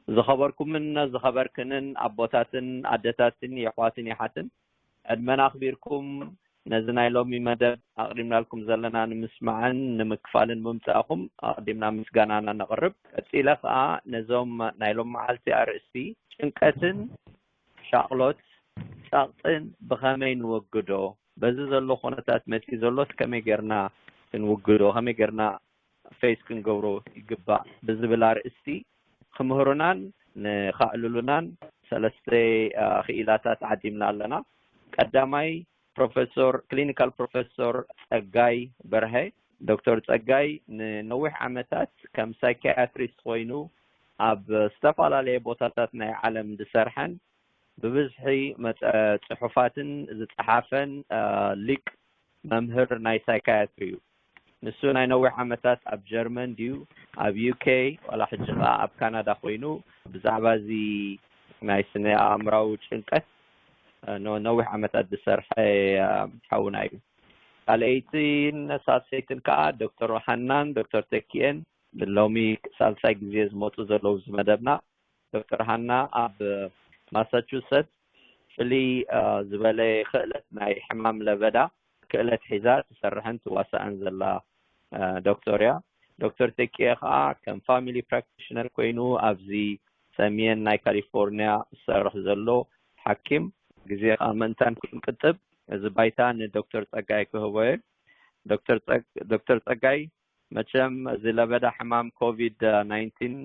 ዝኸበርኩምን ዝኸበርክንን ኣቦታትን ኣደታትን የሕዋትን የሓትን፣ ዕድመና ኣኽቢርኩም ነዚ ናይ ሎሚ መደብ ኣቕዲምናልኩም ዘለና ንምስማዕን ንምክፋልን ብምምጻእኩም ኣቕዲምና ምስጋናና ነቕርብ። ቀጺለ ከኣ ነዞም ናይ ሎም መዓልቲ ኣርእስቲ ጭንቀትን ሻቕሎት ጸቕጥን ብኸመይ ንወግዶ፣ በዚ ዘሎ ኩነታት መጺኡ ዘሎስ ከመይ ጌርና ክንውግዶ፣ ከመይ ጌርና ፌስ ክንገብሮ ይግባእ ብዝብል ኣርእስቲ ክምህሩናን ንኻዕልሉናን ሰለስተ ክኢላታት ዓዲምና ኣለና። ቀዳማይ ፕሮፌሰር፣ ክሊኒካል ፕሮፌሰር ጸጋይ በርሀ። ዶክተር ጸጋይ ንነዊሕ ዓመታት ከም ሳይኪያትሪስት ኮይኑ ኣብ ዝተፈላለየ ቦታታት ናይ ዓለም ዝሰርሐን ብብዝሒ መጸ-፣ ጽሑፋትን ዝጸሓፈን ሊቅ መምህር ናይ ሳይካያትሪ እዩ። ንሱ ናይ ነዊሕ ዓመታት ኣብ ጀርመን ድዩ ኣብ ዩ ኬ ዋላ ሕጂ ከኣ ኣብ ካናዳ ኮይኑ ብዛዕባ እዚ ናይ ስነ ኣእምራዊ ጭንቀት ነዊሕ ዓመታት ዝሰርሐ ሓውና እዩ። ካልኣይትን ሳልሰይትን ከኣ ዶክተር ሃናን ዶክተር ተኪኤን ሎሚ ሳልሳይ ግዜ ዝመፁ ዘለዉ እዚ መደብና። ዶክተር ሃና ኣብ ማሳቹሰት ፍልይ ዝበለ ክእለት ናይ ሕማም ለበዳ ክእለት ሒዛ ትሰርሕን ትዋሳእን ዘላ ዶክተር እያ። ዶክተር ተኪኤ ከዓ ከም ፋሚሊ ፕራክቲሽነር ኮይኑ ኣብዚ ሰሜን ናይ ካሊፎርኒያ ዝሰርሕ ዘሎ ሓኪም። ግዜ ከዓ ምእንታን ክንቅጥብ እዚ ባይታ ንዶክተር ፀጋይ ክህቦ እየ። ዶክተር ፀጋይ፣ መቸም እዚ ለበዳ ሕማም ኮቪድ ናይንቲን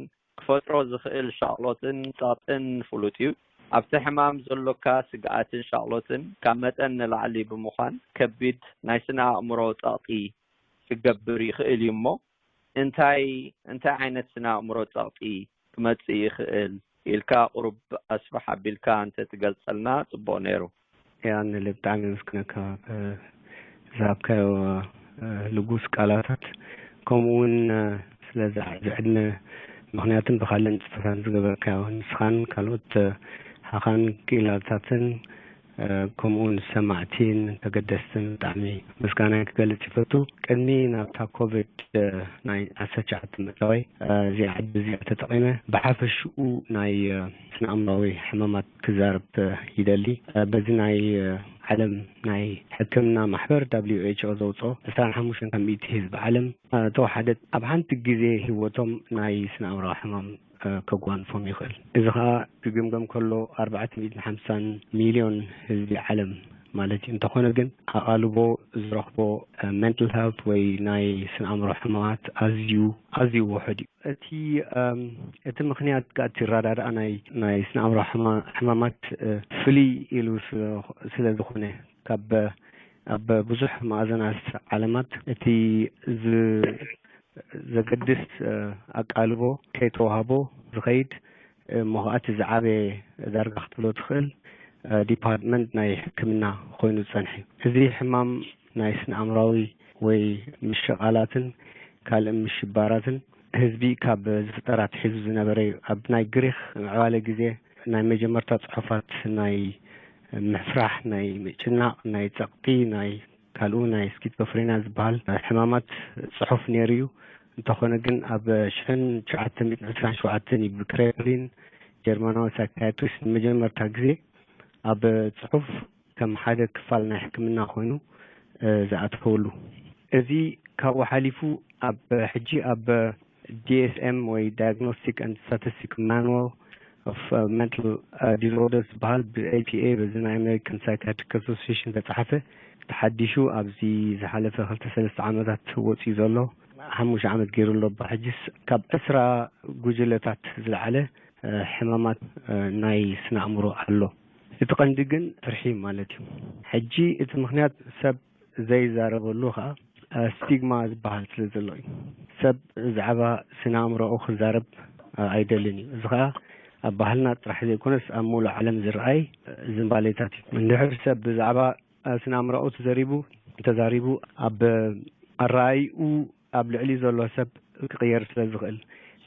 ክፈጥሮ ዝኽእል ሻቕሎትን ጸቕጥን ፍሉጥ እዩ። ኣብቲ ሕማም ዘሎካ ስግኣትን ሻቕሎትን ካብ መጠን ንላዕሊ ብምዃን ከቢድ ናይ ስነ ኣእምሮ ጸቕጢ ክገብር ይኽእል እዩ። እሞ እንታይ እንታይ ዓይነት ስነ ኣእምሮ ጸቕጢ ክመጽእ ይኽእል ኢልካ ቁሩብ ኣስፍሕ ኣቢልካ እንተ ትገልጸልና ጽቡቕ ነይሩ። ያ ንለ ብጣዕሚ የመስግነካ ዝሃብካዮ ልጉስ ቃላታት፣ ከምኡ እውን ስለዚ ዝዕድመ ምኽንያትን ብካልእ ንጥፈታት ዝገበርካዮ ንስኻን ካልኦት ሓኻን ክኢላታትን ከምኡ እውን ሰማዕቲን ተገደስትን ብጣዕሚ ምስጋናይ ክገልጽ ይፈቱ። ቅድሚ ናብታ ኮቪድ ናይ ዓሰርተ ትሽዓተ ምእታወይ እዚኣ ዕድል እዚኣ ተጠቒመ ብሓፈሽኡ ናይ ስነ ኣእምራዊ ሕማማት ክዛረብ ይደሊ። በዚ ናይ ዓለም ናይ ሕክምና ማሕበር ደብሊው ኤች ኦ ዘውፅኦ ዕስራን ሓሙሽተን ካብ ሚእቲ ህዝቢ ዓለም ተወሓደ ኣብ ሓንቲ ግዜ ህይወቶም ናይ ስነ ኣእምራዊ ሕማም ከጓንፎም ይኽእል። እዚ ከዓ ክግምገም ከሎ ኣርባዕተ ሚእትን ሓምሳን ሚልዮን ህዝቢ ዓለም ማለት እዩ። እንተኾነ ግን ኣቓልቦ ዝረኽቦ ሜንታል ሄልት ወይ ናይ ስነ ኣእምሮ ሕማማት ኣዝዩ ኣዝዩ ውሑድ እዩ። እቲ እቲ ምኽንያት እቲ ረዳድኣ ናይ ናይ ስነ ኣእምሮ ሕማማት ፍልይ ኢሉ ስለ ዝኾነ ካብ ኣብ ብዙሕ ማእዘናት ዓለማት እቲ ዘገድስ ኣቃልቦ ከይተዋህቦ ዝኸይድ እሞ ከኣ እቲ ዝዓበየ ዳርጋ ክትብሎ ትኽእል ዲፓርትመንት ናይ ሕክምና ኮይኑ ዝጸንሐ እዩ። እዚ ሕማም ናይ ስነ ኣእምራዊ ወይ ምሽቓላትን ካልእ ምሽባራትን ህዝቢ ካብ ዝፍጠር ኣትሒዙ ዝነበረ እዩ። ኣብ ናይ ግሪኽ ምዕባለ ግዜ ናይ መጀመርታ ጽሑፋት ናይ ምፍራሕ፣ ናይ ምጭናቕ፣ ናይ ጸቕጢ፣ ናይ ካልኡ ናይ ስኪዞፍሬንያ ዝበሃል ሕማማት ጽሑፍ ነይሩ እዩ። እንተኾነ ግን ኣብ ሽሕን ትሽዓተ ሚእትን ዕስራን ሸውዓተን እዩ ብክሬፕሊን ጀርመናዊ ሳይካትሪስት ንመጀመርታ ግዜ ኣብ ጽሑፍ ከም ሓደ ክፋል ናይ ሕክምና ኮይኑ ዝኣተወሉ። እዚ ካብኡ ሓሊፉ ኣብ ሕጂ ኣብ ዲ ኤስ ኤም ወይ ዳያግኖስቲክ ኤንድ ስታቲስቲክ ማኑዋል ኦፍ ሜንታል ዲስኦርደርስ ዝበሃል ብ ኤ ፒ ኤ በዚ ናይ ኣሜሪካን ሳይካትሪክ ኣሶሲሽን ተፃሓፈ ተሓዲሹ ኣብዚ ዝሓለፈ ክልተ ሰለስተ ዓመታት ወፂኡ ዘሎ ሓሙሽተ ዓመት ገይሩ ኣሎ። ብሕጅስ ካብ ዕስራ ጉጅለታት ዝለዓለ ሕማማት ናይ ስነ ኣእምሮ ኣሎ። እቲ ቀንዲ ግን ፍርሒ ማለት እዩ። ሕጂ እቲ ምኽንያት ሰብ ዘይዛረበሉ ከዓ ስቲግማ ዝበሃል ስለ ዘሎ እዩ። ሰብ ብዛዕባ ስነ ኣእምሮኡ ክዛረብ ኣይደልን እዩ። እዚ ከዓ ኣብ ባህልና ጥራሕ ዘይኮነስ ኣብ ሙሉእ ዓለም ዝረኣይ ዝንባሌታት እዩ። እንድሕር ሰብ ብዛዕባ ስነ ኣእምሮኡ ተዘሪቡ ተዛሪቡ ኣብ ኣረኣይኡ ኣብ ልዕሊ ዘሎ ሰብ ክቕየር ስለ ዝኽእል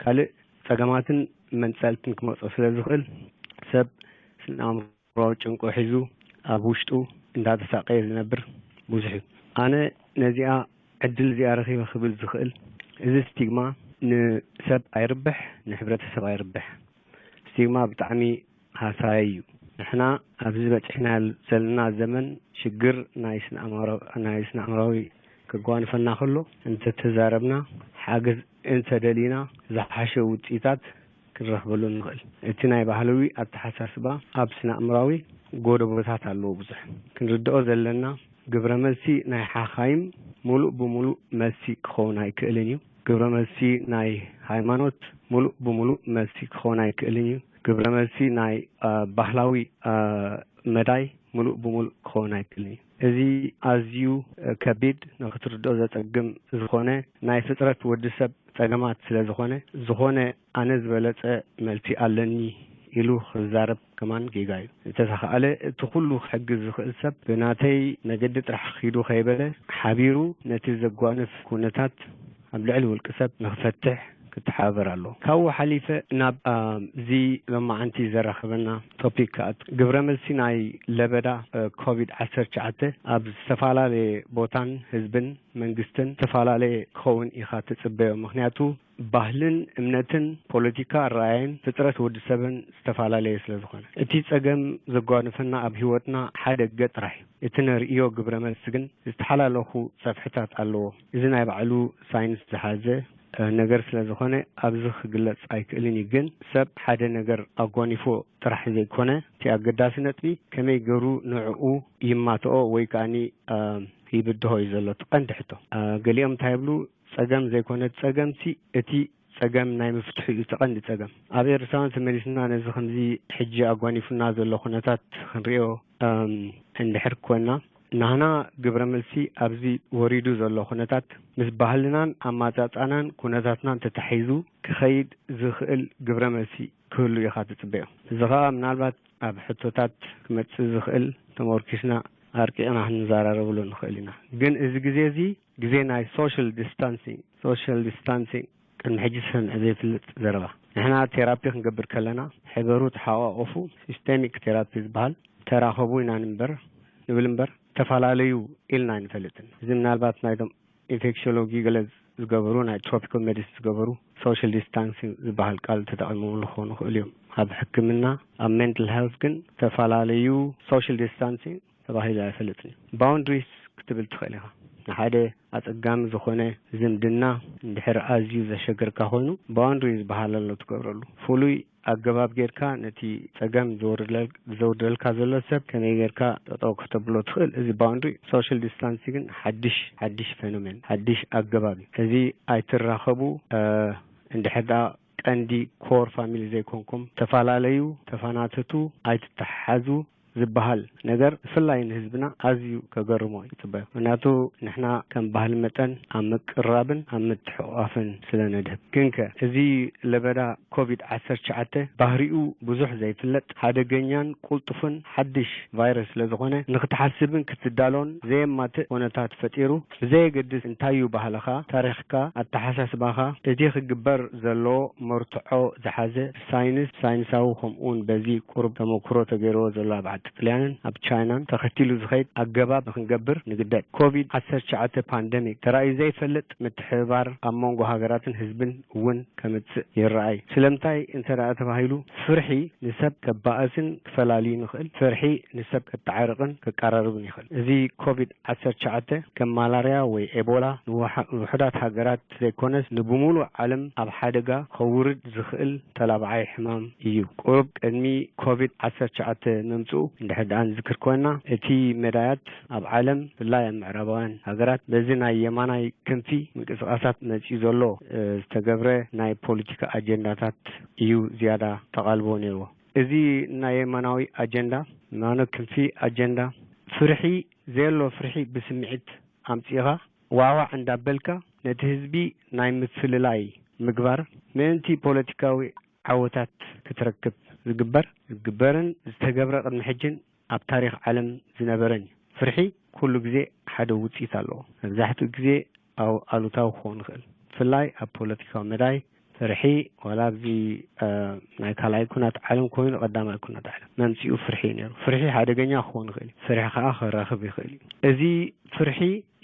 ካልእ ጸገማትን መንጸልትን ክመጾ ስለ ዝኽእል ሰብ ስነ ኣእምሮዊ ጭንቁ ሒዙ ኣብ ውሽጡ እንዳተሳቀየ ዝነብር ብዙሕ እዩ። ኣነ ነዚኣ ዕድል እዚኣ ረኺበ ክብል ዝኽእል እዚ ስቲግማ ንሰብ ኣይርብሕ፣ ንሕብረተሰብ ኣይርብሕ። ስቲግማ ብጣዕሚ ሃሳይ እዩ። ንሕና ኣብዚ በፂሕና ዘለና ዘመን ሽግር ናይ ስነ ኣእምሮ-፣ ናይ ስነ ኣእምራዊ ከጓንፈና ከሎ እንተተዛረብና፣ ሓገዝ እንተደሊና ዝሓሸ ውፅኢታት ክንረኽበሉ ንኽእል። እቲ ናይ ባህላዊ ኣተሓሳስባ ኣብ ስነ ኣእምራዊ ጎደቦታት ኣለዎ ብዙሕ። ክንርድኦ ዘለና ግብረ መልሲ ናይ ሓኻይም ሙሉእ ብሙሉእ መልሲ ክኸውን ኣይክእልን እዩ። ግብረ መልሲ ናይ ሃይማኖት ሙሉእ ብሙሉእ መልሲ ክኸውን ኣይክእልን እዩ። ግብረ መልሲ ናይ፣ አ፣ ባህላዊ፣ አ፣ መዳይ ሙሉእ ብሙሉእ ክኸውን ኣይክእልን እዩ። እዚ ኣዝዩ፣ አ፣ ከቢድ፣ ንኽትርድኦ ዘጸግም ዝኾነ ናይ ፍጥረት ወዲ ሰብ ጸገማት ስለ ዝኾነ፣ ዝኾነ ኣነ ዝበለጸ መልሲ ኣለኒ ኢሉ ክዛረብ ከማን ጌጋ እዩ። እንተተኻእለ እቲ ኩሉ ክሕግዝ ዝኽእል ሰብ ብናተይ መገዲ ጥራሕ ኪዱ ከይበለ ሓቢሩ ነቲ ዘጓንፍ ኩነታት ኣብ ልዕሊ ውልቂ ሰብ ንኽፈትሕ ክተሓባበር ኣለዎ። ካብኡ ሓሊፈ ናብ፣ አ፣ እዚ ሎማዓንቲ ዘራኸበና ቶፒክ ክኣቱ። ግብረ መልሲ ናይ ለበዳ፣ አ፣ ኮቪድ ዓሰርተ ትሽዓተ ኣብ ዝተፈላለየ ቦታን ህዝብን መንግስትን ዝተፈላለየ ክኸውን ኢኻ ትጽበዮ። ምኽንያቱ ባህልን እምነትን ፖለቲካ ኣረኣእያን ፍጥረት ወዲ ሰብን ዝተፈላለየ ስለ ዝኾነ። እቲ ጸገም ዘጓንፈና ኣብ ህይወትና ሓደ ገጽ ጥራሕ እዩ። እቲ ነርእዮ ግብረ መልሲ ግን ዝተሓላለኹ ጸፍሕታት ኣለዎ። እዚ ናይ ባዕሉ ሳይንስ ዝሓዘ፣ እ፣ ነገር ስለ ዝኾነ ኣብዚ ክግለጽ ኣይክእልን እዩ። ግን ሰብ ሓደ ነገር ኣጓኒፎ ጥራሕ ዘይኮነ፣ እቲ ኣገዳሲ ነጥቢ ከመይ ገሩ ንዕኡ ይማትኦ ወይ ከኣኒ፣ እ፣ ይብድሆ እዩ ዘሎ እቲ ቀንዲ ሕቶ። እ፣ ገሊኦም እንታይ ይብሉ? ጸገም ዘይኮነ ጸገምሲ እቲ ጸገም ናይ ምፍትሑ እዩ እቲ ቀንዲ ጸገም። ኣብ ኤርትራውያን ተመሊስና ነዚ ከምዚ ሕጂ ኣጓኒፉና ዘሎ ኩነታት ክንሪኦ፣ እም፣ እንድሕር ኮና፣ ናህና ግብረ መልሲ ኣብዚ ወሪዱ ዘሎ ኩነታት ምስ ባህልናን ኣማጻጻናን ኩነታትናን ተታሒዙ ክኸይድ ዝኽእል ግብረ መልሲ ክህሉ ኢኻ ትጽበዮ። እዚ ኸኣ ምናልባት ኣብ ሕቶታት ክመጽእ ዝኽእል ተመርኪስና ኣርቂቕና ክንዘራረብሉ ንኽእል ኢና። ግን እዚ ግዜ እዚ ግዜ ናይ ሶሻል ዲስታንሲንግ፣ ሶሻል ዲስታንሲንግ ቅድሚ ሕጂ ሰምዐ ዘይፍልጥ ዘረባ። ንሕና ቴራፒ ክንገብር ከለና ሕበሩ፣ ተሓቋቆፉ፣ ሲስተሚክ ቴራፒ ዝበሃል፣ ተራኸቡ ኢና ንበር፣ ንብል እምበር፣ ተፈላለዩ ኢልና ኣይንፈልጥን። እዚ ምናልባት ናይቶም ኢንፌክሲዮሎጂ ገለ ዝገበሩ፣ ናይ ትሮፒካል ሜዲሲን ዝገበሩ ሶሻል ዲስታንሲንግ ዝበሃል ቃል ተጠቒሞምሉ ክኾኑ ይኽእሉ እዮም። ኣብ ሕክምና፣ ኣብ ሜንታል ሄልት ግን ዝተፈላለዩ ሶሻል ዲስታንሲንግ ተባሂሉ ኣይፈልጥን እዩ። ባውንድሪስ ክትብል ትኽእል ኢኻ። ንሓደ ኣጸጋሚ ዝኾነ ዝምድና እንድሕር ኣዝዩ ዘሸግርካ ኮይኑ፣ ባውንድሪ ዝበሃል ኣሎ ትገብረሉ። ፍሉይ ኣገባብ ጌርካ ነቲ ጸገም ዘውርድለል-፣ ዘውርደልካ ዘሎ ሰብ ከመይ ጌርካ ጠጠው ከተብሎ ትኽእል። እዚ ባውንድሪ፣ ሶሻል ዲስታንሲንግ ግን ሓድሽ፣ ሓድሽ ፌኖሜን፣ ሓድሽ ኣገባብ እዩ። እዚ ኣይትራኸቡ፣ እ፣ እንድሕር ደኣ ቀንዲ ኮር ፋሚሊ ዘይኮንኩም፣ ተፈላለዩ፣ ተፈናተቱ፣ ኣይትተሓሓዙ ዝበሃል ነገር ብፍላይ ንህዝብና ኣዝዩ ከገርሞ እዩ ዝጽበዮ። ምክንያቱ ንሕና ከም ባህሊ መጠን ኣብ ምቅርራብን ኣብ ምትሕቑቓፍን ስለ ነድህብ። ግንከ እዚ ለበዳ ኮቪድ ዓሰርተ ትሽዓተ ባህሪኡ ብዙሕ ዘይፍለጥ ሓደገኛን ቁልጡፍን ሓድሽ ቫይረስ ስለ ዝኾነ ንክትሓስብን ክትዳሎን ዘየማትእ ኩነታት ፈጢሩ፣ ብዘየገድስ እንታይ እዩ ባህልኻ፣ ታሪኽካ፣ ኣተሓሳስባኻ፣ እቲ ክግበር ዘለዎ መርትዖ ዝሓዘ ሳይንስ፣ ሳይንሳዊ ከምኡውን በዚ ቁሩብ ተመክሮ ተገይርዎ ዘሎ ኣብ ዓዲ ጥልያንን ኣብ ቻይናን ተኸቲሉ ዝኸይድ ኣገባብ ንክንገብር ንግደድ። ኮቪድ ዓሰርተ ትሽዓተ ፓንደሚክ ተራእዩ ዘይፈልጥ ምትሕብባር ኣብ መንጎ ሃገራትን ህዝብን እውን ከምጽእ ይረኣይ። ስለምንታይ እንተ ደኣ ተባሂሉ፣ ፍርሒ ንሰብ ከባእስን ክፈላልይን ይኽእል። ፍርሒ ንሰብ ከተዓርቕን ከቀራርብን ይኽእል። እዚ ኮቪድ ዓሰርተ ትሽዓተ ከም ማላርያ ወይ ኤቦላ ንውሓ-፣ ንውሑዳት ሃገራት ዘይኮነስ ንብሙሉእ ዓለም ኣብ ሓደጋ ከውርድ ዝኽእል ተላባዓይ ሕማም እዩ። ቁሩብ ቅድሚ ኮቪድ ዓሰርተ ትሽዓተ ምምጽኡ እንድሕር ደኣ ንዝክር ኮይና፣ እቲ መዳያት ኣብ ዓለም፣ ብፍላይ ኣብ ምዕራባውያን ሃገራት፣ በዚ ናይ የማናይ ክንፊ ምንቅስቓሳት መጺኡ ዘሎ፣ እ፣ ዝተገብረ ናይ ፖለቲካ ኣጀንዳታት እዩ ዝያዳ ተቓልቦ ነይርዎ። እዚ ናይ የማናዊ ኣጀንዳ፣ የማናዊ ክንፊ ኣጀንዳ፣ ፍርሒ፣ ዘየሎ ፍርሒ ብስምዒት ኣምጺእኻ ዋዕዋዕ እንዳበልካ ነቲ ህዝቢ ናይ ምፍልላይ ምግባር ምእንቲ ፖለቲካዊ ዓወታት ክትረክብ ዝግበር፣ ዝግበርን ዝተገብረ ቅድሚ ሕጅን ኣብ ታሪኽ ዓለም ዝነበረን እዩ። ፍርሒ ኩሉ ግዜ ሓደ ውጽኢት ኣለዎ። መብዛሕትኡ ግዜ ኣው-፣ ኣሉታዊ ክኸውን ይኽእል። ብፍላይ ኣብ ፖለቲካዊ መዳይ ፍርሒ ዋላ ኣብዚ፣ እ፣ ናይ ካልኣይ ኩናት ዓለም ኮይኑ ቀዳማይ ኩናት ዓለም መምጽኡ ፍርሒ እዩ ነይሩ። ፍርሒ ሓደገኛ ክኸውን ይኽእል እዩ። ፍርሒ ከኣ ከራኽብ ይኽእል እዩ። እዚ ፍርሒ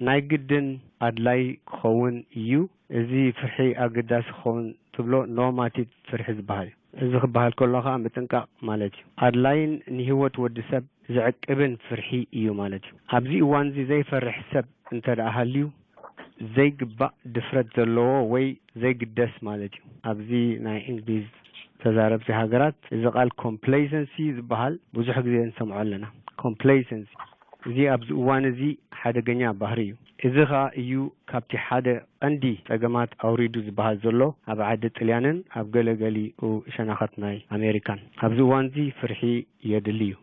ናይ ግድን ኣድላይ ክኸውን እዩ። እዚ ፍርሒ ኣገዳሲ ክኸውን ትብሎ ኖርማቲቭ ፍርሒ ዝበሃል እዩ። እዚ ክበሃል ከሎ ከኣ ምጥንቃቕ ማለት እዩ። ኣድላይን ንህይወት ወዲ ሰብ ዝዕቅብን ፍርሒ እዩ ማለት እዩ። ኣብዚ እዋን እዚ ዘይፈርሕ ሰብ እንተ ደኣ ሃልዩ፣ ዘይግባእ ድፍረት ዘለዎ ወይ ዘይግደስ ማለት እዩ። ኣብዚ ናይ እንግሊዝ ተዛረብቲ ሃገራት እዚ ቃል ኮምፕሌሰንሲ ዝበሃል ብዙሕ ግዜ ንሰምዖ ኣለና። ኮምፕሌሰንሲ፣ እዚ ኣብዚ እዋን እዚ ሓደገኛ ባህሪ እዩ። እዚ ኸኣ እዩ ካብቲ ሓደ ቀንዲ ጸገማት ኣውሪዱ ዝበሃል ዘሎ ኣብ ዓዲ ጥልያንን ኣብ ገለገሊኡ ሸነኻት ናይ ኣሜሪካን። ኣብዚ እዋን እዚ ፍርሒ የድሊ እዩ።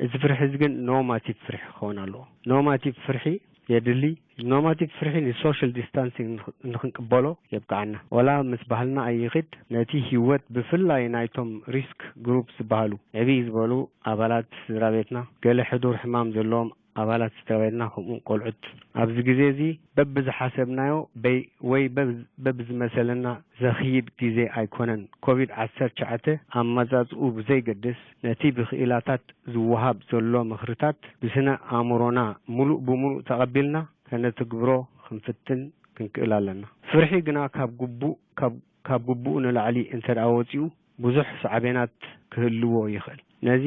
እዚ ፍርሒ እዚ ግን ኖርማቲቭ ፍርሒ ክኸውን ኣለዎ። ኖርማቲቭ ፍርሒ የድሊ። ኖርማቲቭ ፍርሒ ንሶሻል ዲስታንሲንግ ንኽ-፣ ንኽንቅበሎ የብቅዓና። ወላ ምስ ባህልና ኣይኺድ፣ ነቲ ህይወት ብፍላይ ናይቶም ሪስክ ግሩፕ ዝበሃሉ ዕብይ ዝበሉ ኣባላት ስድራ ቤትና፣ ገለ ሕዱር ሕማም ዘለዎም ኣባላት ስድራ ቤትና፣ ከምኡ ቆልዑት ኣብዚ ግዜ እዚ በብዝሓሰብናዮ በይ-፣ ወይ በብ-፣ በብዝመሰለና ዘኽይድ ግዜ ኣይኮነን። ኮቪድ ዓሰርተ ትሽዓተ ኣመጻጽኡ ብዘይገድስ፣ ነቲ ብክኢላታት ዝወሃብ ዘሎ ምኽርታት ብስነ ኣእምሮና ምሉእ ብምሉእ ተቐቢልና ከነትግብሮ ክንፍትን ክንክእል ኣለና። ፍርሒ ግና ካብ ግቡእ፣ ካብ፣ ካብ ግቡኡ ንላዕሊ እንተ ደኣ ወጺኡ፣ ብዙሕ ሳዕቤናት ክህልዎ ይኽእል። ነዚ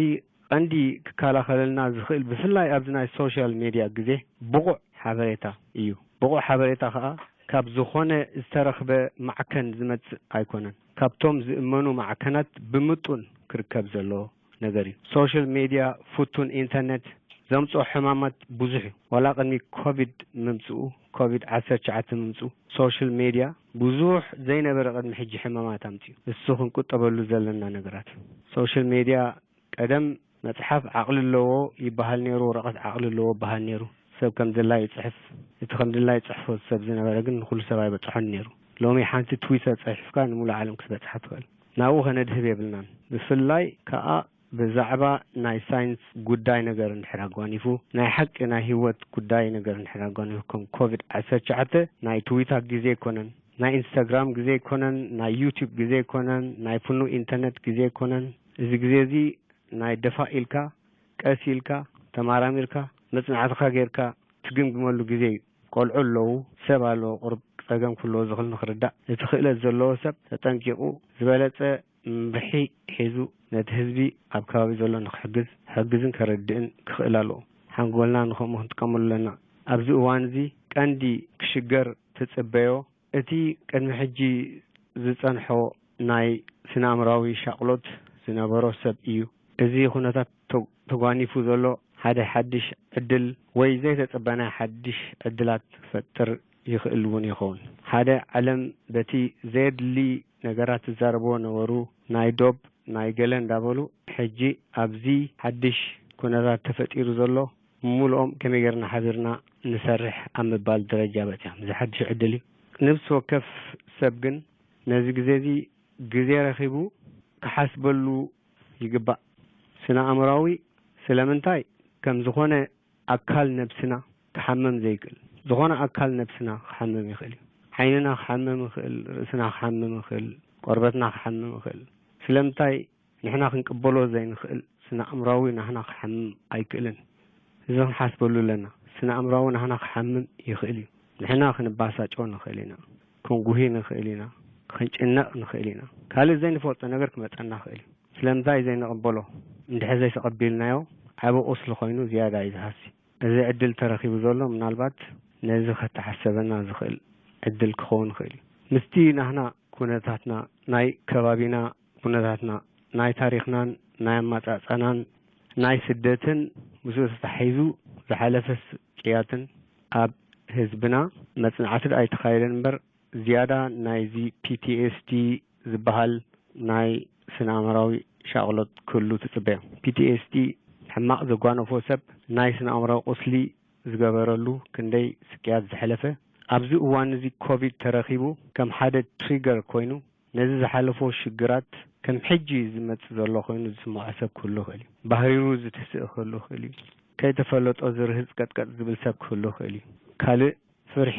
ቀንዲ ክከላኸለልና ዝኽእል ብፍላይ ኣብዚ ናይ ሶሻል ሜድያ ግዜ ብቑዕ ሓበሬታ እዩ። ብቑዕ ሓበሬታ ከኣ ካብ ዝኾነ ዝተረኽበ ማዕከን ዝመጽእ ኣይኮነን። ካብቶም ዝእመኑ ማዕከናት ብምጡን ክርከብ ዘለዎ ነገር እዩ። ሶሻል ሜድያ፣ ፍቱን ኢንተርኔት ዘምጽኦ ሕማማት ብዙሕ እዩ። ዋላ ቅድሚ ኮቪድ ምምጽኡ፣ ኮቪድ ዓሰርተ ትሽዓተ ምምጽኡ፣ ሶሻል ሜድያ ብዙሕ ዘይነበረ ቅድሚ ሕጂ ሕማማት ኣምጽኡ። እሱ ክንቁጠበሉ ዘለና ነገራት እዩ። ሶሻል ሜድያ ቀደም መጽሓፍ ዓቕሊ ኣለዎ ይበሃል ነይሩ፣ ወረቐት ዓቕሊ ኣለዎ ይበሃል ነይሩ። ሰብ ከም ድላዩ ይጽሕፍ። እቲ ከም ድላዩ ይጽሕፎ ሰብ ዝነበረ ግን ንኹሉ ሰብ ኣይበጽሖን ነይሩ። ሎሚ ሓንቲ ትዊተር ጸሒፍካ ንሙሉእ ዓለም ክትበጽሓ ትኽእል። ናብኡ ከነድህብ የብልናን። ብፍላይ ከኣ ብዛዕባ ናይ ሳይንስ ጉዳይ ነገር እንድሕር ኣጓኒፉ፣ ናይ ሓቂ ናይ ህይወት ጉዳይ ነገር እንድሕር ኣጓኒፉ፣ ከም ኮቪድ ዓሰርተ ትሽዓተ ናይ ትዊተር ግዜ ኣይኮነን፣ ናይ ኢንስታግራም ግዜ ኣይኮነን፣ ናይ ዩቱብ ግዜ ኣይኮነን፣ ናይ ፍኑው ኢንተርኔት ግዜ ኣይኮነን። እዚ ግዜ እዚ ናይ ደፋእ ኢልካ፣ ቀስ ኢልካ፣ ተማራሚርካ፣ መጽናዕትኻ ጌርካ ትግምግመሉ ግዜ እዩ። ቆልዑ ኣለዉ፣ ሰብ ኣለዎ፣ ቁሩብ ጸገም ክህልዎ ዝኽእል ንኽርዳእ። እቲ ክእለት ዘለዎ ሰብ ተጠንቂቑ ዝበለጸ መምርሒ ሒዙ ነቲ ህዝቢ ኣብ ከባቢ ዘሎ ንኽሕግዝ፣ ክሕግዝን ከረድእን ክኽእል ኣለዎ። ሓንጎልና ንኸምኡ ክንጥቀመሉ ኣለና። ኣብዚ እዋን እዚ ቀንዲ ክሽገር ትጽበዮ እቲ ቅድሚ ሕጂ ዝጸንሖ ናይ ስነ-ኣእምራዊ ሻቕሎት ዝነበሮ ሰብ እዩ። እዚ ኩነታት ተ-፣ ተጓኒፉ ዘሎ ሓደ ሓድሽ ዕድል ወይ ዘይተጸበናይ ሓድሽ ዕድላት ክፈጥር ይኽእል እውን ይኸውን። ሓደ ዓለም በቲ ዘየድሊ ነገራት ዝዛረብዎ ነበሩ፣ ናይ ዶብ፣ ናይ ገለ እንዳበሉ፣ ሕጂ ኣብዚ ሓድሽ ኩነታት ተፈጢሩ ዘሎ፣ ምሉኦም ከመይ ጌርና ሓቢርና ንሰርሕ ኣብ ምባል ደረጃ በጺሖም። እዚ ሓድሽ ዕድል እዩ። ነብሲ ወከፍ ሰብ ግን ነዚ ግዜ እዚ ግዜ ረኺቡ ክሓስበሉ ይግባእ። ስነ ኣእምራዊ ስለምንታይ ከም ዝኾነ ኣካል ነብስና ክሓምም ዘይክእል? ዝኾነ ኣካል ነብስና ክሓምም ይኽእል እዩ። ዓይንና ክሓምም ይኽእል፣ ርእስና ክሓምም ይኽእል፣ ቆርበትና ክሓምም ይኽእል። ስለምንታይ ንሕና ክንቅበሎ ዘይንኽእል ስነ ኣእምራዊ ናህና ክሓምም ኣይክእልን? እዚ ክንሓስበሉ ኣለና። ስነ ኣእምራዊ ናህና ክሓምም ይኽእል እዩ። ንሕና ክንባሳጮ ንኽእል ኢና፣ ክንጉሂ ንኽእል ኢና፣ ክንጭነቕ ንኽእል ኢና። ካልእ ዘይንፈልጦ ነገር ክመጸና ይኽእል እዩ። ስለምንታይ ዘይንቕበሎ? እንድሕር ዘይተቐቢልናዮ ዓቢ ቁስሊ ኮይኑ ዝያዳ እዩ ዝሃሲ። እዚ ዕድል ተረኺቡ ዘሎ ምናልባት ነዚ ከተሓሰበና ዝኽእል ዕድል ክኸውን ይኽእል እዩ። ምስቲ ናህና ኩነታትና፣ ናይ ከባቢና ኩነታትና፣ ናይ ታሪኽናን ናይ ኣማጻጽኣናን ናይ ስደትን ምስኡ ተታሒዙ ዝሓለፈ ስቅያትን ኣብ ህዝብና መጽናዕቲ ደኣ ኣይተኻየደን እምበር ዝያዳ ናይዚ ፒ ቲ ኤስ ዲ ዝበሃል ናይ ስነ ኣእምራዊ ሻቕሎት ክህሉ ትጽበዮ። ፒ ቲ ኤስ ዲ ሕማቕ ዘጓነፎ ሰብ ናይ ስነ ኣእምራዊ ቁስሊ ዝገበረሉ ክንደይ ስቅያት ዝሐለፈ ኣብዚ እዋን እዚ ኮቪድ ተረኺቡ ከም ሓደ ትሪገር ኮይኑ ነዚ ዝሓለፎ ሽግራት ከም ሕጂ ዝመጽእ ዘሎ ኮይኑ ዝስምዖ ሰብ ክህሉ ይኽእል እዩ። ባህሪሩ ዝትስእ ክህሉ ይኽእል እዩ። ከይተፈለጦ ዝርህጽ ቀጥቀጥ ዝብል ሰብ ክህሉ ይኽእል እዩ። ካልእ ፍርሒ፣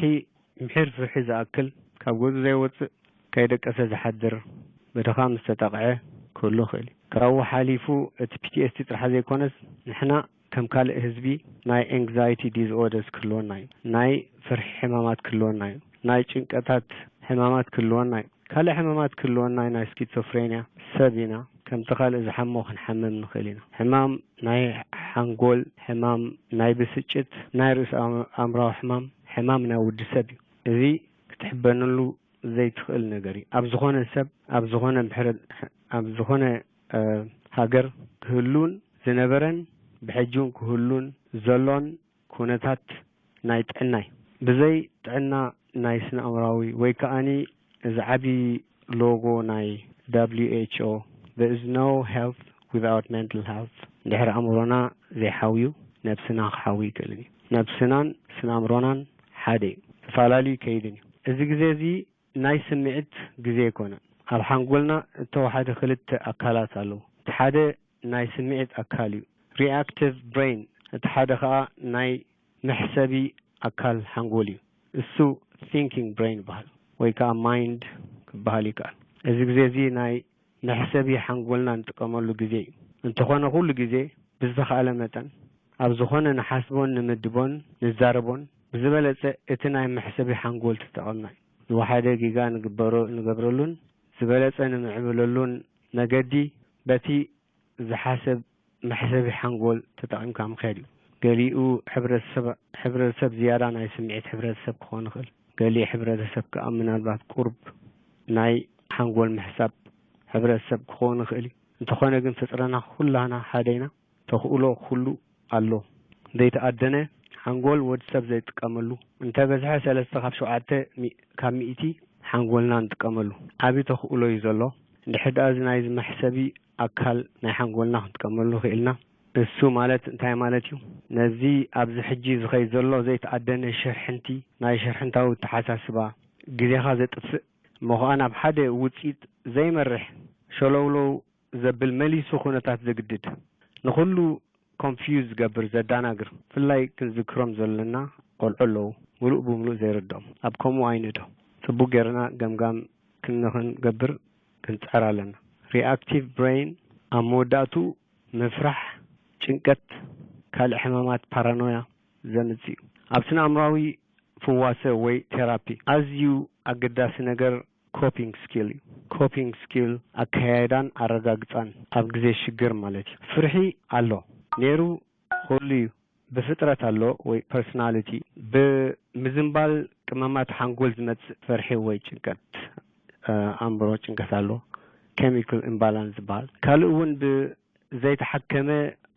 ምሒር ፍርሒ ዝኣክል ካብ ገዝኡ ዘይወጽእ፣ ከይደቀሰ ዝሓድር፣ ብድኻም ዝተጠቕዐ ክህሉ ይኽእል እዩ። ካብኡ ሓሊፉ እቲ ፒ ቲ ኤስ ዲ ጥራሕ ዘይኮነስ ንሕና ከም ካልእ ህዝቢ ናይ ኤንግዛይቲ ዲስኦርደርስ ክህልወና እዩ። ናይ ፍርሒ ሕማማት ክህልወና እዩ። ናይ ጭንቀታት ሕማማት ክህልወና እዩ። ካልእ ሕማማት ክህልወና ናይ ስኪዞፍሬንያ ሰብ ኢና። ከምቲ ካልእ ዝሓሞ ክንሓምም ንኽእል ኢና። ሕማም ናይ ሓንጎል፣ ሕማም ናይ ብስጭት፣ ናይ ርእሲ ኣም-፣ ኣእምራዊ ሕማም፣ ሕማም ናይ ወዲ ሰብ እዩ። እዚ ክትሕበነሉ ዘይትኽእል ነገር እዩ። ኣብ ዝኾነ ሰብ፣ ኣብ ዝኾነ ብሕረ-፣ ኣብ ዝኾነ፣ እ፣ ሃገር ክህሉን ዝነበረን ብሕጂ እውን ክህሉን ዘሎን ኩነታት ናይ ጥዕና እዩ። ብዘይ ጥዕና ናይ ስነ ኣእምራዊ ወይ ከኣኒ እዚ ዓቢ ሎጎ ናይ ደብሊው ኤች ኦ፣ "There is no health without mental health." እንድሕር ኣእምሮና ዘይሓውዩ ነብስና ክሓዊ ይክእልን እዩ። ነብስናን ስነ ኣእምሮናን ሓደ እዩ። ተፈላለዩ ይከይድን እዩ። እዚ ግዜ እዚ ናይ ስምዒት ግዜ ኣይኮነን። ኣብ ሓንጎልና እተወሓደ ክልተ ኣካላት ኣለዉ። እቲ ሓደ ናይ ስምዒት ኣካል እዩ፣ ሪኣክቲቭ ብሬን። እቲ ሓደ ኸኣ ናይ መሕሰቢ ኣካል ሓንጎል እዩ። እሱ ቲንኪንግ ብሬን ይበሃል፣ ወይ ከኣ ማይንድ ክበሃል ይከኣል። እዚ ግዜ እዚ ናይ መሕሰቢ ሓንጎልና እንጥቀመሉ ግዜ እዩ። እንተኾነ ኩሉ ግዜ ብዝተኻእለ መጠን ኣብ ዝኾነ ንሓስቦን ንምድቦን ንዛረቦን ብዝበለጸ እቲ ናይ መሕሰቢ ሓንጎል ተጠቐምና እዩ። ዝወሓደ ጌጋ ንግበሮ-፣ ንገብረሉን ዝበለጸ ንምዕብለሉን መገዲ በቲ ዝሓሰብ መሕሰቢ ሓንጎል ተጠቒምካ ምኽያድ እዩ። ገሊኡ ሕብረተሰብ፣ ሕብረተሰብ ዝያዳ ናይ ስምዒት ሕብረተሰብ ክኸውን ይኽእል። ገሊኡ ሕብረተሰብ ከኣ ምናልባት ቁሩብ ናይ ሓንጎል ምሕሳብ ሕብረተሰብ ክኸውን ይኽእል እዩ። እንተኾነ ግን ፍጥረና ኩላና ሓደ ኢና። ተኽእሎ ኩሉ ኣሎ። ዘይተኣደነ ሓንጎል ወዲ ሰብ ዘይጥቀመሉ እንተበዝሐ ሰለስተ ካብ ሸውዓተ ሚ-፣ ካብ ሚእቲ ሓንጎልና ንጥቀመሉ ዓቢ ተኽእሎ እዩ ዘሎ። እንድሕር ደኣ እዚ ናይዚ መሕሰቢ ኣካል ናይ ሓንጎልና ክንጥቀመሉ ክኢልና፣ እሱ ማለት እንታይ ማለት እዩ? ነዚ ኣብዚ ሕጂ ዝኸይድ ዘሎ ዘይተኣደነ ሽርሕንቲ፣ ናይ ሽርሕንታዊ ኣተሓሳስባ፣ ግዜኻ ዘጥፍእ፣ እሞ ኸኣ ናብ ሓደ ውጽኢት ዘይመርሕ ሸለውለው ዘብል መሊሱ ኩነታት ዘግድድ፣ ንኹሉ ኮንፊውዝ ዝገብር፣ ዘዳናግር፣ ብፍላይ ክንዝክሮም ዘለና ቆልዑ ኣለዉ፣ ምሉእ ብምሉእ ዘይርድኦም። ኣብ ከምኡ ኣይንእቶ። ጽቡቕ ጌርና ገምጋም ክንኽንገብር ክንጽዕር ኣለና። ሪኣክቲቭ ብሬን ኣብ መወዳእትኡ ምፍራሕ፣ ጭንቀት፣ ካልእ ሕማማት ፓራኖያ ዘምጽእ እዩ። ኣብ ስነ ኣእምራዊ ፍዋሰ ወይ ቴራፒ ኣዝዩ ኣገዳሲ ነገር ኮፒንግ ስኪል እዩ። ኮፒንግ ስኪል ኣከያይዳን ኣረጋግጻን ኣብ ግዜ ሽግር ማለት እዩ። ፍርሒ ኣሎ፣ ነይሩ፣ ኩሉ እዩ። ብፍጥረት ኣሎ ወይ ፐርሶናሊቲ፣ ብምዝንባል ቅመማት ሓንጎል ዝመጽእ ፍርሒ ወይ ጭንቀት፣ እ፣ ኣእምሮ ጭንቀት ኣሎ፣ ኬሚካል ኢምባላንስ ዝበሃል። ካልእ እውን ብዘይተሓከመ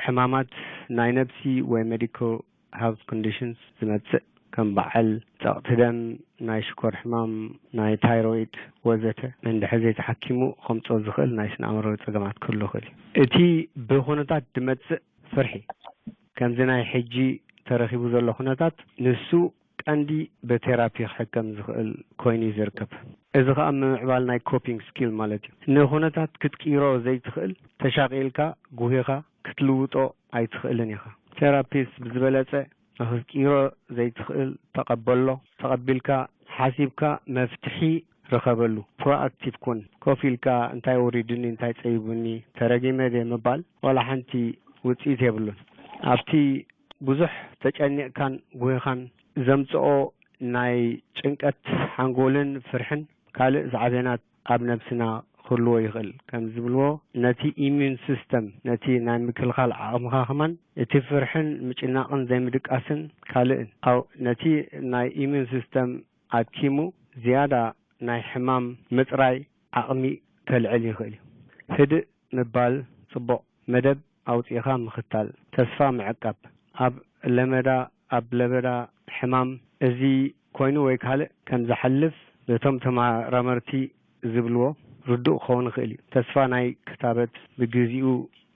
ሕማማት ናይ ነብሲ ወይ ሜዲካል ሄልት ኮንዲሽንስ ዝመጽእ፣ ከም በዓል ጸቕጢ ደም፣ ናይ ሽኮር ሕማም፣ ናይ ታይሮይድ ወዘተ፣ እንድሕር ዘይተሓኪሙ ከምጽኦ ዝኽእል ናይ ስነ ኣእምሮዊ ጸገማት ክህሉ ይኽእል እዩ። እቲ ብኹነታት ዝመጽእ ፍርሒ፣ ከምዚ ናይ ሕጂ ተረኺቡ ዘሎ ኩነታት፣ ንሱ ቀንዲ ብቴራፒ ክሕከም ዝኽእል ኮይኑ እዩ ዝርከብ። እዚ ኸኣ ምምዕባል ናይ ኮፒንግ ስኪል ማለት እዩ። ንኹነታት ክትቅይሮ ዘይትኽእል፣ ተሻቒልካ፣ ጉሂኻ ክትልውጦ ኣይትኽእልን ኢኻ። ቴራፒስት ብዝበለጸ ንኽትቅይሮ ዘይትኽእል ተቐበሎ። ተቐቢልካ፣ ሓሲብካ፣ መፍትሒ ርኸበሉ። ፕሮኣክቲቭ ኩን። ኮፍ ኢልካ፣ "እንታይ ወሪዱኒ፣ እንታይ ጸቢቡኒ፣ ተረጊመ ድየ?" ምባል ዋላ ሓንቲ ውጽኢት የብሉን። ኣብቲ ብዙሕ ተጨኒቕካን ጉሂኻን ዘምጽኦ ናይ ጭንቀት ሓንጎልን ፍርሕን ካልእ ሳዕቤናት ኣብ ነብስና ክህልዎ ይኽእል። ከም ዝብልዎ፣ ነቲ ኢሚዩን ሲስተም፣ ነቲ ናይ ምክልኻል ዓቕምኻ ከማን፣ እቲ ፍርሕን ምጭናቕን ዘይምድቃስን ካልእን፣ ኣው-፣ ነቲ ናይ ኢሚዩን ሲስተም ኣድኪሙ፣ ዝያዳ ናይ ሕማም ምጽራይ ዓቕሚ ከልዕል ይኽእል እዩ። ህድእ ምባል ጽቡቕ። መደብ ኣውጺእኻ ምኽታል። ተስፋ ምዕቃብ። ኣብ ለመዳ፣ ኣብ ለበዳ ሕማም እዚ ኮይኑ ወይ ካልእ ከም ዝሓልፍ፣ ነቶም ተመራመርቲ ዝብልዎ ርዱእ ክኸውን ይኽእል እዩ። ተስፋ ናይ ክታበት ብግዜኡ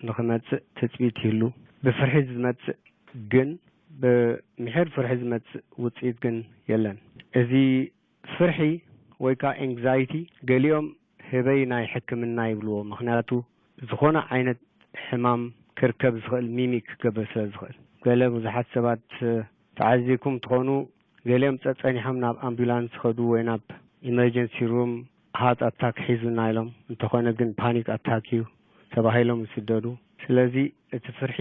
ንኽመጽእ ትጽቢት ይህሉ። ብፍርሒ ዝመጽእ ግን፣ ብምሒር ፍርሒ ዝመጽእ ውጽኢት ግን የለን። እዚ ፍርሒ ወይ ከኣ ኤንግዛይቲ፣ ገሊኦም ህበይ ናይ ሕክምና ይብልዎ። ምኽንያቱ፣ ዝኾነ ዓይነት ሕማም ክርከብ ዝኽእል ሚሚክ ክገብር ስለ ዝኽእል። ገለ ብዙሓት ሰባት፣ እ፣ ተዓዚብኩም ትኾኑ፣ ገሊኦም ጸጸኒሖም ናብ ኣምቡላንስ ኸዱ ወይ ናብ ኢመርጀንሲ ሩም፣ ሃርት ኣታክ ሒዙና ኢሎም፣ እንተኾነ ግን ፓኒክ ኣታክ እዩ ተባሂሎም ይስደዱ። ስለዚ እቲ ፍርሒ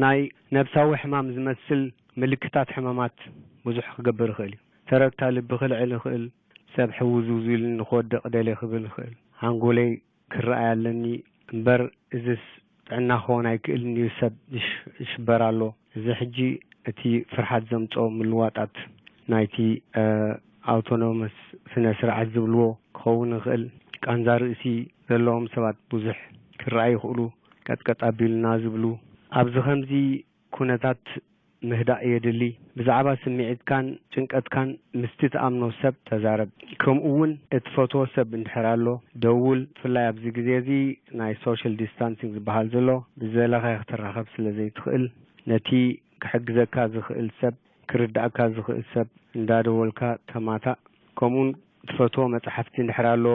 ናይ ነብሳዊ ሕማም ዝመስል ምልክታት ሕማማት ብዙሕ ክገብር ይኽእል እዩ። ተረግታ ልቢ ክልዕል ይኽእል፣ ሰብ ሕውዝውዝ ኢሉኒ ክወድቕ ደልየ ክብል ይኽእል። ሓንጎለይ ክረኣይ ኣለኒ እምበር፣ እዝስ ጥዕና ክኸውን ኣይክእልን እዩ፣ ሰብ ይሽ-፣ ይሽበር ኣሎ። እዚ ሕጂ እቲ ፍርሓት ዘምጽኦ ምልዋጣት ናይቲ፣ እ፣ ኣውቶኖመስ ስነ ስርዓት ዝብልዎ ክኸውን ይኽእል። ቃንዛ ርእሲ ዘለዎም ሰባት ብዙሕ ክረኣዩ ይኽእሉ፣ ቀጥቀጥ ኣቢሉና ዝብሉ። ኣብዚ ከምዚ ኩነታት ምህዳእ የድሊ። ብዛዕባ ስምዒትካን ጭንቀትካን ምስቲ ትኣምኖ ሰብ ተዛረብ። ከምኡ እውን እትፈትዎ ሰብ እንድሕር ኣሎ፣ ደውል። ብፍላይ ኣብዚ ግዜ እዚ ናይ ሶሻል ዲስታንሲንግ ዝበሃል ዘሎ፣ ብዝደለኻዮ ክትራኸብ ስለ ዘይትኽእል፣ ነቲ ክሕግዘካ ዝኽእል ሰብ፣ ክርዳእካ ዝኽእል ሰብ እንዳደወልካ ተማታእ። ከምኡውን ትፈትዎ መጻሕፍቲ እንድሕር ኣሎ፣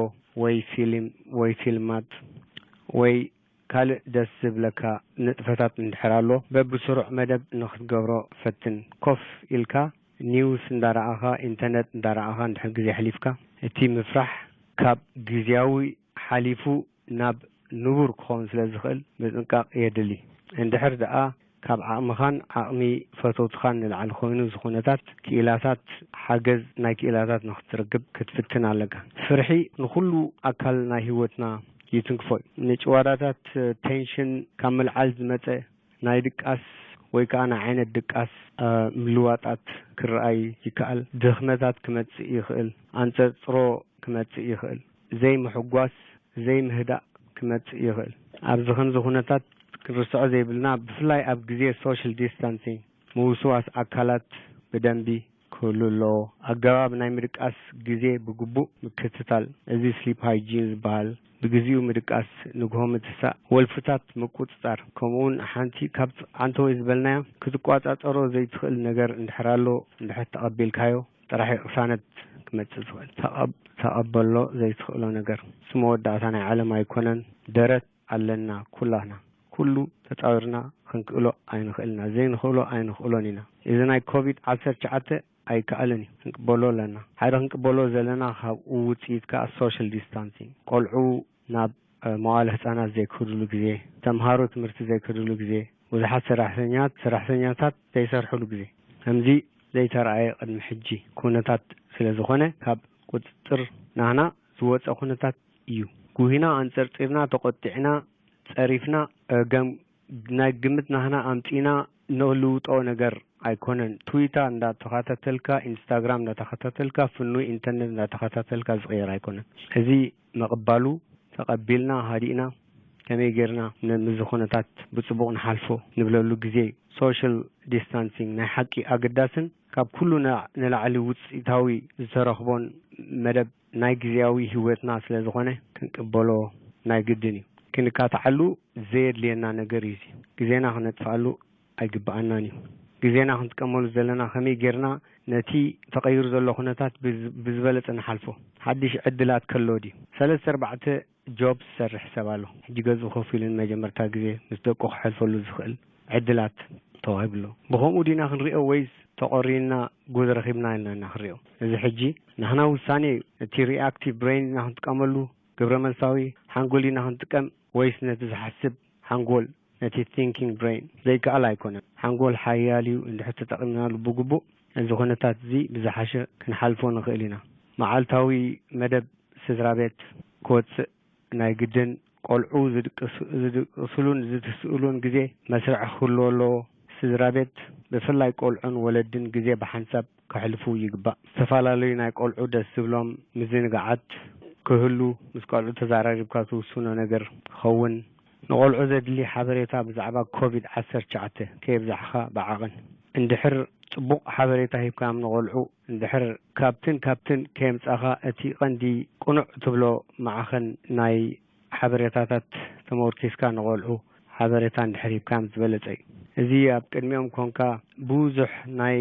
ወይ ፊልም፣ ወይ ፊልማት፣ ወይ ካልእ ደስ ዝብለካ ንጥፈታት እንድሕር ኣሎ፣ በብስሩዕ መደብ ንኽትገብሮ ፈትን። ኮፍ ኢልካ ኒውስ እንዳረኣኻ፣ ኢንተርነት እንዳረኣኻ እንድሕር ግዜ ኣሕሊፍካ፣ እቲ ምፍራሕ ካብ ግዝያዊ ሓሊፉ ናብ ንቡር ክኸውን ስለ ዝኽእል ምጥንቃቕ የድሊ። እንድሕር ደኣ ካብ ዓቕምኻን ዓቕሚ ፈተውትኻን ንላዕሊ ኮይኑ፣ እዚ ኩነታት ክኢላታት ሓገዝ ናይ ክኢላታት ንኽትርክብ ክትፍትን ኣለካ። ፍርሒ ንኹሉ ኣካል ናይ ህይወትና ይትንክፎ እዩ። ንጭዋዳታት ቴንሽን ካብ ምልዓል ዝመጸ ናይ ድቃስ ወይ ከኣ ናይ ዓይነት ድቃስ፣ እ፣ ምልዋጣት ክረኣይ ይከኣል። ድኽመታት ክመጽእ ይኽእል። ኣንጸርጽሮ ክመጽእ ይኽእል። ዘይምሕጓስ፣ ዘይምህዳእ ክመጽእ ይኽእል። ኣብዚ ከምዚ ኩነታት ክንርስዖ ዘይብልና፣ ብፍላይ ኣብ ግዜ ሶሻል ዲስታንሲንግ፣ ምውስዋስ ኣካላት ብደንቢ ክህሉ ኣለዎ። ኣገባብ ናይ ምድቃስ ግዜ ብግቡእ ምክትታል። እዚ ስሊፕ ሃይጂን ዝበሃል፣ ብግዜኡ ምድቃስ፣ ንግሆ ምትሳእ፣ ወልፍታት ምቁጽጻር፣ ከምኡውን ሓንቲ ካብ ዓንተወይ ዝበልናያ ክትቋጻጸሮ ዘይትኽእል ነገር እንድሕር ኣሎ፣ እንድሕር ተቐቢልካዮ፣ ጥራሕ እዩ ቅሳነት ክመጽእ ዝኽእል። ተቐብ-፣ ተቐበሎ ዘይትኽእሎ ነገር። እዚ መወዳእታ ናይ ዓለም ኣይኮነን። ደረት ኣለና ኩላህና። ኩሉ ተጻዊርና ክንክእሎ ኣይንኽእልና። ዘይንኽእሎ ኣይንኽእሎን ኢና። እዚ ናይ ኮቪድ ዓሰርተ ትሽዓተ ኣይከኣልን እዩ። ክንቅበሎ ኣለና። ሓደ ክንቅበሎ ዘለና ካብኡ ውጽኢት ከኣ ሶሻል ዲስታንሲንግ። ቆልዑ ናብ፣ እ፣ መዋለ ህጻናት ዘይክህዱሉ ግዜ፣ ተምሃሮ ትምህርቲ ዘይክህዱሉ ግዜ፣ ብዙሓት ሰራሕተኛት፣ ሰራሕተኛታት ዘይሰርሑሉ ግዜ። ከምዚ ዘይተረኣየ ቅድሚ ሕጂ ኩነታት ስለ ዝኾነ ካብ ቁጽጽር ናህና ዝወጸ ኩነታት እዩ። ጉሂና፣ ኣንጸርጺርና፣ ተቖጢዕና፣ ጸሪፍና፣ እ፣ ገም-፣ ናይ ግምት ናህና ኣምጺና ንልውጦ ነገር ኣይኮነን። ትዊታ እንዳተኸታተልካ፣ ኢንስታግራም እንዳተኸታተልካ፣ ፍኑይ ኢንተርነት እንዳተኸታተልካ ዝቕየር ኣይኮነን። እዚ ምቕባሉ ተቐቢልና ሃዲእና ከመይ ጌርና ን-፣ ምስዚ ኩነታት ብጽቡቕ ንሓልፎ ንብለሉ ግዜ እዩ። ሶሻል ዲስታንሲንግ ናይ ሓቂ ኣገዳስን ካብ ኩሉ ና-፣ ንላዕሊ ውጽኢታዊ ዝተረኽቦን መደብ ናይ ግዜያዊ ህይወትና ስለ ዝኾነ ክንቅበሎ ናይ ግድን እዩ። ክንካትዓሉ ዘየድልየና ነገር እዩ። እዚ ግዜና ክነጥፍኣሉ ኣይግብኣናን እዩ። ግዜና ክንጥቀመሉ ዘለና ከመይ ጌርና ነቲ ተቐይሩ ዘሎ ኩነታት ብዝ-፣ ብዝበለጸ ንሓልፎ። ሓድሽ ዕድላት ከሎ ድዩ? ሰለስተ ኣርባዕተ ጆብ ዝሰርሕ ሰብ ኣሎ። ሕጂ ገዝኡ ኮፍ ኢሉ ንመጀመርታ ግዜ ምስ ደቁ ክሐልፈሉ ዝኽእል ዕድላት ተዋሂቡ ኣሎ። ብኸምኡ ዲና ክንሪኦ ወይስ ተቖሪንና ጉድ ረኺብና ኢልና ኢና ክንሪኦ? እዚ ሕጂ ናህና ውሳኔ እዩ። እቲ ሪኣክቲቭ ብሬን ኢና ክንጥቀመሉ፣ ግብረ መልሳዊ ሓንጎል ኢና ክንጥቀም ወይስ ነቲ ዝሓስብ ሓንጎል፣ ነቲ ቲንኪንግ ብሬን? ዘይከኣል ኣይኮነን። ሓንጎል ሓያል እዩ፣ እንድሕር ተጠቒምናሉ ብግቡእ፣ እዚ ኩነታት እዚ ብዝሓሸ ክንሓልፎ ንኽእል ኢና። መዓልታዊ መደብ ስድራ ቤት ክወጽእ ናይ ግድን። ቆልዑ ዝድቅሱ-፣ ዝድቅሱሉን ዝትስእሉን ግዜ መስርዕ ክህልዎ ኣለዎ። ስድራ ቤት ብፍላይ ቆልዑን ወለድን ግዜ ብሓንሳብ ከሕልፉ ይግባእ። ዝተፈላለዩ ናይ ቆልዑ ደስ ዝብሎም ምዝንጋዓት ክህሉ፣ ምስ ቆልዑ ተዘራሪብካ ትውስኖ ነገር ክኸውን። ንቆልዑ ዘድሊ ሓበሬታ ብዛዕባ ኮቪድ ዓሰርተ ትሽዓተ ከየብዛሕኻ ብዓቐን። እንድሕር ጽቡቕ ሓበሬታ ሂብካዮም ንቆልዑ፣ እንድሕር ካብትን ካብትን ከየምጻኻ፣ እቲ ቀንዲ ቅኑዕ ትብሎ ማዕኸን ናይ ሓበሬታታት ተመርኪስካ ንቆልዑ ሓበሬታ እንድሕር ሂብካዮም ዝበለጸ እዩ። እዚ ኣብ ቅድሚኦም ኮንካ ብዙሕ ናይ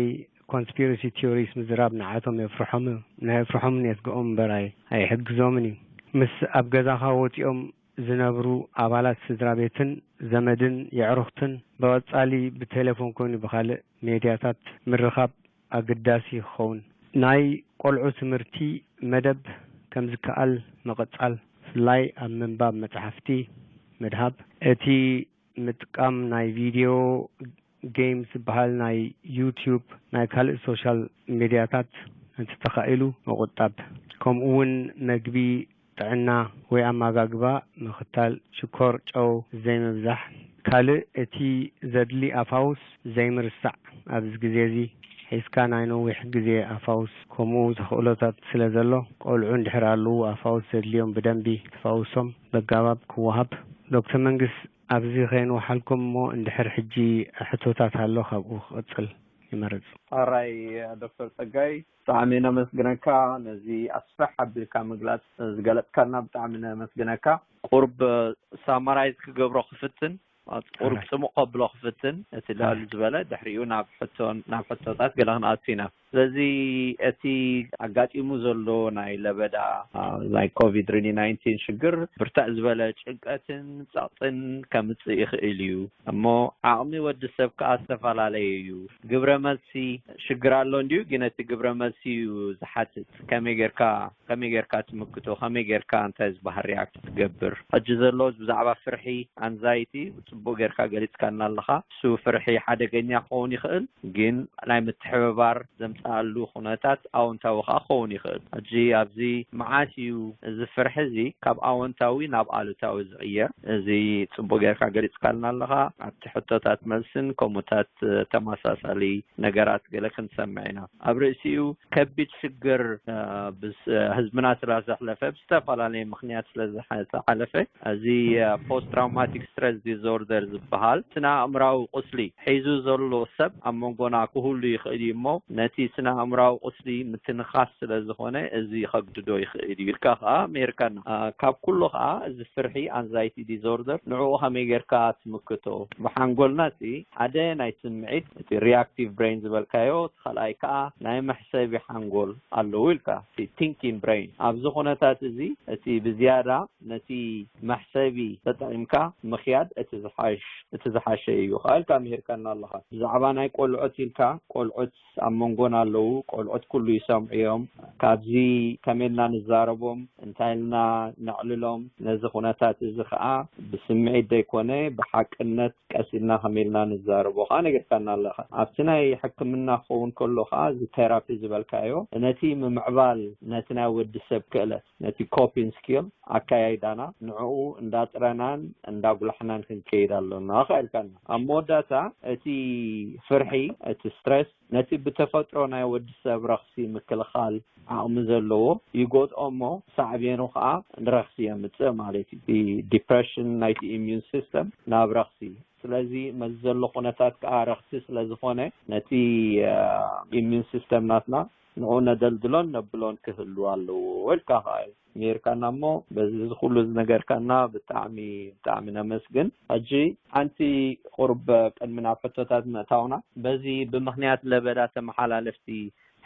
ኮንስፒረሲ ቲዮሪስ ምዝራብ ንዓቶም የፍርሖም እዩ። ናይ የፍርሖምን የስግኦም እምበር ኣይ-፣ ኣይሕግዞምን እዩ። ምስ ኣብ ገዛኻ ወጺኦም ዝነብሩ ኣባላት ስድራ ቤትን ዘመድን የዕሩኽትን ብቐጻሊ ብቴሌፎን ኮይኑ ብኻልእ ሜድያታት ምርኻብ ኣገዳሲ ይኸውን። ናይ ቆልዑ ትምህርቲ መደብ ከም ዝከኣል ምቕጻል፣ ብፍላይ ኣብ ምንባብ መጻሕፍቲ ምድሃብ። እቲ ምጥቃም ናይ ቪድዮ ጌም ዝበሃል ናይ ዩትዩብ፣ ናይ ካልእ ሶሻል ሜድያታት እንተተኻኢሉ ምቑጣብ፣ ከምኡ እውን መግቢ ጥዕና ወይ ኣመጋግባ ምኽታል፣ ሽኮር፣ ጨው ዘይምብዛሕ። ካልእ እቲ ዘድሊ ኣፋውስ ዘይምርሳዕ፣ ኣብዚ ግዜ እዚ ሒዝካ ናይ ነዊሕ ግዜ ኣፋውስ ከምኡ ተኽእሎታት ስለ ዘሎ፣ ቆልዑ እንድሕር ኣለዉ ኣፋውስ ዘድልዮም ብደንቢ ተፋውሶም በጋባብ ክወሃብ። ዶክተር መንግስ፣ ኣብዚ ከይንወሓልኩም እሞ እንድሕር ሕጂ ሕቶታት ኣሎ ካብኡ ክቕጽል ይመርጽ። ኣራይ ዶክተር ጸጋይ፣ ብጣዕሚ ነመስግነካ። ነዚ ኣስፍሕ ኣቢልካ ምግላጽ ዝገለጽካልና ብጣዕሚ ነመስግነካ። ቁርብ ሳማራይዝ ክገብሮ ክፍትን፣ ቁርብ ጽሙቕ ከብሎ ክፍትን፣ እቲ ልዕል ዝበለ ድሕሪኡ ናብ ሕቶን ናብ ሕቶታት ገለ ክንኣቱ ኢና። ስለዚ እቲ ኣጋጢሙ ዘሎ ናይ ለበዳ ናይ ኮቪድ ናይንቲን ሽግር ብርትዕ ዝበለ ጭንቀትን ጸቕጥን ከምጽእ ይኽእል እዩ። እሞ ዓቕሚ ወዲ ሰብ ከኣ ዝተፈላለየ እዩ። ግብረ መልሲ ሽግር ኣሎ እንድዩ፣ ግን እቲ ግብረ መልሲ እዩ ዝሓትት። ከመይ ጌርካ ከመይ ጌርካ ትምክቶ፣ ከመይ ጌርካ እንታይ ዝበሃል ሪያክት ትገብር። ሕጂ ዘሎ ብዛዕባ ፍርሒ፣ ኣንዛይቲ፣ ጽቡቕ ጌርካ ገሊጽካና ኣለኻ። እሱ ፍርሒ ሓደገኛ ክኸውን ይኽእል፣ ግን ናይ ምትሕብባር ዘምጽኣሉ ኩነታት ኣወንታዊ ከኣ ክኸውን ይኽእል። ሕጂ ኣብዚ መዓት እዩ እዚ ፍርሒ እዚ ካብ ኣወንታዊ ናብ ኣሉታዊ ዝቕየር። እዚ ጽቡቕ ጌርካ ገሊጽካልና ኣለኻ። ኣብቲ ሕቶታት መልስን ከምኡታት ተመሳሳሊ ነገራት ገለ ክንሰምዕ ኢና። ኣብ ርእሲኡ ከቢድ ሽግር ህዝብና ስለ ዘሕለፈ፣ ብዝተፈላለየ ምኽንያት ስለ ዝሓለፈ፣ እዚ ፖስት ትራውማቲክ ስትረስ ዲስኦርደር ዝበሃል ስነ ኣእምራዊ ቁስሊ ሒዙ ዘሎ ሰብ ኣብ መንጎና ክህሉ ይኽእል እዩ እሞ፣ ነቲ ስነ ኣእምራዊ ቁስሊ ምትንኻፍ ስለ ዝኾነ፣ እዚ ከግድዶ ይኽእል እዩ ኢልካ ከኣ ምሂርካና። ካብ ኩሉ ከኣ እዚ ፍርሒ፣ ኣንዛይቲ ዲስኦርደር፣ ንዕኡ ከመይ ጌርካ ትምክቶ? ብሓንጎልና እቲ ሓደ ናይ ስምዒት፣ እቲ ሪያክቲቭ ብሬን ዝበልካዮ፣ እቲ ካልኣይ ከኣ ናይ መሕሰቢ ሓንጎል ኣለዉ ኢልካ፣ እቲ ቲንኪንግ ብሬን። ኣብዚ ኩነታት እዚ እቲ ብዝያዳ ነቲ መሕሰቢ ተጠቒምካ ምኽያድ እቲ ዝሓሽ እቲ ዝሓሸ እዩ ከኣ ኢልካ ምሂርካና ኣለኻ። ብዛዕባ ናይ ቆልዑት ኢልካ፣ ቆልዑት ኣብ መንጎና ኣለዉ። ቆልዑት ኩሉ ይሰምዑ እዮም። ካብዚ ከመይ ኢልና ንዛረቦም፣ እንታይ ኢልና ነዕልሎም፣ ነዚ ኩነታት እዚ ከኣ ብስምዒት ዘይኮነ ብሓቅነት ቀስ ኢልና ከመይ ኢልና ንዛረቦ ከኣ ነጊርካና ኣለኻ። ኣብቲ ናይ ሕክምና ክኸውን ከሎ ከኣ እዚ ቴራፒ ዝበልካዮ ነቲ ምምዕባል ነቲ ናይ ወዲ ሰብ ክእለት፣ ነቲ ኮፒንግ ስኪል ኣካያይዳና ንዕኡ እንዳጥረናን እንዳጉላሕናን ክንከይድ ኣሎና ከኣ ኢልካና። ኣብ መወዳእታ እቲ ፍርሒ፣ እቲ ስትረስ ነቲ ብተፈጥሮ ናይ ወዲ ሰብ ረኽሲ ምክልኻል ዓቕሚ ዘለዎ ይጎድኦ እሞ ሳዕቤኑ ከኣ ንረኽሲ የምጽእ ማለት እዩ። እቲ ዲፕረሽን ናይቲ ኢሚዩን ሲስተም ናብ ረኽሲ። ስለዚ መዚ ዘሎ ኩነታት ከኣ ረኽሲ ስለ ዝኾነ ነቲ ኢሚዩን ሲስተም ናትና ንዑ ነደልድሎን ነብሎን ክህሉ ኣለዎ ኢልካ ከኣ እዩ ነይርካና እሞ በዚ እዚ ኩሉ ዝነገርካና ብጣዕሚ ብጣዕሚ ነመስግን። ሕጂ ሓንቲ ቁርብ ቅድሚ ናብ ሕቶታት ምእታውና በዚ ብምኽንያት ለበዳ ተመሓላለፍቲ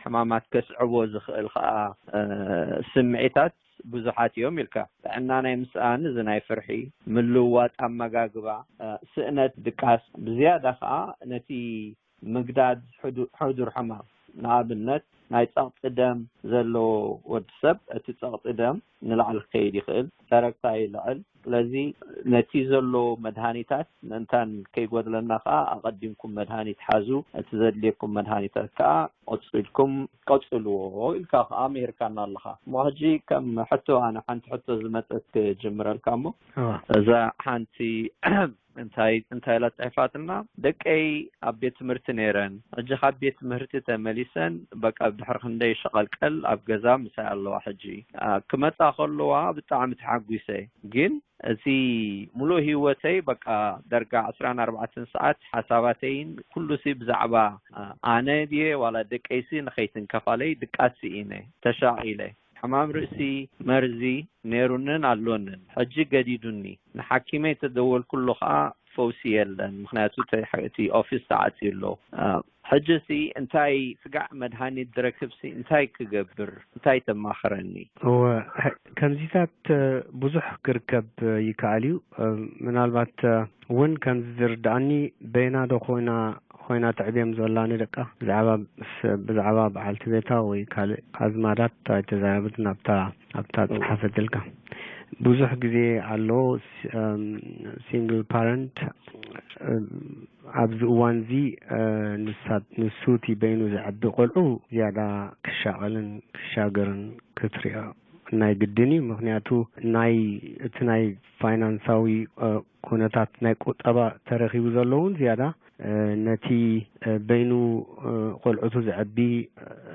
ሕማማት ከስዕቦ ዝኽእል ከኣ ስምዒታት ብዙሓት እዮም ኢልካ። ጥዕና ናይ ምስኣን፣ እዚ ናይ ፍርሒ፣ ምልውዋጥ ኣመጋግባ፣ ስእነት ድቃስ፣ ብዝያዳ ከኣ ነቲ ምግዳድ ሕዱር ሕማም፣ ንኣብነት ናይ ጸቕጢ ደም ዘለዎ ወዲ ሰብ፣ እቲ ጸቕጢ ደም ንላዕሊ ክኸይድ ይኽእል፣ ጨረግታ ይልዕል። ስለዚ ነቲ ዘሎ መድሃኒታት ምእንታን ከይጎድለና ከኣ ኣቐዲምኩም መድሃኒት ሓዙ፣ እቲ ዘድልየኩም መድሃኒታት ከኣ ቀጽልኩም ቀጽልዎ ኢልካ ከኣ ምሂርካና ኣለኻ። እሞ ሕጂ ከም ሕቶ ኣነ ሓንቲ ሕቶ ዝመጸት ክጅምረልካ እሞ እዛ ሓንቲ እንታይ እንታይ ኢላ ጽሒፋትና፣ ደቀይ ኣብ ቤት ትምህርቲ ነይረን፣ ሕጂ ካብ ቤት ትምህርቲ ተመሊሰን በቃ ድሕሪ ክንደይ ሸቐልቀል ኣብ ገዛ ምሳይ ኣለዋ። ሕጂ ክመጻ ከለዋ ብጣዕሚ ተሓጒሰ፣ ግን እቲ ሙሉእ ህይወተይ በቃ ደርጋ ዕስራን ኣርባዕተን ሰዓት ሓሳባተይን ኩሉሲ ብዛዕባ ኣነ ድየ ዋላ ደቀይሲ ንኸይትንከፋለይ ድቃስ ስኢነ፣ ተሻቒለ። ሕማም ርእሲ፣ መርዚ፣ ነይሩንን ኣሎንን። ሕጂ ገዲዱኒ። ንሓኪመይ ተደወልኩሉ ከኣ ፈውሲ የለን፣ ምኽንያቱ እቲ ኦፊስ ተዓጽዩ ኣሎ። ሕጂ ሲ እንታይ ስጋዕ መድሃኒት ድረክብ ሲ እንታይ ክገብር እንታይ ተማኽረኒ? እወ ከምዚታት ብዙሕ ክርከብ ይከኣል እዩ። ምናልባት እውን ከምዚ ዝርድኣኒ በይና ዶ ኮይና ኮይና ተዕብዮም ዘላ ንደቃ ብዛዕባ ብዛዕባ በዓልቲ ቤታ ወይ ካልእ ኣዝማዳት ኣይተዛረበትን ኣብታ ኣብታ ጸሓፈትልካ። ብዙሕ ግዜ ኣሎ ሲንግል ፓረንት እም፣ ኣብዚ እዋን እዚ፣ እ፣ ንሳ-፣ ንሱ እቲ በይኑ ዝዓቢ ቆልዑ ዝያዳ ክሻቐልን ክሻገርን ክትሪኦ ናይ ግድን እዩ። ምኽንያቱ ናይ፣ እቲ ናይ ፋይናንሳዊ፣ እ፣ ኩነታት ናይ ቁጠባ ተረኺቡ ዘሎ እውን ዝያዳ፣ እ፣ ነቲ፣ እ፣ በይኑ፣ እ፣ ቆልዑቱ ዘዕቢ፣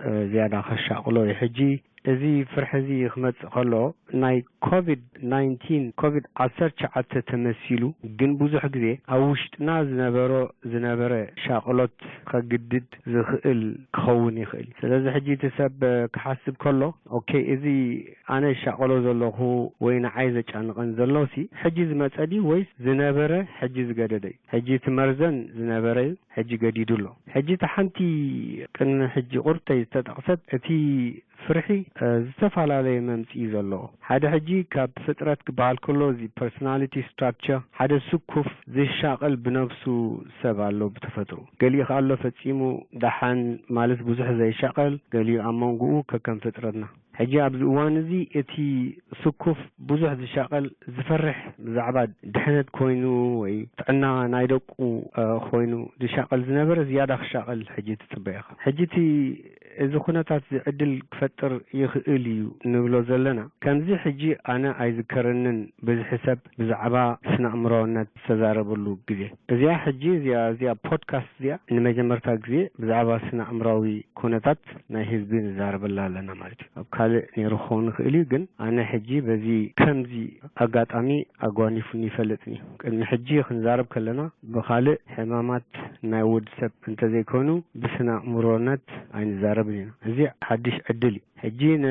እ፣ ዝያዳ ከሻቕሎ እዩ። ሕጂ እዚ ፍርሒ እዚ ክመጽእ ከሎ ናይ ኮቪድ ናይንቲን፣ ኮቪድ ዓሰርተ ትሽዓተ ተመሲሉ፣ ግን ብዙሕ ግዜ ኣብ ውሽጥና ዝነበሮ፣ ዝነበረ ሻቕሎት ከግድድ ዝኽእል ክኸውን ይኽእል። ስለዚ ሕጂ እቲ ሰብ ክሓስብ ከሎ፣ ኦኬ፣ እዚ ኣነ ይሻቐሎ ዘለኹ ወይ ንዓይ ዘጫንቐን ዘሎሲ ሕጂ ዝመጸ ድዩ ወይስ ዝነበረ ሕጂ ዝገደደ እዩ? ሕጂ እቲ መርዘን ዝነበረ እዩ፣ ሕጂ ገዲዱ ኣሎ። ሕጂ እቲ ሓንቲ ቅድሚ ሕጂ ቁርተይ ዝተጠቕሰት፣ እቲ ፍርሒ፣ እ፣ ዝተፈላለየ መምጽኢ እዩ ዘለዎ። ሓደ ሕጂ ካብ ፍጥረት ክበሃል ከሎ፣ እዚ ፐርሶናሊቲ ስትራክቸር፣ ሓደ ስኩፍ ዝሻቐል ብነፍሱ ሰብ ኣሎ ብተፈጥሮ። ገሊኡ ከኣ ኣሎ ፈጺሙ ደሓን ማለት ብዙሕ ዘይሻቐል፣ ገሊኡ ኣብ መንጎኡ ከከም ፍጥረትና። ሕጂ ኣብዚ እዋን እዚ እቲ ስኩፍ ብዙሕ ዝሻቐል ዝፈርሕ ብዛዕባ ድሕነት ኮይኑ ወይ ጥዕና ናይ ደቁ፣ እ፣ ኮይኑ ዝሻቐል ዝነበረ ዝያዳ ክሻቐል ሕጂ ትጽበ ኢኻ። ሕጂ እቲ እዚ ኩነታት እዚ ዕድል ክፈጥር ይኽእል እዩ ንብሎ ዘለና። ከምዚ ሕጂ ኣነ ኣይዝከረንን ብዝሒ ሰብ ብዛዕባ ስነ ኣእምሮነት ዝተዛረበሉ ግዜ። እዚኣ ሕጂ እዚኣ፣ እዚኣ ፖድካስት እዚኣ ንመጀመርታ ግዜ ብዛዕባ ስነ ኣእምሮዊ ኩነታት ናይ ህዝቢ ንዛረበላ ኣለና ማለት እዩ። ኣብ ካልእ ነይሩ ክኸውን ይኽእል እዩ፣ ግን ኣነ ሕጂ በዚ ከምዚ ኣጋጣሚ ኣጓኒፉኒ ይፈልጥን እዩ። ቅድሚ ሕጂ ክንዛረብ ከለና ብኻልእ ሕማማት ናይ ወዲ ሰብ እንተዘይኮይኑ ብስነ ኣእምሮነት ኣይንዛረብን ኢና። እዚ ሓድሽ ዕድል እዩ። ሕጂ ነ-፣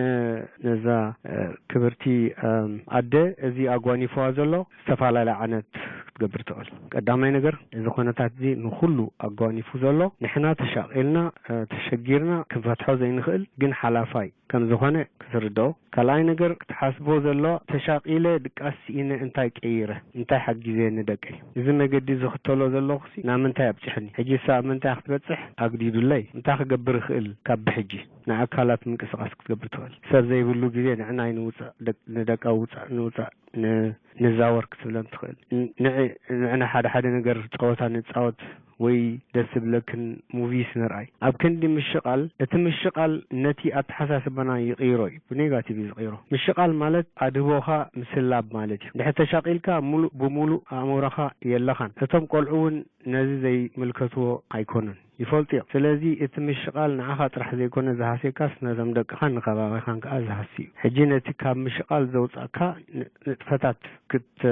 ነዛ፣ እ፣ ክብርቲ፣ እም፣ ኣደ እዚ ኣጓኒፍዋ ዘሎ ዝተፈላለየ ዓይነት ክትገብር ትኽእል። ቀዳማይ ነገር እዚ ኩነታት እዚ ንኹሉ ኣጓኒፉ ዘሎ ንሕና ተሻቒልና፣ እ፣ ተሸጊርና ክንፈትሖ ዘይንኽእል ግን ሓላፋይ ከም ዝኾነ ክትርድኦ። ካልኣይ ነገር ክትሓስቦ ዘሎ ተሻቒለ ድቃስ ስኢነ እንታይ ቀይረ? እንታይ ሓጊዘ ንደቀይ? እዚ መገዲ ዝኽተሎ ዘለኹሲ ናብ ምንታይ ኣብጺሑኒ? ሕጂ እሳ ኣብ ምንታይ ክትበጽሕ ኣግዲዱለይ? እንታይ ክገብር ይኽእል ካብ ብሕጂ? ንኣካላት ምንቅስቓስ ክትገብር ትኽእል። ሰብ ዘይብሉ ግዜ ንዕናይ ንውጻእ፣ ደቅ-፣ ንደቃ ውጻእ፣ ንውጻእ፣ ን-፣ ንዛወር ክትብለን ትኽእል። ን-፣ ንዕ-፣ ንዕና ሓደ ሓደ ነገር ጸወታ ንጻወት ወይ ደስ ዝብለክን ሙቪስ ንርኣይ። ኣብ ክንዲ ምሽቓል፣ እቲ ምሽቓል ነቲ ኣተሓሳስባና ይቕይሮ እዩ፣ ብኔጋቲቭ እዩ ዝቕይሮ። ምሽቓል ማለት ኣድህቦኻ ምስላብ ማለት እዩ። እንድሕር ተሻቒልካ፣ ሙሉእ ብሙሉእ ኣእምሮኻ የለኻን። እቶም ቆልዑ እውን ነዚ ዘይምልከትዎ ኣይኮኑን፣ ይፈልጡ እዮም። ስለዚ እቲ ምሽቓል ንዓኻ ጥራሕ ዘይኮነ ዝሃስየካስ፣ ነዞም ደቅኻን ንከባቢኻን ከኣ ዝሃሲ እዩ። ሕጂ ነቲ ካብ ምሽቓል ዘውጻእካ ን-፣ ንጥፈታት ክት-፣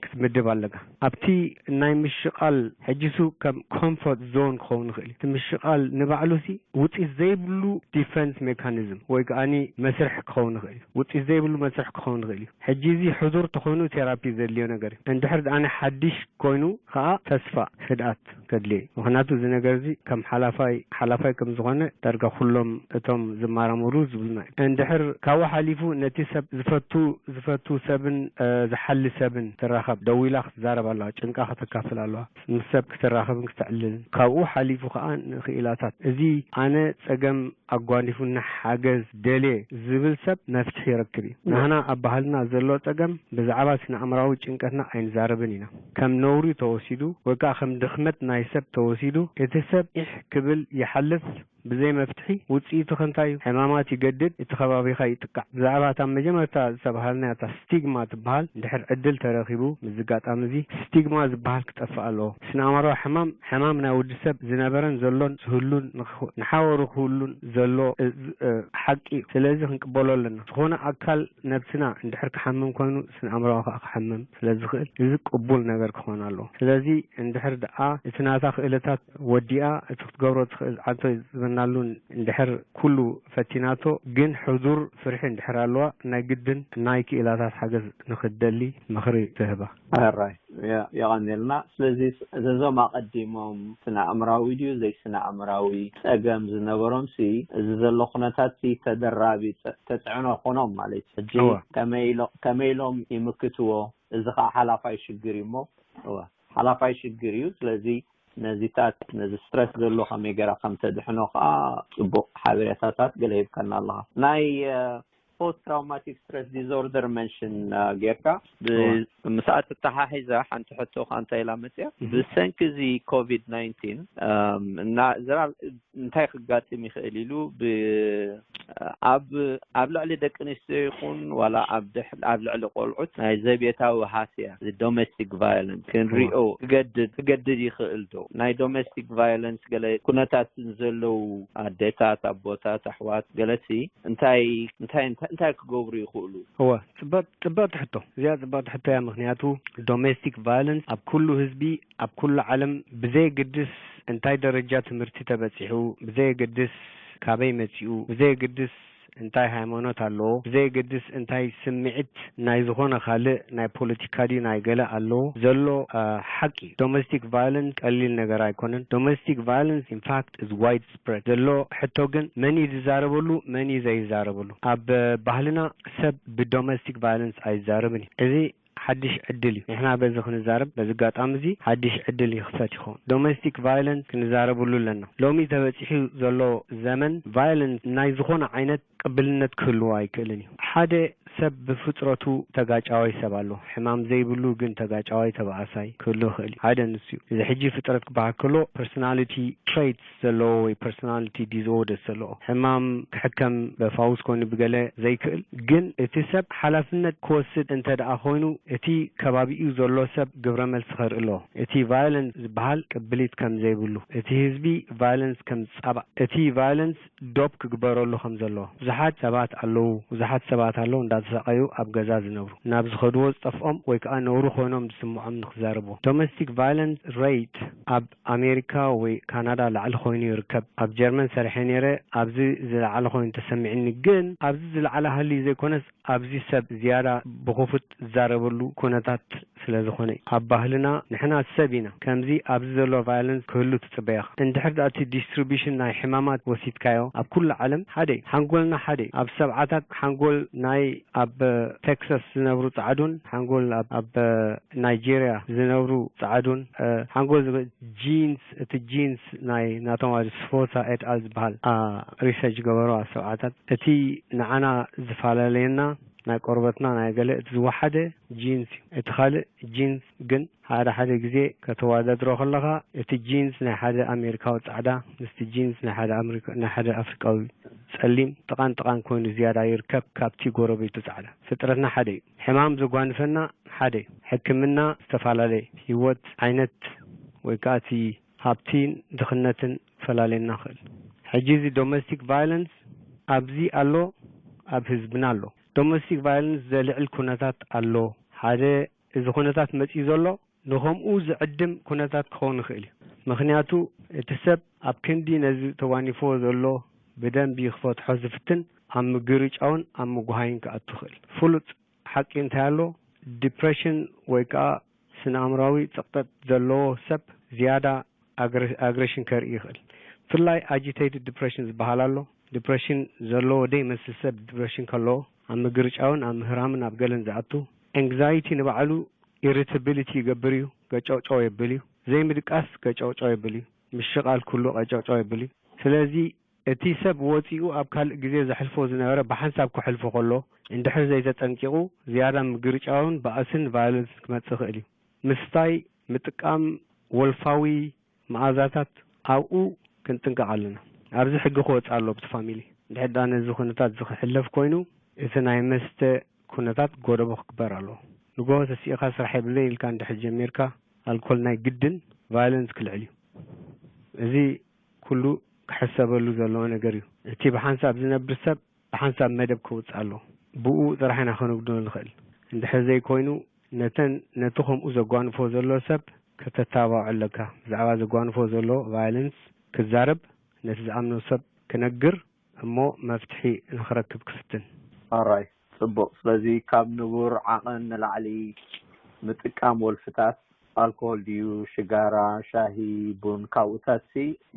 ክትምድብ ኣለካ። ኣብቲ ናይ ምሽቓል ሕጂ እሱ ከም ኮምፎርት ዞን ክኸውን ይኽእል እዩ። እቲ ምሽቓል ንባዕሉሲ ውጽኢት ዘይብሉ ዲፈንስ ሜካኒዝም ወይ ከኣኒ መስርሕ ክኸውን ይኽእል እዩ። ውጽኢት ዘይብሉ መስርሕ ክኸውን ይኽእል እዩ። ሕጂ እዚ ሕዱር ተኾይኑ ቴራፒ ዘድልዮ ነገር እዩ። እንድሕር ደኣ ናይ ሓድሽ ኮይኑ ከኣ ተስፋ፣ ህድኣት ከድልዮ እዩ። ምኽንያቱ እዚ ነገር እዚ ከም ሓላፋይ፣ ሓላፋይ ከም ዝኾነ ዳርጋ ኩሎም እቶም ዝመራመሩ ዝብሉና እዩ። እንድሕር ካብኡ ሓሊፉ ነቲ ሰብ ዝፈቱ፣ ዝፈቱ ሰብን፣ እ፣ ዝሓሊ ሰብን ትራኸብ፣ ደው ኢላ ክትዛረብ ኣለዋ፣ ጭንቃ ከተካፍል ኣለዋ፣ ምስ ሰብ ክትራኸብን ክትዕልልን። ካብኡ ሓሊፉ ከኣ ንኽኢላታት። እዚ ኣነ ጸገም ኣጓኒፉና ሓገዝ ደልየ ዝብል ሰብ መፍትሒ ይረክብ እዩ። ናህና ኣብ ባህልና ዘሎ ጸገም ብዛዕባ ስነ ኣእምራዊ ጭንቀትና ኣይንዛረብን ኢና። ከም ነውሪ ተወሲዱ ወይ ከኣ ከም ድኽመት ናይ ሰብ ተወሲዱ እቲ ሰብ ኢሕ ክብል ይሓልፍ ብዘይ መፍትሒ ውጽኢቱ ከ እንታይ እዩ? ሕማማት ይገድድ፣ እቲ ከባቢኻ ይጥቃዕ። ብዛዕባ እታ መጀመርታ ዝተባሃልናያ እታ ስቲግማ ትበሃል እንድሕር ዕድል ተረኺቡ ምስዚ ኣጋጣሚ እዚ ስቲግማ ዝበሃል ክጠፍእ ኣለዎ። ስነ ኣእምራዊ ሕማም፣ ሕማም ናይ ወዲ ሰብ ዝነበረን ዘሎን ዝህሉን ንኽ-፣ ንሓወሩ ክህሉን ዘሎ፣ እ፣ ዝ-፣ እ፣ ሓቂ እዩ። ስለዚ ክንቅበሎ ኣለና። ዝኾነ ኣካል ነብስና እንድሕር ክሓምም ኮይኑ ስነ ኣእምራዊ ከኣ ክሓምም ስለ ዝኽእል እዚ ቅቡል ነገር ክኾን ኣለዎ። ስለዚ እንድሕር ደኣ እቲ ናታ ክእለታት ወዲኣ እቲ ክትገብሮ ትኽእል ዓንቶ ዝበናሉ እንድሕር ኩሉ ፈቲናቶ፣ ግን ሕዱር ፍርሒ እንድሕር ኣለዋ ናይ ግድን ናይ ክኢላታት ሓገዝ ንኽትደሊ ምኽሪ ትህባ። ሕራይ፣ የ-፣ የቐንየልና። ስለዚ እዞም ኣቐዲሞም ስነ ኣእምራዊ ድዩ ዘይስነ ኣእምራዊ ጸገም ዝነበሮም ሲ፣ እዚ ዘሎ ኩነታት ሲ ተደራቢ ጸ-፣ ተጽዕኖ ኮኖም ማለት እዩ። ሕጂ እወ። ከመይ ኢሎ-፣ ከመይ ኢሎም ይምክትዎ? እዚ ኸዓ ሓላፋይ ሽግር እዩ እሞ፣ እወ፣ ሓላፋይ ሽግር እዩ። ስለዚ ነዚታት፣ ነዚ ስትረስ ዘሎ ከመይ ገይራ ከም ተድሕኖ ኸዓ ጽቡቕ ሓበሬታታት ገለ ሂብካና ኣለኻ። ናይ፣ እ፣ Post traumatic stress disorder mention ጌርካ ምስኣ ተተሓሒዛ ሓንቲ ሕቶ ከዓ እንታይ ኢላ መፅያ? ብሰንኪ እዚ ኮቪድ ናይንቲን እና ዝራብ እንታይ ክጋጥም ይኽእል ኢሉ ብ ኣብ ኣብ ልዕሊ ደቂ ኣንስትዮ ይኹን ዋላ ኣብ ድሕ ኣብ ልዕሊ ቆልዑት ናይ ዘቤታዊ ሃስያ ዶሜስቲክ ቫዮለንስ ክንሪኦ ክገድድ ክገድድ ይኽእል ዶ? ናይ ዶሜስቲክ ቫዮለንስ ገለ ኩነታት ዘለዉ ኣዴታት፣ ኣቦታት፣ ኣሕዋት ገለሲ እንታይ እንታይ እንታይ ክገብሩ ይኽእሉ? እወ፣ ጽብቕቲ ሕቶ። እዚኣ ጽብቕቲ ሕቶ እያ። ምኽንያቱ ዶሜስቲክ ቫዮለንስ ኣብ ኩሉ ህዝቢ፣ ኣብ ኩሉ ዓለም፣ ብዘየግድስ እንታይ ደረጃ ትምህርቲ ተበጺሑ፣ ብዘየግድስ ካበይ መጺኡ፣ ብዘየግድስ እንታይ ሃይማኖት ኣለዎ፣ ብዘየግድስ እንታይ ስምዒት ናይ ዝኾነ ካልእ ናይ ፖለቲካ ድዩ ናይ ገለ ኣለዎ ዘሎ ሓቂ። ዶሜስቲክ ቫዮለንስ ቀሊል ነገር ኣይኮነን። ዶሜስቲክ ቫዮለንስ ኢንፋክት ኢዝ ዋይድ ስፕረድ ዘሎ። ሕቶ ግን መን እዩ ዝዛረበሉ፣ መን እዩ ዘይዛረበሉ? ኣብ ባህልና ሰብ ብዶሜስቲክ ቫዮለንስ ኣይዛረብን እዩ። እዚ ሓድሽ ዕድል እዩ። ንሕና በዚ ክንዛረብ በዚ ኣጋጣሚ እዚ ሓድሽ ዕድል ይኽፈት ይኸውን። ዶሜስቲክ ቫዮለንስ ክንዛረብሉ ኣለና። ሎሚ ተበጺሑ ዘሎ ዘመን ቫዮለንስ ናይ ዝኾነ ዓይነት ቅብልነት ክህልዎ ኣይክእልን እዩ። ሓደ ሰብ ብፍጥረቱ ተጋጫዋይ ሰብ ኣሎ። ሕማም ዘይብሉ ግን ተጋጫዋይ ተባኣሳይ ክህሉ ይኽእል እዩ። ሓደ ንሱ እዩ። እዚ ሕጂ ፍጥረት ክበሃል ከሎ ፐርሶናሊቲ ትሬትስ ዘለዎ ወይ ፐርሶናሊቲ ዲስኦርደርስ ዘለዎ ሕማም ክሕከም በፋውስ ኮይኑ ብገለ ዘይክእል ግን እቲ ሰብ ሓላፍነት ክወስድ እንተ ደኣ ኮይኑ እቲ ከባቢኡ ዘሎ ሰብ ግብረ መልሲ ከርኢ ኣለዎ። እቲ ቫዮለንስ ዝበሃል ቅብሊት ከም ዘይብሉ እቲ ህዝቢ ቫዮለንስ ከም ዝጻባእ እቲ ቫዮለንስ ዶብ ክግበረሉ ከም ዘለዎ ብዙሓት ሰባት ኣለዉ። ብዙሓት ሰባት ኣለዉ እንዳተሳቐዩ ኣብ ገዛ ዝነብሩ ናብ ዝኸድዎ ዝጠፍኦም ወይ ከዓ ነውሪ ኮይኖም ዝስምዖም ንክዛረብዎ። ዶሜስቲክ ቫዮለንስ ሬት ኣብ ኣሜሪካ ወይ ካናዳ ላዕሊ ኮይኑ ይርከብ። ኣብ ጀርመን ሰሪሐ ነይረ፣ ኣብዚ ዝለዓለ ኮይኑ ተሰሚዕኒ። ግን ኣብዚ ዝለዓለ ሃልዩ ዘይኮነስ ኣብዚ ሰብ ዝያዳ ብኽፉት ዝዛረበሉ ኩነታት ስለ ዝኾነ እዩ። ኣብ ባህልና ንሕና ሰብ ኢና። ከምዚ ኣብዚ ዘሎ ቫዮለንስ ክህሉ ትጽበያ ኢኻ። እንድሕር ደኣ እቲ ዲስትሪቢሽን ናይ ሕማማት ወሲድካዮ ኣብ ኩሉ ዓለም ሓደ እዩ። ሓንጎልና ሓደ እዩ። ኣብ ሰብዓታት ሓንጎል ናይ ኣብ ቴክሳስ ዝነብሩ ጻዕዱን ሓንጎል ኣብ ናይጄርያ ዝነብሩ ጻዕዱን ሓንጎል ጂንስ እቲ ጂንስ ናይ ናቶም ስፎሳ ኤት ኣል ዝበሃል ሪሰርች ገበሩ ኣብ ሰብዓታት እቲ ንዓና ዝፈላለየና ናይ ቆርበትና ናይ ገለ እቲ ዝወሓደ ጂንስ እዩ። እቲ ካልእ ጂንስ ግን ሓደ ሓደ ግዜ ከተወዳድሮ ከለኻ እቲ ጂንስ ናይ ሓደ ኣሜሪካዊ ጻዕዳ ምስቲ ጂንስ ናይ ሓደ ኣሜሪካ ናይ ሓደ ኣፍሪቃዊ ጸሊም ጥቓን ጥቓን ኮይኑ ዝያዳ ይርከብ ካብቲ ጎረቤቱ ጻዕዳ። ፍጥረትና ሓደ እዩ። ሕማም ዘጓንፈና ሓደ እዩ። ሕክምና ዝተፈላለየ ህይወት ዓይነት ወይ ከዓ እቲ ሃብትን ድኽነትን ፈላለየና ይኽእል። ሕጂ እዚ ዶሜስቲክ ቫዮለንስ ኣብዚ ኣሎ፣ ኣብ ህዝብና ኣሎ። ዶሜስቲክ ቫዮለንስ ዘልዕል ኩነታት ኣሎ። ሓደ እዚ ኩነታት መፂኡ ዘሎ ንኸምኡ ዝዕድም ኩነታት ክኸውን ይኽእል እዩ። ምኽንያቱ እቲ ሰብ ኣብ ክንዲ ነዚ ተጓኒፍዎ ዘሎ ብደንቢ ክፈትሖ ዝፍትን ኣብ ምግርጫውን ኣብ ምጉሃይን ክኣቱ ይኽእል። ፍሉጥ ሓቂ እንታይ ኣሎ? ዲፕሬሽን ወይ ከዓ ስነ ኣእምራዊ ጸቕጠት ዘለዎ ሰብ ዝያዳ ኣግሬሽን ከርኢ ይኽእል። ብፍላይ ኣጂቴትድ ዲፕሬሽን ዝበሃል ኣሎ። ዲፕሬሽን ዘለዎ ደይመስል ሰብ ዲፕሬሽን ከለዎ ኣብ ምግርጫውን ኣብ ምህራምን ኣብ ገለን ዝኣቱ። ኤንግዛይቲ ንባዕሉ ኢሪታቢሊቲ ይገብር እዩ፣ ገጨውጨው የብል እዩ። ዘይምድቃስ ገጨውጨው የብል እዩ። ምሽቓል ኩሉ ቀጨውጨው የብል እዩ። ስለዚ እቲ ሰብ ወጺኡ ኣብ ካልእ ግዜ ዘሕልፎ ዝነበረ ብሓንሳብ ከሕልፎ ከሎ እንድሕር ዘይተጠንቂቑ ዝያዳ ምግርጫውን ባእስን ቫዮለንስን ክመጽእ ይኽእል እዩ። ምስታይ፣ ምጥቃም ወልፋዊ መኣዛታት ኣብኡ ክንጥንቀቕ ኣለና። ኣብዚ ሕጊ ክወጽእ ኣለዎ ብቲ ፋሚሊ። እንድሕር ደኣ ነዚ ኩነታት እዚ ክሕለፍ ኮይኑ እቲ ናይ መስተ ኩነታት ጎደቦ ክግበር ኣለዎ። ንጎሆ ተሲእኻ ስራሕ የብለይን ኢልካ እንድሕር ጀሚርካ ኣልኮል ናይ ግድን ቫዮለንስ ክልዕል እዩ። እዚ ኩሉ ክሕሰበሉ ዘለዎ ነገር እዩ። እቲ ብሓንሳብ ዝነብር ሰብ ብሓንሳብ መደብ ከውፅእ ኣለዎ። ብኡ ጥራሕ ኢና ከነጉድሎ ንኽእል። እንድሕር ዘይኮይኑ ነተን ነቲ ከምኡ ዘጓንፎ ዘሎ ሰብ ከተተባብዖ ኣለካ። ብዛዕባ ዘጓንፎ ዘሎ ቫዮለንስ ክዛረብ፣ ነቲ ዝኣምኖ ሰብ ክነግር እሞ መፍትሒ ንኽረክብ ክፍትን። ኣራይ ጽቡቕ። ስለዚ ካብ ንቡር ዓቐን ንላዕሊ ምጥቃም ወልፍታት ኣልኮል ድዩ ሽጋራ፣ ሻሂ፣ ቡን ካብኡታትሲ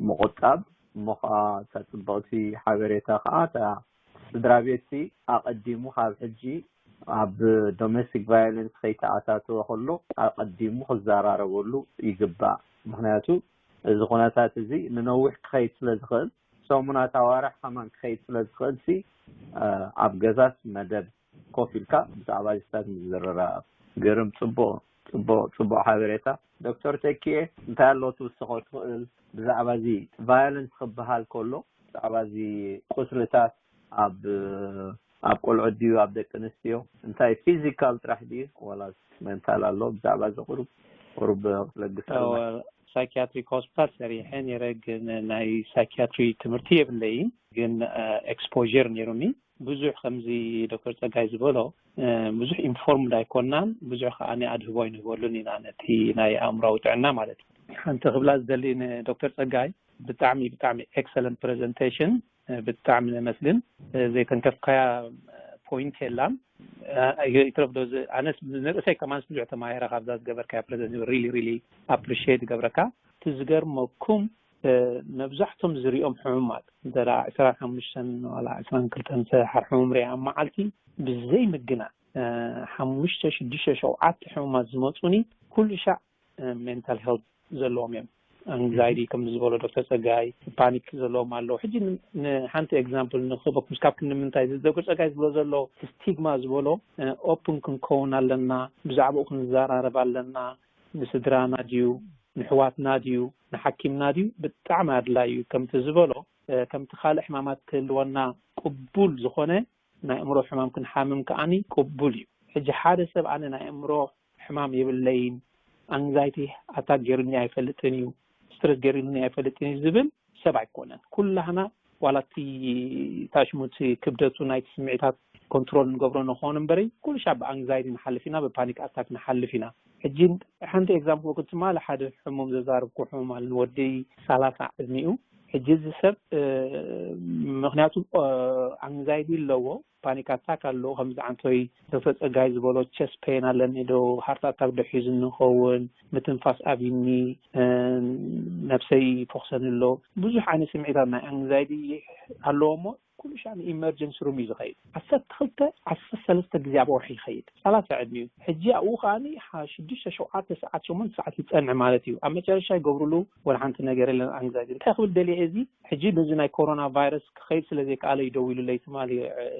ምቑጣብ እሞ ኸኣ እታ ጽብቕቲ ሓበሬታ ኸኣ እታ ስድራ ቤትሲ ኣቐዲሙ ካብ ሕጂ ኣብ ዶሜስቲክ ቫዮለንስ ከይተኣታተወ ከሎ ኣቐዲሙ ክዘራረበሉ ይግባእ። ምኽንያቱ እዚ ኩነታት እዚ ንነዊሕ ክኸይድ ስለ ዝኽእል ሰሙናት ኣዋርሕ ከማን ክኸይድ ስለ ዝኽእል ሲ ኣብ ገዛስ መደብ ኮፍ ኢልካ ብዛዕባ ዚታት ምዝርራብ ግርም። ጽቡቕ ጽቡቕ ጽቡቕ ሓበሬታ። ዶክተር ተኪኤ እንታይ ኣሎ ትውስኾ ትኽእል ብዛዕባ እዚ ቫዮለንስ ክበሃል ከሎ ብዛዕባ እዚ ቁስልታት ኣብ ኣብ ቆልዑ ድዩ ኣብ ደቂ ኣንስትዮ እንታይ ፊዚካል ጥራሕ ድዩ ዋላ መንታል ኣሎ ብዛዕባ እዚ ቁሩብ ቁሩብ ክለግስ ኣለና። ሳይኪያትሪክ ሆስፒታል ሰሪሐ ነረ ግን ናይ ሳይኪያትሪ ትምህርቲ የብለይን ግን ኤክስፖር ነይሩኒ ብዙሕ ከምዚ ዶክተር ፀጋይ ዝበሎ ብዙሕ ኢንፎርምድ ኣይኮናን ብዙሕ ከዓ ኣድህቦ ኣይንህበሉን ኢና ነቲ ናይ ኣእምራዊ ጥዕና ማለት እዩ ሓንቲ ክብላ ዝደሊ ንዶክተር ፀጋይ ብጣዕሚ ብጣዕሚ ኤክሰለንት ፕሬዘንቴሽን ብጣዕሚ ነመስግን ዘይተንከፍካያ ፖይንት የላን ይትረፍዶ ኣነስ ንርእሰይ ከማንስ ብዙሕ ተማሂረ ካብዛ ዝገበርካያ ፕሬዘንት ሪሊ ሪሊ ኣፕሪሽት ይገብረካ እቲ ዝገርመኩም መብዛሕቶም ዝሪኦም ሕሙማት እንተ ዕስራን ሓሙሽተን ዋላ ዕስራን ክልተን ሰሓር ሕሙም ሪኣ ኣብ መዓልቲ ብዘይ ምግና ሓሙሽተ ሽዱሽተ ሸውዓተ ሕሙማት ዝመፁኒ ኩሉ ሻዕ ሜንታል ሄልት ዘለዎም እዮም። ኣንግዛይቲ ከም ዝበሎ ዶክተር ፀጋይ ፓኒክ ዘለዎም ኣለዉ። ሕጂ ንሓንቲ ኤግዛምፕል ንክበኩም ስካብ ክንዲ ምንታይ እዚ ዶክተር ፀጋይ ዝብሎ ዘሎ ስቲግማ ዝበሎ ኦፕን ክንከውን ኣለና፣ ብዛዕባኡ ክንዘራረብ ኣለና፣ ንስድራና ድዩ ንሕዋትና ድዩ ንሓኪምና ድዩ ብጣዕሚ ኣድላይ እዩ። ከምቲ ዝበሎ ከምቲ ካልእ ሕማማት ክህልወና ቅቡል ዝኾነ ናይ ኣእምሮ ሕማም ክንሓምም ከዓኒ ቅቡል እዩ። ሕጂ ሓደ ሰብ ኣነ ናይ ኣእምሮ ሕማም የብለይን፣ ኣንግዛይቲ ኣታክ ገይሩኒ ኣይፈልጥን እዩ፣ ስትረስ ገይሩኒ ኣይፈልጥን እዩ ዝብል ሰብ ኣይኮነን። ኩላህና ዋላ እቲ ታሽሙቲ ክብደቱ ናይቲ ስምዒታት ኮንትሮል ንገብሮ ንኸውን እምበሪ ኩሉ ሻዕ ብኣንግዛይቲ ንሓልፍ ኢና፣ ብፓኒክ ኣታክ ንሓልፍ ኢና። ሕጂ ሓንቲ ኤግዛምፕል ክትማል ሓደ ሕሙም ዘዛርብኩ ሕሙም ኣለ ንወዲ ሰላሳ ዕድሚኡ ሕጂ እዚ ሰብ ምክንያቱ ኣንግዛይቲ ኣለዎ ፓኒክ ኣታክ ኣለዎ ከምዚ ዓንቶይ ዶክተር ፀጋይ ዝበሎ ቸስት ፔን ኣለኒ ዶ ሃርት ኣታክ ዶ ሒዙ ንኸውን ምትንፋስ ኣብኒ ነብሰይ ይፎክሰኒ ኣሎ ብዙሕ ዓይነት ስምዒታት ናይ ኣንግዛይቲ ኣለዎ እሞ ኩሉ ሻዕ ንኢመርጀንሲ ሩም እዩ ዝኸይድ ዓሰርተ ክልተ ዓሰርተ ሰለስተ ግዜ ኣብ ወርሒ ይኸይድ ሰላሳ ዕድሚኡ ሕጂ ኣብኡ ከዓኒ ሽዱሽተ ሸውዓተ ሰዓት ሸሞንተ ሰዓት ይፀንዕ ማለት እዩ ኣብ መጨረሻ ይገብርሉ ወላ ሓንቲ ነገር የለን ኣንግዛይቲ እንታይ ክብል ደልየ እዚ ሕጂ ነዚ ናይ ኮሮና ቫይረስ ክኸይድ ስለ ዘይከኣለ እዩ ደዊሉለይ ትማሊ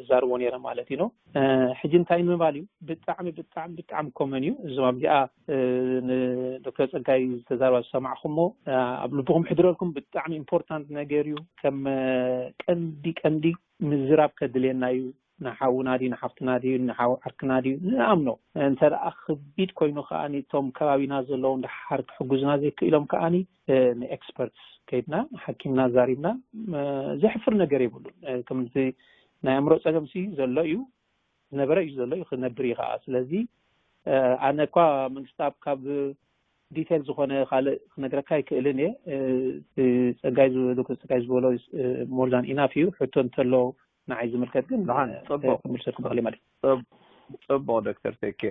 እዛርቦ ነይረ ማለት እዩ ሕጂ እንታይ ምባል እዩ ብጣዕሚ ብጣዕሚ ብጣዕሚ ኮመን እዩ እዞም ኣብዚኣ ንዶክተር ፀጋይ ዝተዛርባ ዝሰማዕኹሞ ኣብ ልብኹም ሕድረልኩም ብጣዕሚ ኢምፖርታንት ነገር እዩ ከም ቀንዲ ቀንዲ ምዝራብ ከድልየና እዩ ንሓውና ድዩ ንሓፍትና ድዩ ንሓው ዓርክና ድዩ ንኣምኖ እንተ ደኣ ክቢድ ኮይኑ ከዓኒ እቶም ከባቢና ዘለዉ ድሓር ክሕግዙና ዘይክእሎም ከዓኒ ንኤክስፐርትስ ከይድና ንሓኪምና ዛሪብና ዘሕፍር ነገር የብሉን ከምዚ ናይ ኣእምሮ ፀገምሲ ዘሎ እዩ ዝነበረ እዩ ዘሎ እዩ ክነብር እዩ ከዓ ስለዚ ኣነ እኳ መንግስታብ ካብ ዲቴል ዝኾነ ካልእ ክነግረካ ኣይክእልን እየ ዶክተር ፀጋይ ዝበሎ more than enough እዩ ሕቶ እንተሎ ንዓይ ዝምልከት ግን ደሓን፣ ጽቡቕ። ክምልሰልኩም ክእል ማለት ጽቡቕ ዶክተር ተኪ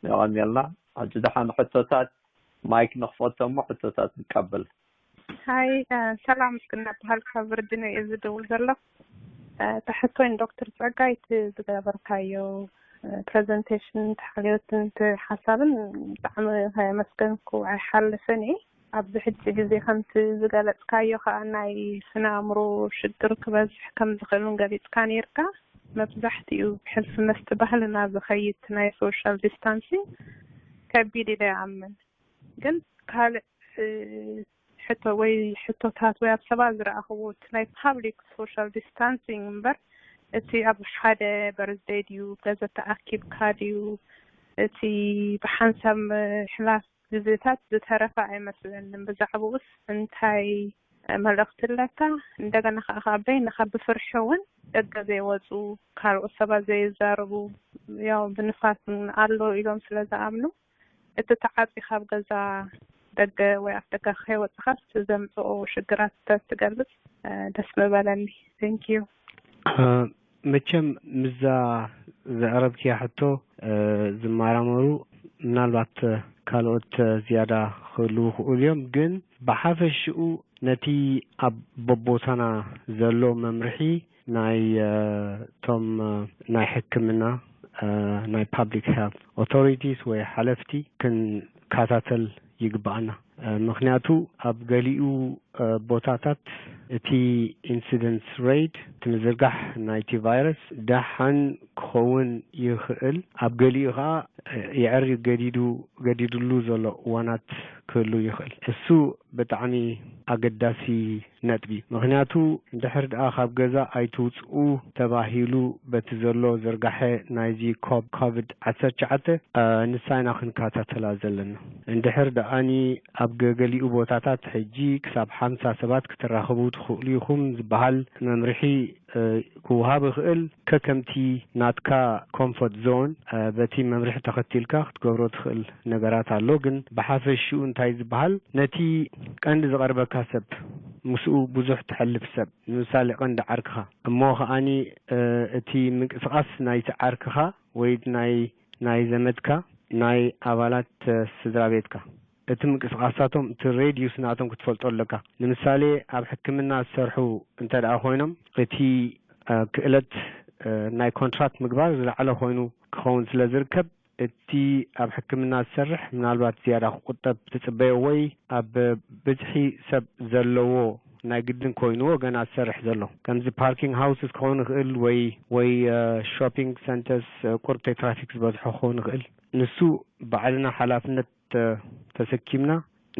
የቐንየልና። ሕጂ ደሓን ሕቶታት ማይክ ንኽፈቶ እሞ ሕቶታት ንቀብል። ሃይ ሰላም እናበሃል ካብ ርድን እየ ዝደውል ዘሎ ተሕቶይን ዶክተር ጸጋይ እቲ ዝገበርካዮ ፕሬዘንቴሽን ተሓልዮትን እቲ ሓሳብን ብጣዕሚ ከየመስገንኩ ኣይሓልፍን እየ ኣብዚ ሕጂ ግዜ ከምቲ ዝገለጽካዮ ከኣ ናይ ስነ ኣእምሮ ሽግር ክበዝሕ ከም ዝኽእልን ገሊጽካ ነይርካ። መብዛሕትኡ ብሕልፊ መስቲ ባህልና ዝኸይድ ናይ ሶሻል ዲስታንሲንግ ከቢድ ኢለ ይኣምን። ግን ካልእ ሕቶ ወይ ሕቶታት ወይ ኣብ ሰባት ዝረኣኽዎ እቲ ናይ ፓብሊክ ሶሻል ዲስታንሲንግ እምበር እቲ ኣብ ሓደ በርዝደይ ድዩ ገዛ ተኣኪብካ ድዩ እቲ ብሓንሳብ ምሕላፍ ግዜታት ዝተረፈ ኣይመስለንን። ብዛዕባኡስ እንታይ መልእኽቲ ኣለካ? እንደገና ከዓ ካብ በይንኻ ብፍርሒ እውን ደገ ዘይወፁ፣ ካልኦት ሰባት ዘይዛረቡ፣ ያው ብንፋስ ኣሎ ኢሎም ስለ ዝኣምኑ እቲ ተዓፂኻ ኣብ ገዛ ደገ ወይ ኣፍ ደገ ከይወፅኻስ ዘምፅኦ ሽግራት ተትገልፅ ደስ ምበለኒ። Thank you። መቸም ምዛ ዘዕረብክያ ሕቶ ዝመራመሩ ምናልባት ካልኦት ዝያዳ ክህልዉ ክእሉ እዮም ግን ብሓፈሽኡ ነቲ ኣብ በቦታና ዘሎ መምርሒ ናይ ቶም ናይ ሕክምና ናይ public health authorities ወይ ሓለፍቲ ክንከታተል ይግባኣና ምኽንያቱ ኣብ ገሊኡ ቦታታት እቲ ኢንሲደንስ ሬት፣ እቲ ምዝርጋሕ ናይቲ ቫይረስ ደሓን ክኸውን ይኽእል፣ ኣብ ገሊኡ ኸዓ የዕሪ ገዲዱ ገዲድሉ ዘሎ እዋናት ክህሉ ይኽእል። እሱ ብጣዕሚ ኣገዳሲ ነጥቢ። ምኽንያቱ እንድሕር ደኣ ካብ ገዛ ኣይትውፅኡ ተባሂሉ በቲ ዘሎ ዝርጋሐ ናይዚ ኮብ-፣ ኮቪድ ዓሰርተ ትሽዓተ፣ ንሳ ኢና ክንከታተላ ዘለና። እንድሕር ደኣኒ ኣብ ገገሊኡ ቦታታት ሕጂ ክሳብ ሓምሳ ሰባት ክትራኸቡ ትኽእሉ ኢኹም ዝበሃል መምርሒ ክወሃብ ይኽእል። ከከምቲ ናትካ ኮምፎርት ዞን በቲ መምርሒ ተኸቲልካ ክትገብሮ ትኽእል ነገራት ኣሎ። ግን ብሓፈሽኡ እንታይ ዝበሃል፣ ነቲ ቀንዲ ዝቐርበካ ሰብ፣ ምስኡ ብዙሕ ትሐልፍ ሰብ፣ ንምሳሌ ቀንዲ ዓርክኻ፣ እሞ ከኣኒ እቲ ምንቅስቓስ ናይቲ ዓርክኻ ወይ ናይ ናይ ዘመድካ፣ ናይ ኣባላት ስድራ ቤትካ፣ እቲ ምንቅስቓሳቶም፣ እቲ ሬድዩስ ናቶም ክትፈልጦ ኣለካ። ንምሳሌ ኣብ ሕክምና ዝሰርሑ እንተ ደኣ ኮይኖም፣ እቲ ክእለት ናይ ኮንትራክት ምግባር ዝለዓለ ኮይኑ ክኸውን ስለ ዝርከብ፣ እቲ ኣብ ሕክምና ዝሰርሕ ምናልባት ዝያዳ ክቁጠብ ትጽበዮ፣ ወይ ኣብ ብዝሒ ሰብ ዘለዎ ናይ ግድን ኮይንዎ ገና ዝሰርሕ ዘሎ፣ ከምዚ ፓርኪንግ ሃውስስ ክኸውን ይኽእል፣ ወይ ወይ ሾፒንግ ሰንተርስ፣ ቁርብ ትራፊክ ዝበዝሖ ክኸውን ይኽእል። ንሱ ባዕልና ሓላፍነት ተሰኪምና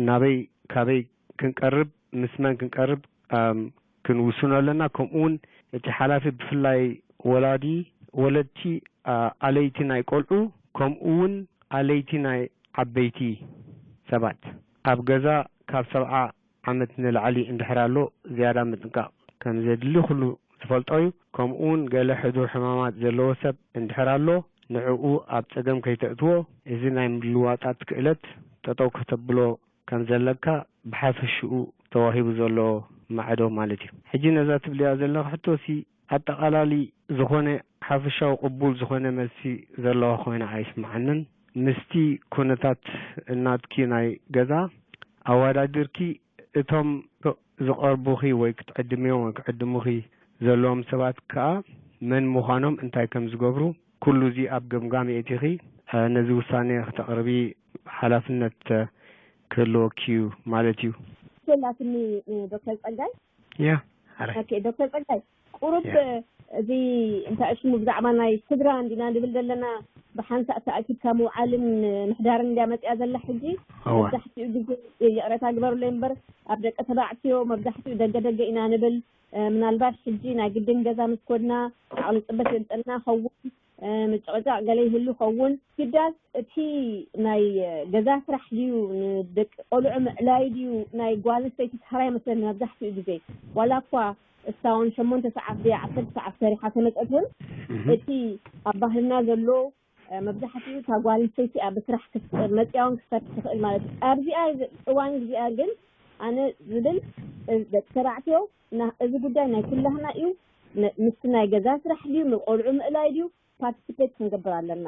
ናበይ ካበይ ክንቀርብ፣ ምስ መን ክንቀርብ ክንውስኖ ኣለና። ከምኡ እውን እቲ ሓላፊ ብፍላይ ወላዲ፣ ወለድቲ፣ ኣለይቲ ናይ ቆልዑ፣ ከምኡ እውን ኣለይቲ ናይ ዓበይቲ ሰባት፣ ኣብ ገዛ ካብ ሰብዓ ዓመት ንላዕሊ እንድሕር ኣሎ ዝያዳ ምጥንቃቕ ከም ዘድሊ ኩሉ ዝፈልጦ እዩ። ከምኡ እውን ገለ ሕዱር ሕማማት ዘለዎ ሰብ እንድሕር ኣሎ ንዕኡ ኣብ ጸገም ከይተእትዎ፣ እዚ ናይ ምልዋጣት ክእለት ጠጠው ከተብሎ ከም ዘለካ ብሓፈሽኡ ተዋሂቡ ዘሎ ማዕዶ ማለት እዩ። ሕጂ ነዛ ትብልያ ዘለኻ ሕቶሲ ኣጠቓላሊ ዝኾነ ሓፈሻዊ ቅቡል ዝኾነ መልሲ ዘለዋ ኮይና ኣይስምዓንን። ምስቲ ኩነታት እናትኪ ናይ ገዛ ኣወዳድርኪ እቶም ዝቐርቡኺ ወይ ክትዕድምዮም ወይ ክዕድሙኺ ዘለዎም ሰባት ከኣ መን ምዃኖም እንታይ ከም ዝገብሩ ኩሉ እዚ ኣብ ገምጋም የእቲኺ ነዚ ውሳኔ ክተቕርቢ ሓላፍነት ክህልወኪ እዩ ማለት እዩ። ሸላትኒ ዶክተር ጸጋይ ያ ሓራይ ኦኬ ዶክተር ጸጋይ ቁሩብ እዚ እንታይ ሽሙ ብዛዕባ ናይ ስድራ እንዲና ንብል ዘለና ብሓንሳእ ተኣኪብካ ምውዓልን ምሕዳርን እንዲያ መፅያ ዘላ ሕጂ እዋ መብዛሕትኡ ግዜ ይቕረታ ግበሩለይ እምበር ኣብ ደቂ ተባዕትዮ መብዛሕትኡ ደገ ደገ ኢና ንብል ምናልባት ሕጂ ናይ ግድን ገዛ ምስ ኮድና ዓቕሊ ፅበት የምፀልና ኸውን ምጭቕጫቕ ገለ ይህሉ ኸውን ግዳስ እቲ ናይ ገዛ ስራሕ ድዩ ንደቂ ቆልዑ ምዕላይ ድዩ ናይ ጓል ኣንስተይቲ ተራ ይመስለኒ መብዛሕትኡ ግዜ ዋላ እኳ እሳ እውን ሸሞንተ ሰዓት ድያ ዓሰርተ ሰዓት ሰሪሓ ተመፀት እውን እቲ ኣብ ባህልና ዘሎ መብዛሕትኡ እታ ጓል ኣንስተይቲ እያ ብስራሕ መፅያ እውን ክትሰርሕ ትኽእል ማለት እዩ ኣብዚኣ እዋን እዚኣ ግን ኣነ ዝብል ደቂ ተባዕትዮ እዚ ጉዳይ ናይ ኩላህና እዩ ምስቲ ናይ ገዛ ስራሕ ድዩ ንቆልዑ ምእላይ ድዩ ፓርቲስፔት ክንገብር ኣለና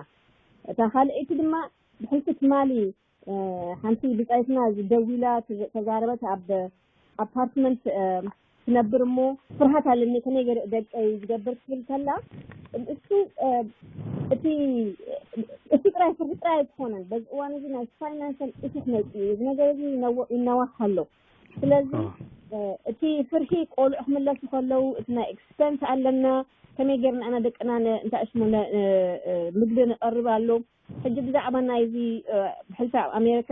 እታ ካልኣይቲ ድማ ብሕልፊ ትማሊ ሓንቲ ብፃይትና ደዊላ ተዛረበት ኣብ ኣፓርትመንት ትነብር እሞ ፍርሃት ኣለኒ ከመይ ገይረ ደቀይ ዝገብር ትብል ከላ እሱ እቲ እቲ ጥራይ ፍርሂ ጥራይ ኣይኮነን በዚ እዋን እዚ ናይ ፋይናንሻል ኢሹ ክመፅእ እዩ እዚ ነገር እዚ ይነዋሕ ኣሎ ስለዚ እቲ ፍርሂ ቆልዑ ክምለሱ ከለዉ እቲ ናይ ኤክስፐንስ ኣለና ከመይ ገይርና ኢና ደቅና እንታይ ሽሙ ምግቢ ንቐርብ ኣሎ ሕጂ ብዛዕባ ናይዚ ብሕልፊ ኣብ ኣሜሪካ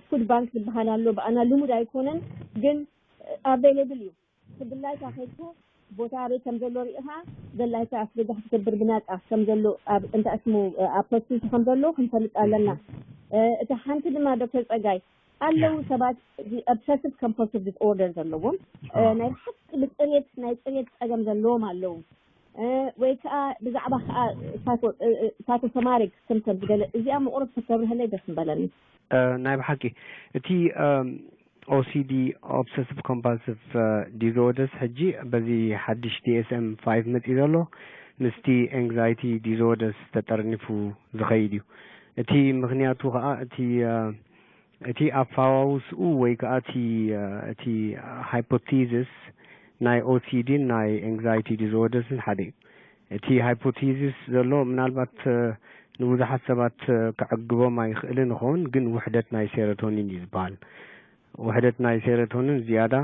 ፉድ ባንክ ዝበሃል ኣሎ ብኣና ልሙድ ኣይኮነን ግን ኣቬይለብል እዩ ክድላይካ ከይድካ ቦታ ኣበይ ከም ዘሎ ርኢኻ ደላይካ ኣስገዛ ክትገብር ብናፃ ከም ዘሎ ኣብ እንታይ ሽሙ ኣብ ፖስቲቲ ከም ዘሎ ክንፈልጥ ኣለና እቲ ሓንቲ ድማ ዶክተር ፀጋይ ኣለዉ ሰባት እዚ ኦብሰሲቭ ኮምፖልሲቭ ዲስኦርደር ዘለዎም ናይ ብሓቂ ብፅሬት ናይ ፅሬት ፀገም ዘለዎም ኣለዉ ወይ ከዓ ብዛዕባ ከዓ ሳይኮሶማሪክ ስምፕተምስ ገለ እዚኣ ምቁሩብ ከተብርሀለይ ደስ ምበለኒ ናይ ብሓቂ እቲ ኦሲዲ ኦብሰሲቭ ኮምፓልሲቭ ዲስኦርደርስ ሕጂ በዚ ሓድሽ ዲኤስኤም ፋይቭ መፂኡ ዘሎ ምስቲ ኤንግዛይቲ ዲስኦርደርስ ተጠርኒፉ ዝኸይድ እዩ እቲ ምክንያቱ ከዓ እቲ እቲ ኣፈዋውስኡ ወይ ከዓ እቲ እቲ ሃይፖቲዝስ ናይ ኦሲዲን ናይ ኤንግዛይቲ ዲስኦርደርስን ሓደ እዩ። እቲ ሃይፖቲዝስ ዘሎ ምናልባት ንብዙሓት ሰባት ከዕግቦም ኣይኽእልን ይኸውን፣ ግን ውሕደት ናይ ሴሮቶኒን እዩ ዝበሃል። ውሕደት ናይ ሴሮቶኒን ዝያዳ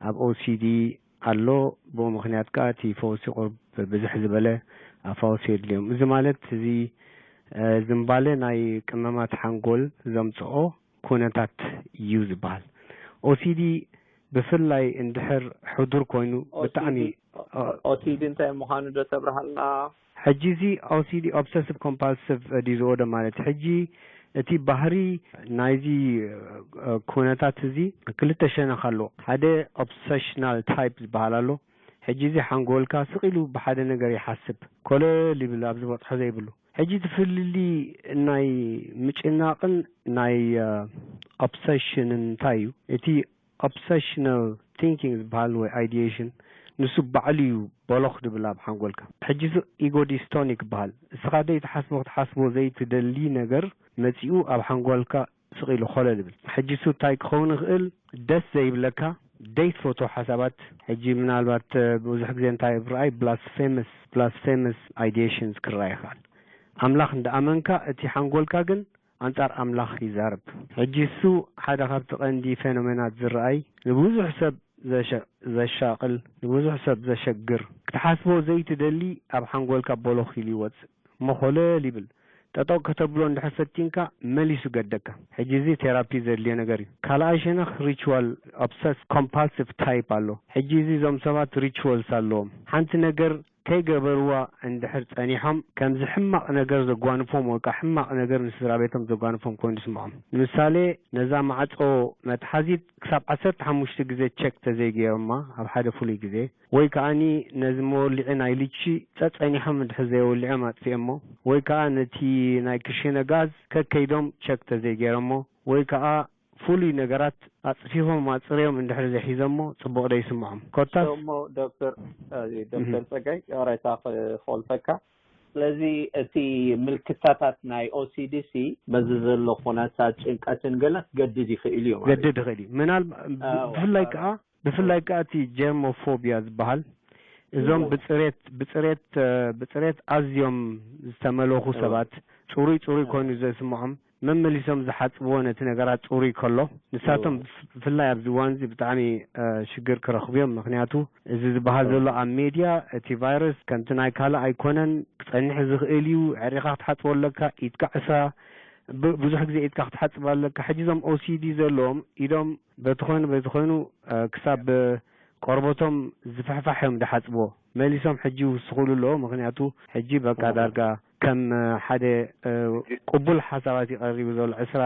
ኣብ ኦሲዲ ኣሎ። ብኡ ምኽንያት ከኣ እቲ ፈውሲ ቁርብ ብዝሕ ዝበለ ኣፋውስ የድልዮም። እዚ ማለት እዚ ዝንባለ ናይ ቅመማት ሓንጎል ዘምጽኦ ኩነታት እዩ ዝበሃል። ኦሲዲ ብፍላይ እንድሕር ሕዱር ኮይኑ ብጣዕሚ ኦሲዲ እንታይ ምዃኑ ዶ ተብርሃልና? ሕጂ እዚ ኦሲዲ፣ ኦብሰሲቭ ኮምፓልሲቭ ዲስኦርደር ማለት ሕጂ እቲ ባህሪ ናይዚ ኩነታት እዚ ክልተ ሸነኽ ኣለዎ። ሓደ ኦብሰሽናል ታይፕ ዝበሃል ኣሎ። ሕጂ እዚ ሓንጎልካ ስቕ ኢሉ ብሓደ ነገር ይሓስብ፣ ኮለል ይብል፣ ኣብ ዝበጽሖ ዘይብሉ። ሕጂ እቲ ፍልልይ ናይ ምጭናቕን ናይ ኦብሰሽንን እንታይ እዩ? እቲ ኦብሰሽናል ቲንኪንግ ዝበሃል ወይ ኣይዲዬሽን ንሱ ባዕሉ እዩ ቦሎኽ ድብል ኣብ ሓንጎልካ። ሕጂ እዚ ኢጎ ዲስቶኒክ ይበሃል። እስኻ ዘይትሓስቦ ክትሓስቦ ዘይትደሊ ነገር መጺኡ ኣብ ሓንጎልካ ስቕ ኢሉ ኮለል ይብል። ሕጂ እሱ እንታይ ክኸውን ይኽእል? ደስ ዘይብለካ፣ ዘይትፈትዎ ሓሳባት። ሕጂ ምናልባት ብዙሕ ግዜ እንታይ ብረኣይ ብላስፌመስ ብላስፌመስ ኣይዲዬሽንስ ክረኣ ይኽእል። ኣምላኽ እንዳኣመንካ እቲ ሓንጎልካ ግን ኣንጻር ኣምላኽ ይዛረብ። ሕጂ እሱ ሓደ ካብቲ ቀንዲ ፌኖሜናት ዝረኣይ ንብዙሕ ሰብ ዘሻቅል፣ ንብዙሕ ሰብ ዘሸግር፣ ክትሓስቦ ዘይትደሊ ኣብ ሓንጎልካ ቦሎኽ ኢሉ ይወጽእ። እሞ ኮለል ይብል። ጠጠው ከተብሎ እንድሕር ፈቲንካ መሊሱ ገደካ። ሕጂ እዚ ቴራፒ ዘድልዮ ነገር እዩ። ካልኣይ ሸነኽ ሪቹዋል ኦብሰስ ኮምፓልሲቭ ታይፕ ኣሎ። ሕጂ እዚ እዞም ሰባት ሪቹዋልስ ኣለዎም። ሓንቲ ነገር ከይገበርዋ እንድሕር ጸኒሖም ከምዚ ሕማቕ ነገር ዘጓንፎም ወይ ከዓ ሕማቕ ነገር ንስድራ ቤቶም ዘጓንፎም ኮይኑ ይስምዖም። ንምሳሌ ነዛ ማዕጾ መትሓዚት ክሳብ ዓሰርተ ሓሙሽተ ግዜ ቸክ ተዘይገይሮማ ኣብ ሓደ ፍሉይ ግዜ ወይ ከኣኒ ነዚ መወሊዒ ናይ ልቺ ጸጸኒሖም እንድሕር ዘይወሊዖም ኣጥፊኦሞ ወይ ከኣ ነቲ ናይ ክሽነ ጋዝ ከከይዶም ቸክ ተዘይገይሮሞ ወይ ከኣ ፍሉይ ነገራት ኣጽፊፎም ኣጽርዮም እንድሕር ዘይሒዞሞ ጽቡቕ ደይስምዖም። ኮታስ እሞ ዶክተር ዶክተር ጸጋይ ይቕሬታ ክኾልፈካ። ስለዚ እቲ ምልክታታት ናይ ኦሲዲሲ በዚ ዘሎ ኩነታት ጭንቀትን ገለ ክገድድ ይኽእል እዩ ማለት ገድድ ይኽእል እዩ። ምናልባት ብፍላይ ከዓ ብፍላይ ከዓ እቲ ጀርሞፎቢያ ዝበሃል እዞም ብፅሬት ብፅሬት ብፅሬት ኣዝዮም ዝተመለኹ ሰባት ፅሩይ ፅሩይ ኮይኑ ዘስምዖም መመሊሶም ዝሓፅብዎ ነቲ ነገራት ፅሩይ ከሎ ንሳቶም ብፍላይ ኣብዚ እዋን እዚ ብጣዕሚ ሽግር ክረኽቡ እዮም። ምክንያቱ እዚ ዝበሃል ዘሎ ኣብ ሜድያ እቲ ቫይረስ ከምቲ ናይ ካልእ ኣይኮነን፣ ክፀንሕ ዝኽእል እዩ፣ ዕሪኻ ክትሓፅቦ ኣለካ፣ ኢድካ ዕስራ ብዙሕ ግዜ ኢድካ ክትሓፅብ ኣለካ። ሕጂ እዞም ኦሲዲ ዘለዎም ኢዶም በቲ ኮይኑ በቲ ኮይኑ ክሳብ ቆርበቶም ዝፍሕፋሕ እዮም ዝሓፅብዎ። መሊሶም ሕጂ ይውስኹሉ ኣለዎ። ምክንያቱ ሕጂ በቃ ዳርጋ ከም ሓደ ቅቡል ሓሳባት እዩ ቀሪቡ ዘሎ። ዕስራ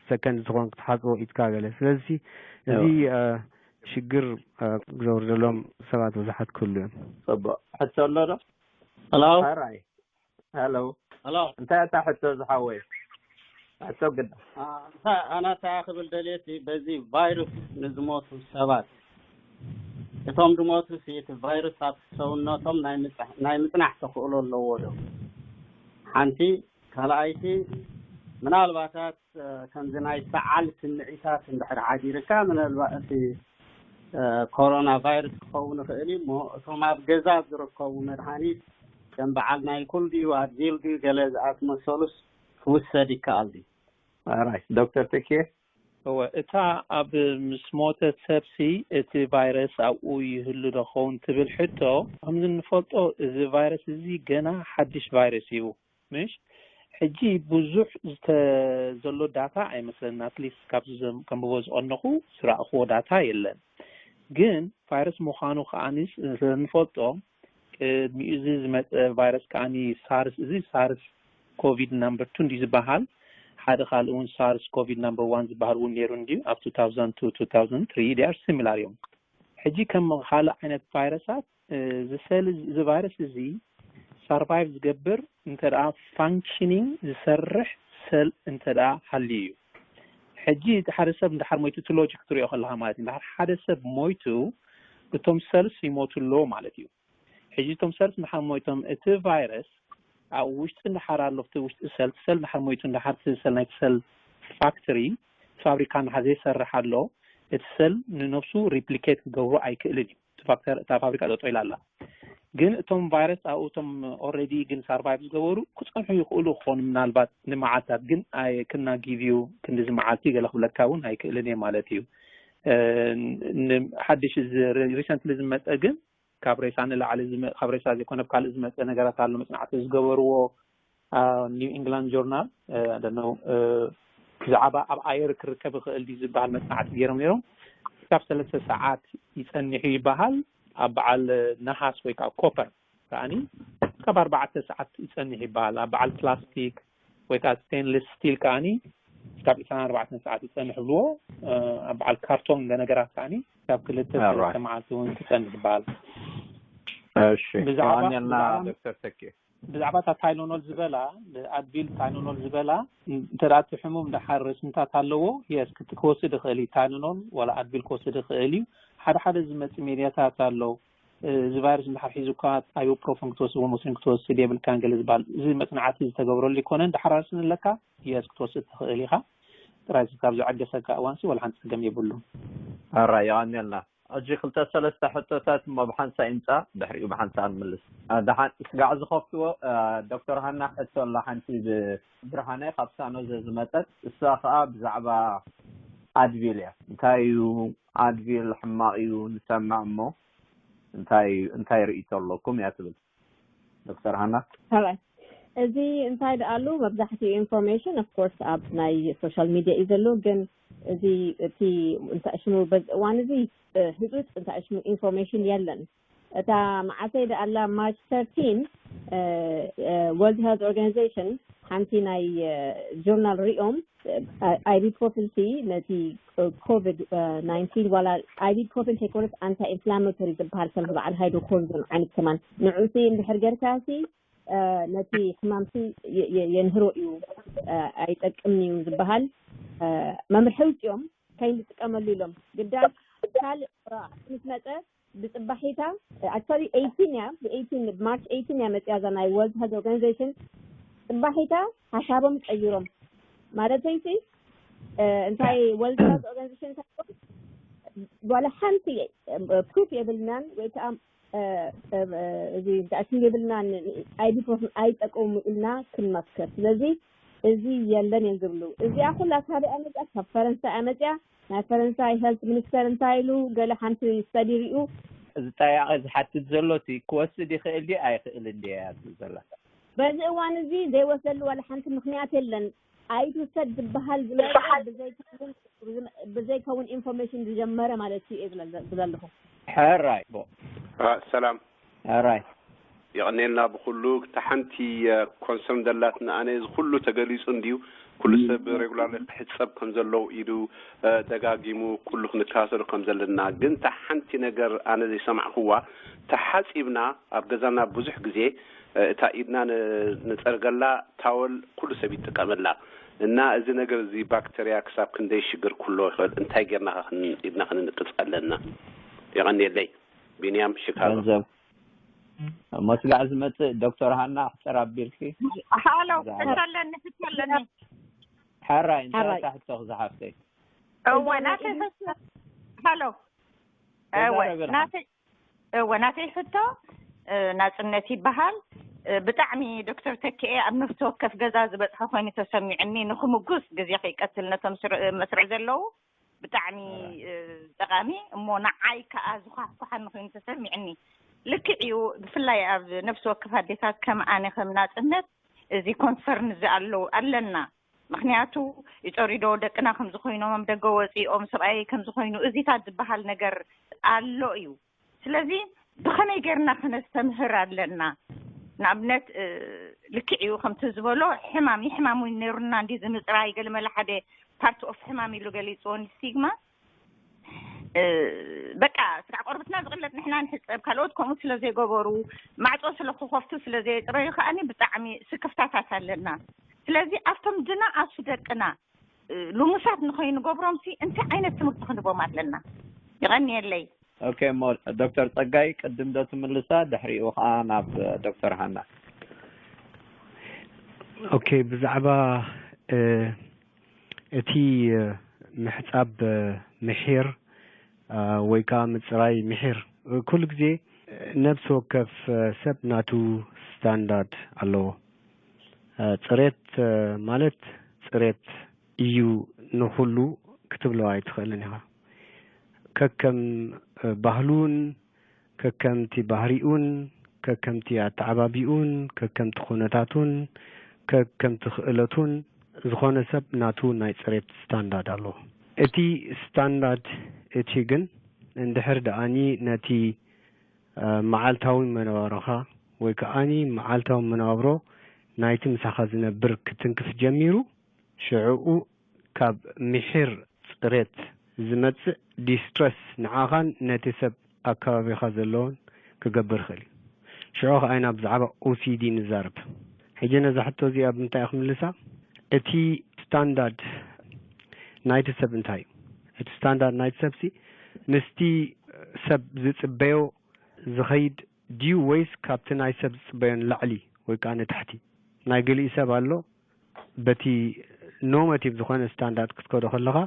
ሰከንድ ዝኾን ክትሓፅቦ ኢድካ ገለ። ስለዚ እዚ ሽግር ዘውርደሎም ሰባት ብዙሓት ክህሉ እዮም። ፅቡቅ ሕቶ ኣሎ ዶ? ሄሎ ራይ ሄሎ ሄሎ እንታይ እታ ሕቶ ዝሓወይ? ሕቶ ግዳ ኣነ እንታይ ክብል ደልየ ሲ በዚ ቫይረስ ንዝሞቱ ሰባት እቶም ዝሞቱ ሲ እቲ ቫይረስ ኣብ ሰውነቶም ናይ ምፅናሕ ተኽእሎ ኣለዎ ዶ? ሓንቲ ካልኣይቲ ምናልባታት ከምዚ ናይ ሰዓል ስምዒታት እንድሕር ሓዲርካ ምናልባት እቲ ኮሮና ቫይረስ ክኸውን ይኽእል እዩ እሞ እቶም ኣብ ገዛ ዝርከቡ መድሃኒት ከም በዓል ናይ ኩል ድዩ ኣድቪል ድዩ ገለ ዝኣስመሰሉስ ክውሰድ ይከኣል ድዩ? ራይ ዶክተር ተኪየ እወ እታ ኣብ ምስ ሞተ ሰብሲ እቲ ቫይረስ ኣብኡ ይህሉ ዶ ኸውን ትብል ሕቶ ከምዚ እንፈልጦ እዚ ቫይረስ እዚ ገና ሓድሽ ቫይረስ እዩ ምሽ ሕጂ ብዙሕ ዝተ ዘሎ ዳታ ኣይመስለና ኣትሊስት ካብዚ ዘም- ከንብቦ ዝቐነኹ ዝረእኽዎ ዳታ የለን ግን ቫይረስ ምዃኑ ከዓኒ ስለንፈልጦ ቅድሚኡ እዚ ዝመፀ ቫይረስ ከዓኒ ሳርስ እዚ ሳርስ ኮቪድ ናምበር ቱ እንዲ ዝበሃል ሓደ ካልእ እውን ሳርስ ኮቪድ ናምበር ዋን ዝበሃል እውን ነይሩ እንዲ ኣብ two thousand two two thousand three they are similar እዮም ሕጂ ከም ካልእ ዓይነት ቫይረሳት እዚ ሰል እዚ ቫይረስ እዚ ሰርቫይቭ ዝገብር እንተ ደኣ ፋንክሽኒንግ ዝሰርሕ ሰል እንተ ደኣ ሃልዩ እዩ ሕጂ እቲ ሓደ ሰብ እንድሓር ሞይቱ እቲ ሎጂክ ትሪኦ ከለካ ማለት እዩ እንድሓር ሓደ ሰብ ሞይቱ እቶም ሰልስ ይሞቱ ኣለዎ ማለት እዩ ሕጂ እቶም ሰልስ እንድሓር ሞይቶም እቲ ቫይረስ ኣብ ውሽጢ እንድሓር ኣሎ እቲ ውሽጢ ሰል እቲ ሰል እንድሓር ሞይቱ እንድሓር እቲ ሰል ናይቲ ሰል ፋክተሪ ፋብሪካ እንድሓር ዘይሰርሕ ኣሎ እቲ ሰል ንነብሱ ሪፕሊኬት ክገብሮ ኣይክእልን እዩ እቲ ፋክተር እታ ፋብሪካ ጠጠው ኢላ ኣላ ግን እቶም ቫይረስ ኣብኡ እቶም ኦረዲ ግን ሳርቫይቭ ዝገበሩ ክፀንሑ ይኽእሉ ክኾኑ ምናልባት ንመዓልታት ግን I cannot give you ክንድዚ መዓልቲ ገለ ክብለካ እውን ኣይክእልን እየ ማለት እዩ ሓድሽ እዚ ሪሰንትሊ ዝመፀ ግን ካብ ሬሳ ንላዕሊ ካብ ሬሳ ዘይኮነ ካልእ ዝመፀ ነገራት ኣሎ። መፅናዕቲ ዝገበርዎ ኒው ኢንግላንድ ጆርናል ደነው ብዛዕባ ኣብ ኣየር ክርከብ ይኽእል ድዩ ዝበሃል መፅናዕቲ ገይሮም ነይሮም። ካብ ሰለስተ ሰዓት ይፀንሑ ይበሃል ኣብ በዓል ነሃስ ወይ ከዓ ኮፐር ከዓኒ ካብ ኣርባዕተ ሰዓት ይፀንሕ ይበሃል። ኣብ በዓል ፕላስቲክ ወይ ከዓ ስቴንለስ ስቲል ከዓኒ ካብ ዕስራን ኣርባዕተን ሰዓት ይፀንሕ ብልዎ። ኣብ በዓል ካርቶን ነገራት ከዓኒ ካብ ክልተ ሰለስተ መዓልቲ እውን ክፀንሕ ይበሃል። እሺ ብዛዕባ ዶክተር ተኪ ብዛዕባ እታ ታይሎኖል ዝበላ ኣድቪል ታይሎኖል ዝበላ እንተ እቲ ሕሙም ድሓር ርስ ምታት ኣለዎ የስ ክወስድ ይኽእል እዩ። ታይሎኖል ዋላ ኣድቪል ክወስድ ይኽእል እዩ። ሓደ ሓደ ዝመፅ ሜድያታት ኣሎ። እዚ ቫይረስ እንድሓር ሒዙካ ኣይቡፕሮፈን ክትወስድ ወሞስሪን ክትወስድ የብልካን ገለ ዝበሃል እዚ መፅናዕቲ ዝተገብረሉ ኣይኮነን። ድሓር ርስ ንለካ የስ ክትወስድ ትኽእል ኢኻ። ጥራይ ካብ ዘዐገሰካ እዋንሲ ዋላ ሓንቲ ፀገም የብሉን። ኣራ የቐንየልና። ሕጂ ክልተ ሰለስተ ሕቶታት እሞ ብሓንሳ ይምፃ ድሕሪኡ ብሓንሳ ንምልስ። ደሓን ስጋዕ ዝኸፍትዎ ዶክተር ሃና ሕቶ ኣላ ሓንቲ ብብርሃነ ካብ ሳኖዘ ዝመፀት እሳ ከዓ ብዛዕባ ኣድቪል እያ። እንታይ እዩ ኣድቪል ሕማቕ እዩ ንሰምዕ እሞ እንታይ እንታይ ርእይቶ ኣለኩም እያ ትብል ዶክተር ሃና። ሕራይ እዚ እንታይ ደኣሉ መብዛሕትኡ ኢንፎርሜሽን ኦፍኮርስ ኣብ ናይ ሶሻል ሚድያ እዩ ዘሎ። ግን እዚ እቲ እንታይ ሽሙ በዚ እዋን እዚ ህፁፅ እንታይ ሽሙ ኢንፎርሜሽን የለን። እታ መዓሰይ ደኣላ ማርች ተርቲን ወርልድ ሄልት ኦርጋናይዜሽን ሓንቲ ናይ ጆርናል ሪኦም ኣይቢፕሮፊን ሲ ነቲ ኮቪድ ናይንቲን ዋላ ኣይቢፕሮፊን ከይኮነስ ኣንታይ ኢንፍላማቶሪ ዝበሃል ከም ዝበዓል ሃይድሮኮርዞን ዓይነት ከማን ንዑሲ እንድሕር ገርካሲ ነቲ ሕማምሲ የንህሮ እዩ ኣይጠቅምን እዩ ዝበሃል መምርሒ ውፅኦም ከይንጥቀመሉ ኢሎም ግዳጅ ካልእ ምስ መፀ ብፅባሒታ ኣክቹዋሊ ኤይቲን እያ ብኤይቲን ማርች ኤይቲን እያ መፅያ እዛ ናይ ወርልድ ሄልት ኦርጋናይዜሽን ፅባሒታ ሓሳቦም ቀይሮም ማለተይሲ እንታይ ወርልድ ሄልት ኦርጋናይዜሽን እንታይ ዋላ ሓንቲ ፕሩፍ የብልናን ወይ ከዓ እዚ ዳእሽን የብልናን ኣይቢፕሮፍን ኣይጠቀሙ ኢልና ክንመክር ስለዚ እዚ የለን እዮም ዝብሉ እዚኣ ኩላ ካበይ ኣመፅያ ካብ ፈረንሳይ ኣመፅያ ናይ ፈረንሳይ ሄልት ሚኒስተር እንታይ ኢሉ ገለ ሓንቲ ስተዲ ሪኡ እዚ ጠያቂ ዝሓትት ዘሎ እቲ ክወስድ ይኽእል ድዩ ኣይኽእል እንዲ እያ ትብል ዘላ በዚ እዋን እዚ ዘይወስደሉ ዋላ ሓንቲ ምክንያት የለን ኣይትውሰድ ዝበሃል ዝመፀ ብዘይከውን ብዘይከውን ኢንፎርሜሽን ዝጀመረ ማለት እዩ ዝብለ ዘለኹ ሕራይ ሰላም ሕራይ የቐኔልና ብኩሉ እታ ሓንቲ ኮንሰርን ዘላትና ኣነ እዚ ኩሉ ተገሊፁ እንድዩ ኩሉ ሰብ ሬጉላር ክሕፀብ ከም ዘለዉ ኢሉ ደጋጊሙ ኩሉ ክንከታተሉ ከም ዘለና ግን እታ ሓንቲ ነገር ኣነ ዘይሰማዕክዋ ተሓፂብና ኣብ ገዛና ብዙሕ ግዜ እታ ኢድና ንፀርገላ ታወል ኩሉ ሰብ ይጥቀመላ እና እዚ ነገር እዚ ባክተርያ ክሳብ ክንደይ ሽግር ክህልዎ ይኽእል እንታይ ጌርና ኢድና ክንንቅፅ ኣለና የቐንየለይ ቢንያም ሽካጎ መስጋዕ ዝመፅእ ዶክተር ሃና ኣሕፅር ኣቢልኪ ሃሎ ሕቶ ኣለኒ ሕቶ ኣለኒ ሓራይ እንታይ እታ ሕቶኽ ዝሓፍተይ እወ ናተይ ሃሎ እወ ናተይ እወ ናተይ ሕቶ ናፅነት ይበሃል ብጣዕሚ ዶክተር ተክኤ ኣብ ነፍሲ ወከፍ ገዛ ዝበፅሐ ኮይኑ ተሰሚዑኒ ንክምጉስ ግዜ ከይቀትል ነቶም መስርዕ ዘለዉ ብጣዕሚ ጠቃሚ እሞ ንዓይ ከዓ ዝኳሕኳሓኒ ኮይኑ ተሰሚዕኒ ልክዕ እዩ ብፍላይ ኣብ ነፍሲ ወከፍ ኣዴታት ከም ኣነ ከም ናፅነት እዚ ኮንሰርን እዚ ኣለዉ ኣለና ምክንያቱ ይፀሪዶ ደቅና ከምዚ ኮይኖም ኣብ ደገ ወፂኦም ሰብኣይ ከምዚ ኮይኑ እዚታት ዝበሃል ነገር ኣሎ እዩ ስለዚ ብኸመይ ጌርና ክነስተምህር ኣለና ንኣብነት ልክዕ እዩ ከምቲ ዝበሎ ሕማም ይሕማም እውን ነይሩና እንዲ ዝምፅራይ ገለመለ ሓደ ፓርት ኦፍ ሕማም ኢሉ ገሊፅዎ ስቲግማ በቃ ስጋዕ ቆርብትና ዝቕለጥ ንሕና ንሕፀብ ካልኦት ከምኡ ስለ ዘይገበሩ ማዕፆ ስለ ክኸፍቱ ስለ ዘየፅረዩ ከዓኒ ብጣዕሚ ስክፍታታት ኣለና ስለዚ ኣብቶም ዝነኣሱ ደቅና ልሙሳት ንኸይንገብሮም ሲ እንታይ ዓይነት ትምህርቲ ክንቦም ኣለና ይቐንየለይ ኦኬ እሞ ዶክተር ፀጋይ ቅድም ዶ ትምልሳ ድሕሪኡ ከዓ ናብ ዶክተር ሃና ኦኬ ብዛዕባ እቲ ምሕፃብ ምሒር ወይ ከዓ ምፅራይ ምሒር ኩሉ ግዜ ነብሲ ወከፍ ሰብ ናቱ ስታንዳርድ ኣለዎ ፅሬት ማለት ፅሬት እዩ ንኩሉ ክትብሎ ኣይትኽእልን ኢኻ ከከም ባህሉን ከከምቲ ባህሪኡን ከከምቲ ኣተዓባቢኡን ከከምቲ ኩነታቱን ከከምቲ ክእለቱን ዝኾነ ሰብ ናቱ ናይ ጽሬት ስታንዳርድ ኣለዎ። እቲ ስታንዳርድ እቲ ግን እንድሕር ደኣኒ ነቲ መዓልታዊ መነባብሮኻ ወይ ከኣኒ መዓልታዊ መነባብሮ ናይቲ ምሳኻ ዝነብር ክትንክፍ ጀሚሩ፣ ሽዕኡ ካብ ምሒር ጽሬት ዝመጽእ ዲስትረስ ንዓኻን ነቲ ሰብ ኣከባቢኻ ዘለዎን ክገብር ይኽእል እዩ። ሽዑ ከኣ ኢና ብዛዕባ ኦሲዲ ንዛረብ። ሕጂ ነዛ ሕቶ እዚኣ ብምንታይ እየ ክምልሳ? እቲ ስታንዳርድ ናይቲ ሰብ እንታይ እዩ? እቲ ስታንዳርድ ናይቲ ሰብሲ ምስቲ ሰብ ዝጽበዮ ዝኸይድ ድዩ ወይስ ካብቲ ናይ ሰብ ዝጽበዮ ንላዕሊ ወይ ከኣ ንታሕቲ? ናይ ገሊኡ ሰብ ኣሎ፣ በቲ ኖርማቲቭ ዝኾነ ስታንዳርድ ክትከዶ ከለኻ፣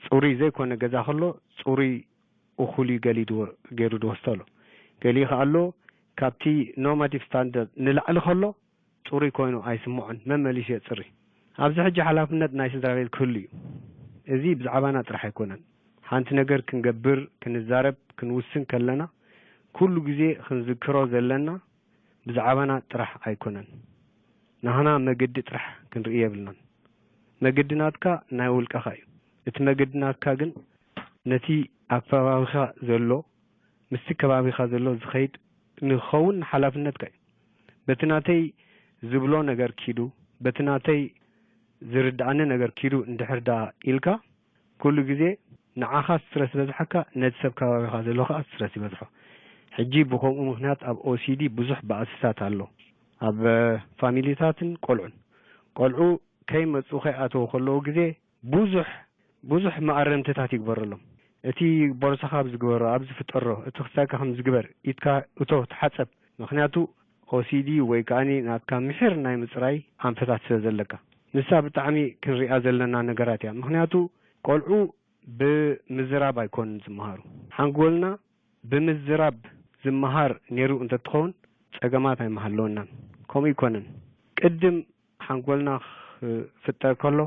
ጽሩይ ዘይኮነ ገዛ ከሎ፣ ጽሩይ እኹል እዩ ገሊኡ ድወ-፣ ገይሩ ድወስዶ ኣሎ። ገሊኡ ከኣ ኣሎ፣ ካብቲ ኖርማቲቭ ስታንዳርድ ንላዕሊ ከሎ፣ ጽሩይ ኮይኑ ኣይስምዖን፣ መመሊሱ የጽሪ። ኣብዚ ሕጂ ሓላፍነት ናይ ስድራ ቤት ክህሉ እዩ። እዚ ብዛዕባና ጥራሕ ኣይኮነን። ሓንቲ ነገር ክንገብር፣ ክንዛረብ፣ ክንውስን ከለና፣ ኩሉ ግዜ ክንዝክሮ ዘለና ብዛዕባና ጥራሕ ኣይኮነን። ናህና መገዲ ጥራሕ ክንርኢ የብልናን። መገዲ ናትካ ናይ ውልቀኻ እዩ። እቲ መገዲ ናትካ ግን ነቲ ኣብ ከባቢኻ ዘሎ፣ ምስቲ ከባቢኻ ዘሎ ዝኸይድ ንክኸውን ሓላፍነትካ እዩ። በቲ ናተይ ዝብሎ ነገር ኪዱ፣ በቲ ናተይ ዝርድኣኒ ነገር ኪዱ እንድሕር ደኣ ኢልካ፣ ኩሉ ግዜ ንዓኻ ስትረስ ይበዝሓካ፣ ነቲ ሰብ ከባቢኻ ዘሎ ከኣ ስትረስ ይበዝሖ። ሕጂ ብኸምኡ ምኽንያት ኣብ ኦሲዲ ብዙሕ ባእስታት ኣሎ። ኣብ ፋሚሊታትን ቆልዑን። ቆልዑ ከይመጹ ከይኣተዉ ከለዉ ግዜ ብዙሕ፣ ብዙሕ መኣረምትታት ይግበረሎም። እቲ ቦርሳኻ ኣብዚ ግበሮ፣ ኣብዚ ፍጠሮ፣ እቲ ክሳድካ ከምዚ ግበር፣ ኢድካ እቶ፣ ተሓጸብ። ምኽንያቱ ኦሲዲ ወይ ከኣኒ ናትካ ምሒር ናይ ምጽራይ ኣንፈታት ስለ ዘለካ። ንሳ ብጣዕሚ ክንሪኣ ዘለና ነገራት እያ። ምኽንያቱ ቆልዑ ብምዝራብ ኣይኮኑን ዝመሃሩ። ሓንጎልና ብምዝራብ ዝመሃር ነይሩ እንተትኸውን ጸገማት ኣይምሃለወናን። ከምኡ ኣይኮነን። ቅድም ሓንጎልና ክፍጠር ከሎ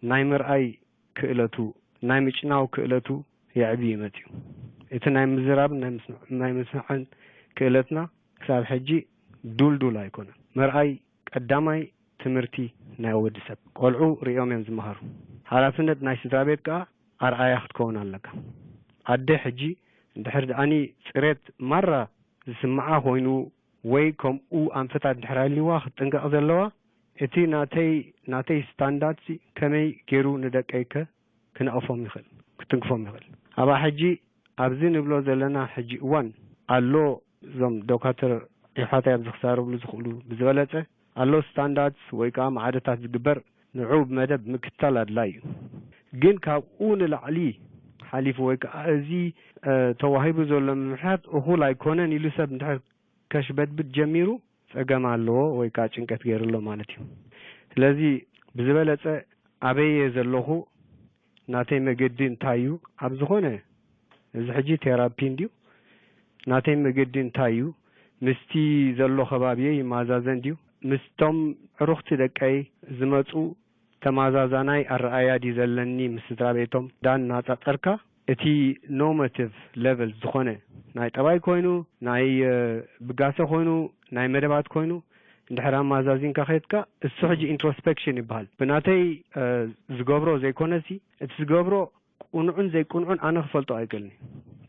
ናይ ምርኣይ ክእለቱ፣ ናይ ምጭናው ክእለቱ የዕብዩ ይመጽዩ። እቲ ናይ ምዝራብን ናይ ምስማዕ-፣ ናይ ምስማዕን ክእለትና ክሳብ ሕጂ ዱልዱል ኣይኮነን። ምርኣይ ቀዳማይ ትምህርቲ ናይ ወዲ ሰብ። ቆልዑ ሪኦም እዮም ዝመሃሩ። ሓላፍነት ናይ ስድራ ቤት ከኣ ኣርኣያ ክትከውን ኣለካ። ኣደ ሕጂ እንድሕር ደኣኒ ጽሬት ማራ ዝስምዓ ኮይኑ ወይ ከምኡ ኣንፈታት እንድሕር ኣልይዋ ክትጥንቀቕ ዘለዋ፣ እቲ ናተይ፣ ናተይ ስታንዳርድሲ ከመይ ገይሩ ንደቀይከ ክነቕፎም ይኽእል፣ ክትንክፎም ይኽእል። ኣብኣ ሕጂ ኣብዚ ንብሎ ዘለና ሕጂ እዋን ኣሎ፣ እዞም ዶካተር የሕዋተይ ኣብዚ ክዛረብሉ ዝኽእሉ ብዝበለጸ ኣሎ ስታንዳርድስ ወይ ከኣ ማዕደታት ዝግበር ንዑ ብመደብ ምክታል ኣድላይ እዩ። ግን ካብኡ ንላዕሊ ሓሊፉ ወይ ከኣ እዚ፣ እ፣ ተዋሂቡ ዘሎ ምምሕያት እኹል ኣይኮነን ኢሉ ሰብ እንድሕር ከሽበድብድ ጀሚሩ ጸገም ኣለዎ ወይ ከኣ ጭንቀት ገይሩ ኣሎ ማለት እዩ። ስለዚ ብዝበለጸ ኣበይ እየ ዘለኹ፣ ናተይ መገዲ እንታይ እዩ፣ ኣብ ዝኾነ እዚ ሕጂ ቴራፒ እንድዩ፣ ናተይ መገዲ እንታይ እዩ፣ ምስቲ ዘሎ ከባቢየ ይመዛዘን ድዩ፣ ምስቶም ዕሩኽቲ ደቀይ ዝመጹ ተመዛዛናይ ኣረኣእያ ድዩ ዘለኒ ምስ ስድራ ቤቶም ዳን ናጻጸርካ፣ እቲ ኖርማቲቭ ሌቨል ዝኾነ ናይ ጠባይ ኮይኑ፣ ናይ፣ እ፣ ብጋሰ ኮይኑ፣ ናይ መደባት ኮይኑ፣ እንድሕር ኣመዛዚንካ ከድካ፣ እሱ ሕጂ ኢንትሮስፔክሽን ይበሃል። ብናተይ፣ እ፣ ዝገብሮ ዘይኮነሲ፣ እቲ ዝገብሮ ቅኑዕን ዘይቅኑዕን ኣነ ክፈልጦ ኣይክእልን እየ።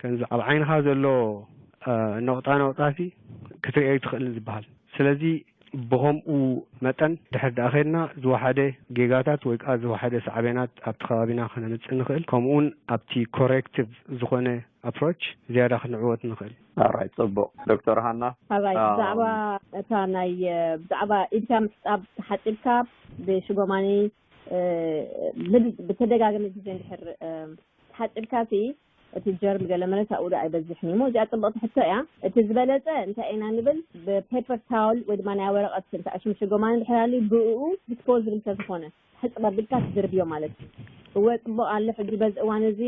ከምዚ ኣብ ዓይንኻ ዘሎ፣ እ፣ ነቑጣ ነቑጣሲ ክትርእዮ ኣይትኽእልን ዝበሃል። ስለዚ ብኸምኡ መጠን ድሕር ደኣ ኸድና ዝወሓደ ጌጋታት ወይ ከኣ ዝወሓደ ሳዕቤናት ኣብቲ ከባቢና ከነምጽእ ንኽእል፣ ከምኡውን ኣብቲ ኮሬክቲቭ ዝኾነ ኣፕሮች ዝያዳ ክንዕወት ንኽእል። ኣራይ፣ ጽቡቕ። ዶክተር ሃና? ኣራይ፣ ኣም፣ ብዛዕባ እታ ናይ፣ ብዛዕባ ኢድካ ምሕጻብ ተሓጺብካ ብሽጎማኒ፣ እ፣ ብል-፣ ብተደጋጋሚ ግዜ እንድሕር፣ እ፣ ተሓጺብካሲ እቲ ጀርም ገለ መለ ኣብኡ ዶ ኣይበዝሕን እዩ? እሞ እዚኣ ጽብቕቲ ሕቶ እያ። እቲ ዝበለጸ እንታይ ኢና ንብል? ብፔፐር ታወል ወይ ድማ ናይ ወረቐት እንታይ ሽምሽጎማኒ እንድሕር ኣልዩ ብእኡ ዲስፖዝብል እንተዝኾነ ሕጽብ ኣቢልካ ትድርብዮ ማለት እዩ። እወ፣ ጽቡቕ ኣሎ። ሕጂ በዚ እዋን እዚ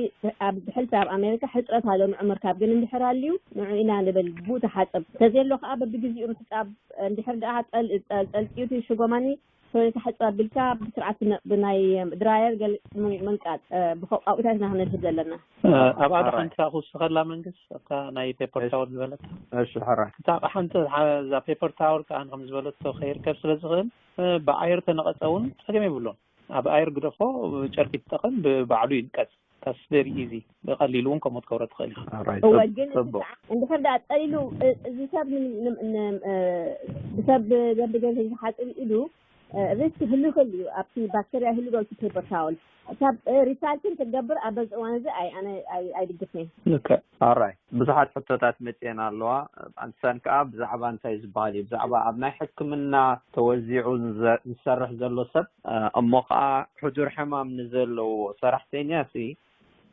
ኣብ ብሕልፊ ኣብ ኣሜሪካ ሕጽረት ኣሎ ንዑ ምርካብ፣ ግን እንድሕር ኣልዩ ንዑ ኢና ንብል ብኡ ተሓጽብ። እንተዘየሎ ከኣ በብግዜኡ ምሕጻብ፣ እንድሕር ደኣ ጸል-፣ ጸል-፣ ጸልጥዩ እቲ ሽጎማኒ ሰበይታ ሕጽብ ኣቢልካ ብስርዓት ነ- ብናይ ድራየር ገል ምን- ምንቃጥ እ፣ ብኸ ኣብኡታት ኢና ክንድህብ ዘለና። ኣብ ኣደ ኣራይ። ሓንቲ ክውስኸላ መንግስት ኣብታ ናይ ፔፐር እሺ። ታወር ዝበለታ እሺ ሕራይ እታ ሓንቲ ሓ- እዛ ፔፐር ታወር ከኣ ከም ዝበለቶ ከይርከብ ስለ ዝኽእል እ፣ ብኣየር ተነቐጸ እውን ጸገም የብሉን። ኣብ ኣየር ግደፎ ጨርቂ ትጠቐም ብባዕሉ ይንቀጽ። That's very easy። ብቐሊሉ እውን ከምኡ ትገብሮ ትኽእል ኢኻ። ሕራይ እወ ጽብ- ግን እቲ ጽቡቅ ሰዓ- እንድሕር ደኣ ጸሊሉ እ- እዚ ሰብ ን- ን- ን- እ፣ ብሰብ ደንቢ ገንዘብ ዝሓጽብ ኢሉ እ፣ ሪስክ ይህሉ ይኽእል እዩ ኣብቲ ባክተርያ ይህሉ ዶ እቲ ፔፐር ታወል ካብ እ፣ ሪሳይክል ክትገብር ኣብ በዚ እዋን እዚ ኣይ ኣነ ኣይ- ኣይድግፍን። ልክዕ። ኣራይ ብዙሓት ሕቶታት መፅኤን ኣለዋ። ኣንሳን ከዓ ብዛዕባ እንታይ ዝበሃል እዩ ብዛዕባ ኣብ ናይ ሕክምና ተወዚዑ ንዘ- ዝሰርሕ ዘሎ ሰብ እ፣ እሞ ከዓ ሕዱር ሕማም ንዘለዎ ሰራሕተኛ ሲ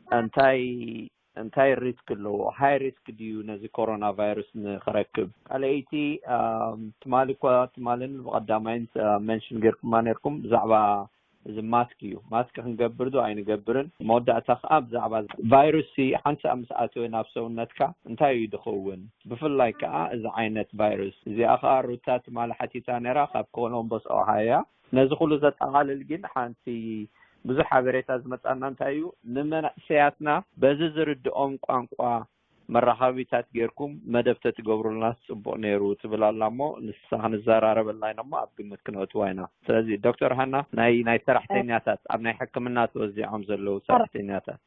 እንታይ እንታይ ሪስክ ኣለዎ? ሃይ ሪስክ ድዩ ነዚ ኮሮና ቫይረስ ንክረክብ? ካልኣይቲ ትማሊ እኳ ትማልን ብቀዳማይን መንሽን ጌርኩማ ነርኩም ብዛዕባ እዚ ማስክ እዩ። ማስክ ክንገብር ዶ ኣይንገብርን? መወዳእታ ከዓ ብዛዕባ ቫይረስ ሲ ሓንሳእ ምስ ኣተወ ናብ ሰውነትካ እንታይ እዩ ዝኸውን? ብፍላይ ከዓ እዚ ዓይነት ቫይረስ እዚኣ ከዓ ሩታ ትማሊ ሓቲታ ነራ ካብ ኮሎምቦስ ኦሃያ። ነዚ ኩሉ ዘጠቓልል ግን ሓንቲ ብዙሕ ሓበሬታ ዝመፃና እንታይ እዩ ንመናእሰያትና በዚ ዝርድኦም ቋንቋ መራኸቢታት ጌርኩም መደብ ተትገብሩልና ጽቡቕ ነይሩ ትብል ኣላ እሞ ንሳ ክንዘራረበላ ኢና እሞ ኣብ ግምት ክነእትዋ ኢና። ስለዚ ዶክተር ሃና ናይ ናይ ሰራሕተኛታት ኣብ ናይ ሕክምና ተወዚዖም ዘለዉ ሰራሕተኛታት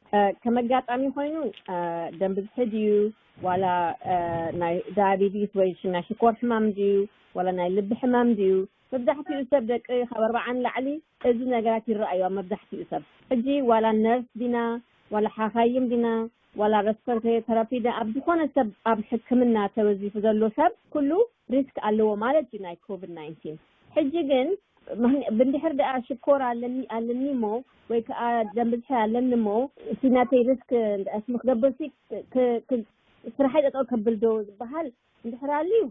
ከም ኣጋጣሚ ኮይኑ ደም ብዝሒ ድዩ ዋላ ናይ ዳያቤቲስ ወይ ናይ ሽኮር ሕማም ድዩ ዋላ ናይ ልቢ ሕማም ድዩ? መብዛሕትኡ ሰብ ደቂ ካብ ኣርባዓ ንላዕሊ እዚ ነገራት ይረኣዩ ኣብ መብዛሕትኡ ሰብ። ሕጂ ዋላ ነርስ ዲና ዋላ ሓኻይም ዲና ዋላ ረስፐራቶሪ ተራፒ ዲና ኣብ ዝኾነ ሰብ ኣብ ሕክምና ተወዚፉ ዘሎ ሰብ ኩሉ ሪስክ ኣለዎ ማለት እዩ ናይ ኮቪድ ናይንቲን። ሕጂ ግን ብንድሕር ደኣ ሽኮር ኣለኒ ኣለኒ እሞ ወይ ከዓ ደም ብዝሒ ኣለኒ እሞ እቲ ናተይ ሪስክ እስሚ ክገብር ሲ ስራሐይ ጠጠው ከብል ዶ ዝበሃል እንድሕር ኣልዩ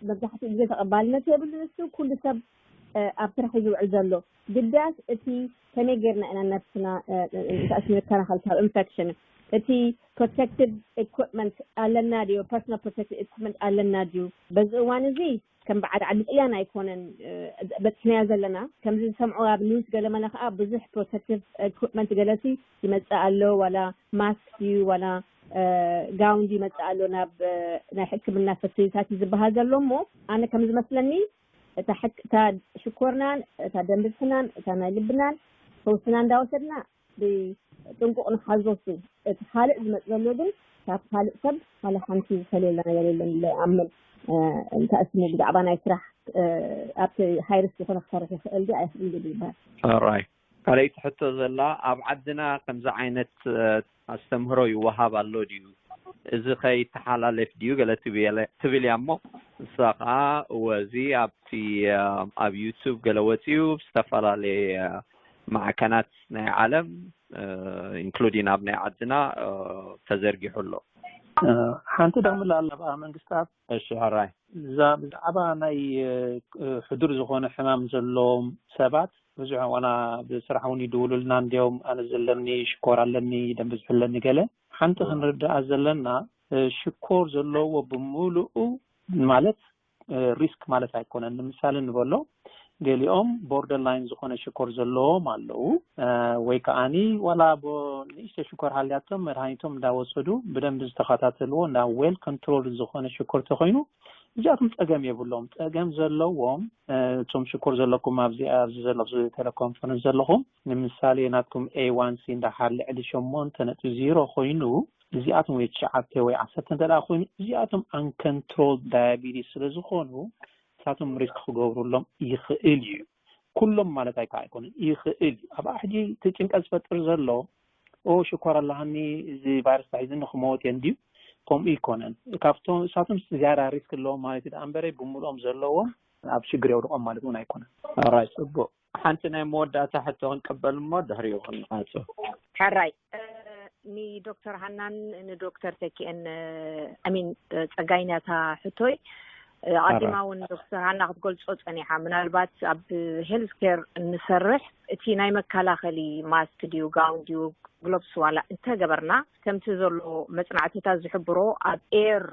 መብዛሕትኡ ግዜ ተቐባልነት የብሉ። ንሱ ኩሉ ሰብ ኣብ ስራሕ እዩ ዝውዕል ዘሎ። ግዳስ እቲ ከመይ ጌርና ኢና ነብስና ንክኣስ ንከላኸል ካብ ኢንፌክሽን እቲ ፕሮቴክቲቭ ኢኩፕመንት ኣለና ድዩ? ፐርሶናል ፕሮቴክቲቭ ኢኩፕመንት ኣለና ድዩ? በዚ እዋን እዚ ከም በዓል ዓዲ ጥልያን ኣይኮነን በፅሕናዮ ዘለና። ከምዚ ዝሰምዖ ኣብ ኒውስ ገለ መለ ከዓ ብዙሕ ፕሮቴክቲቭ ኢኩፕመንት ገለሲ ይመፅእ ኣሎ። ዋላ ማስክ ድዩ ዋላ ጋውን ድዩ ይመፅእ ኣሎ ናብ ናይ ሕክምና ፈሲሊታት እዩ ዝበሃል ዘሎ። እሞ ኣነ ከም ዝመስለኒ እታ ሽኮርናን እታ ደም ብዝሕናን እታ ናይ ልብናን ፈውስና እንዳወሰድና ብጥንቁቕ ንሓዞ። ሲ እቲ ካልእ ዝመፅ ዘሎ ግን ካብ ካልእ ሰብ ዋላ ሓንቲ ዝፈልየላ ነገር የለን ኢለ ይኣምን። እንታይ እስሙ ብዛዕባ ናይ ስራሕ ኣብቲ ሃይርስ ዝኾነ ክሰርሕ ይኽእል ዲ ኣይኽእል ዲ ይበሃል። ራይ ካልኣይቲ ሕቶ ዘላ ኣብ ዓድና ከምዚ ዓይነት ኣስተምህሮ ይወሃብ ኣሎ ድዩ? እዚ ከይተሓላለፍ ድዩ ገለ ትብል እያ እሞ ንሳ ከዓ እወ እዚ ኣብቲ ኣብ ዩቱብ ገለ ወፂኡ ዝተፈላለየ ማዕከናት ናይ ዓለም ኢንክሉዲን ኣብ ናይ ዓድና ተዘርጊሑ ኣሎ። ሓንቲ ደምላ ኣለብኣ መንግስታት እሺ ሕራይ እዛ ብዛዕባ ናይ ሕዱር ዝኾነ ሕማም ዘለዎም ሰባት ብዙሕ ዋና ብስራሕ እውን ይድውሉልና እንዲዮም ኣነ ዘለኒ ሽኮር ኣለኒ ደም ብዝሒ ኣለኒ ገለ ሓንቲ ክንርዳኣ ዘለና ሽኮር ዘለዎ ብምሉኡ ማለት ሪስክ ማለት ኣይኮነን። ንምሳሌ ንበሎ ገሊኦም ቦርደር ላይን ዝኾነ ሽኮር ዘለዎም ኣለዉ ወይ ከዓኒ ዋላ ንእሽተ ሽኮር ሃልያቶም መድሃኒቶም እንዳወሰዱ ብደንብ ዝተኸታተልዎ እንዳ ዌል ኮንትሮል ዝኾነ ሽኮር ተኮይኑ እዚኣቶም ፀገም የብሎም። ፀገም ዘለዎም እቶም ሽኮር ዘለኩም ኣብዚ ኣብዚ ዘሎ ኣብዚ ቴሌኮንፈረንስ ዘለኹም ንምሳሌ ናትኩም ኤ ዋን ሲ እንዳሓር ልዕሊ ሸሞንተ ነጥቢ ዜሮ ኮይኑ እዚኣቶም ወይ ትሽዓተ ወይ ዓሰርተ እንተ ኮይኑ እዚኣቶም ኣንኮንትሮል ዳያቢቲስ ስለ ዝኾኑ ንሳቶም ሪስክ ክገብሩሎም ይኽእል እዩ። ኩሎም ማለት ኣይካ ኣይኮኑን ይኽእል እዩ። ኣብኣ ሕጂ እቲ ጭንቀት ዝፈጥር ዘሎ ኦ ሽኮር ኣለሃኒ እዚ ቫይረስ ታሒዝኒ ክመወት እየ እንድዩ ከምኡ ይኮነን። ካብቶም እሳቶም ዝያዳ ሪስክ ኣለዎም ማለት እዩ። እምበረይ ብምልኦም ዘለዎም ኣብ ሽግር የውድቆም ማለት እውን ኣይኮነን። ራይ ጽቡቅ ሓንቲ ናይ መወዳእታ ሕቶ ክንቀበል እሞ ድሕሪኡ ክንዓጹ። ሕራይ ንዶክተር ሃናን ንዶክተር ተኪአን ኣሚን ጸጋይናታ ሕቶይ ኣቐዲማ እውን ዶክተር ሃና ክትገልጾ ጸኒሓ ምናልባት ኣብ ሄልዝ ኬር እንሰርሕ እቲ ናይ መከላኸሊ ማስክ ድዩ ጋውን ድዩ ግሎብስ ዋላ እንተገበርና ከምቲ ዘሎ መጽናዕትታት ዝሕብሮ ኣብ ኤር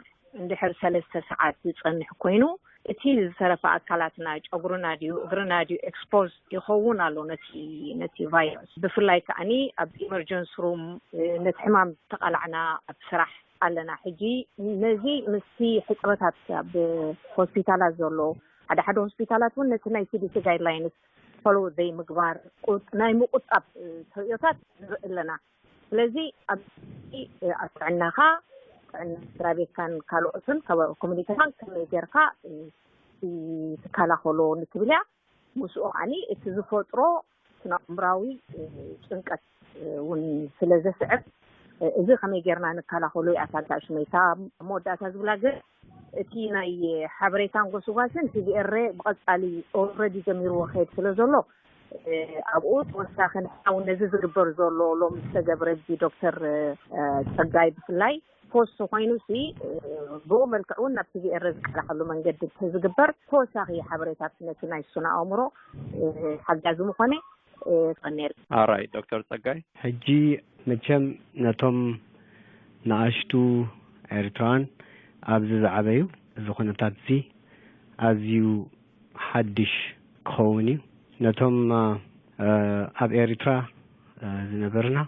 እንድሕር ሰለስተ ሰዓት ዝጸንሕ ኮይኑ እቲ ዝተረፈ ኣካላትና፣ ጨጉርና ድዩ እግርና ድዩ ኤክስፖዝ ይኸውን ኣሎ ነቲ ነቲ ቫይረስ። ብፍላይ ከዓኒ ኣብ ኢመርጀንሲ ሩም ነቲ ሕማም ተቓላዕና ኣብ ስራሕ ኣለና። ሕጂ ነዚ ምስቲ ሕጽረታት ኣብ ሆስፒታላት ዘሎ፣ ሓደ ሓደ ሆስፒታላት እውን ነቲ ናይ ሲዲሲ ጋይድላይንስ ፎሎ ዘይምግባር፣ ቁጥ- ናይ ምቁጣብ ተርእዮታት ንርኢ ኣለና። ስለዚ ኣብዚ ኣብ ጥዕናኻ፣ ጥዕና ስድራ ቤትካን ካልኦትን ኮሚኒቲኻን ከመይ ጌርካ ትከላኸሎ ንትብል እያ። ምስኡ ከዓኒ እቲ ዝፈጥሮ ስነ ኣእምራዊ ጭንቀት እውን ስለ ዘስዕብ፣ እዚ ከመይ ጌርና ንከላኸሎ እያ እታ ሽመይታ መወዳእታ ዝብላ። ግን እቲ ናይ ሓበሬታን ጎስጓስን ቲቪኤረ ብቐጻሊ ኦልረዲ ጀሚርዎ ክሄድ ስለ ዘሎ፣ ኣብኡ ተወሳኺ ንሕና እውን ነዚ ዝግበር ዘሎ ሎም ዝተገብረ ብ ዶክተር ጸጋይ ብፍላይ ፖስት ኮይኑ ሲ ብኡ መልክዕ እውን ናብ ቲቪኤረ ዝቀላኸሉ መንገዲ ዝግበር ተወሳኺ ሓበሬታት ነቲ ናይ ስነ ኣእምሮ ሓጋዚ ምኾነ። ኣራይ ዶክተር ጸጋይ፣ ሕጂ መቸም ነቶም ንኣሽቱ ኤርትራን ኣብዚ ዝዓበዩ እዚ ኩነታት እዚ ኣዝዩ ሓድሽ ክኸውን እዩ። ነቶም ኣብ ኤርትራ ዝነበርና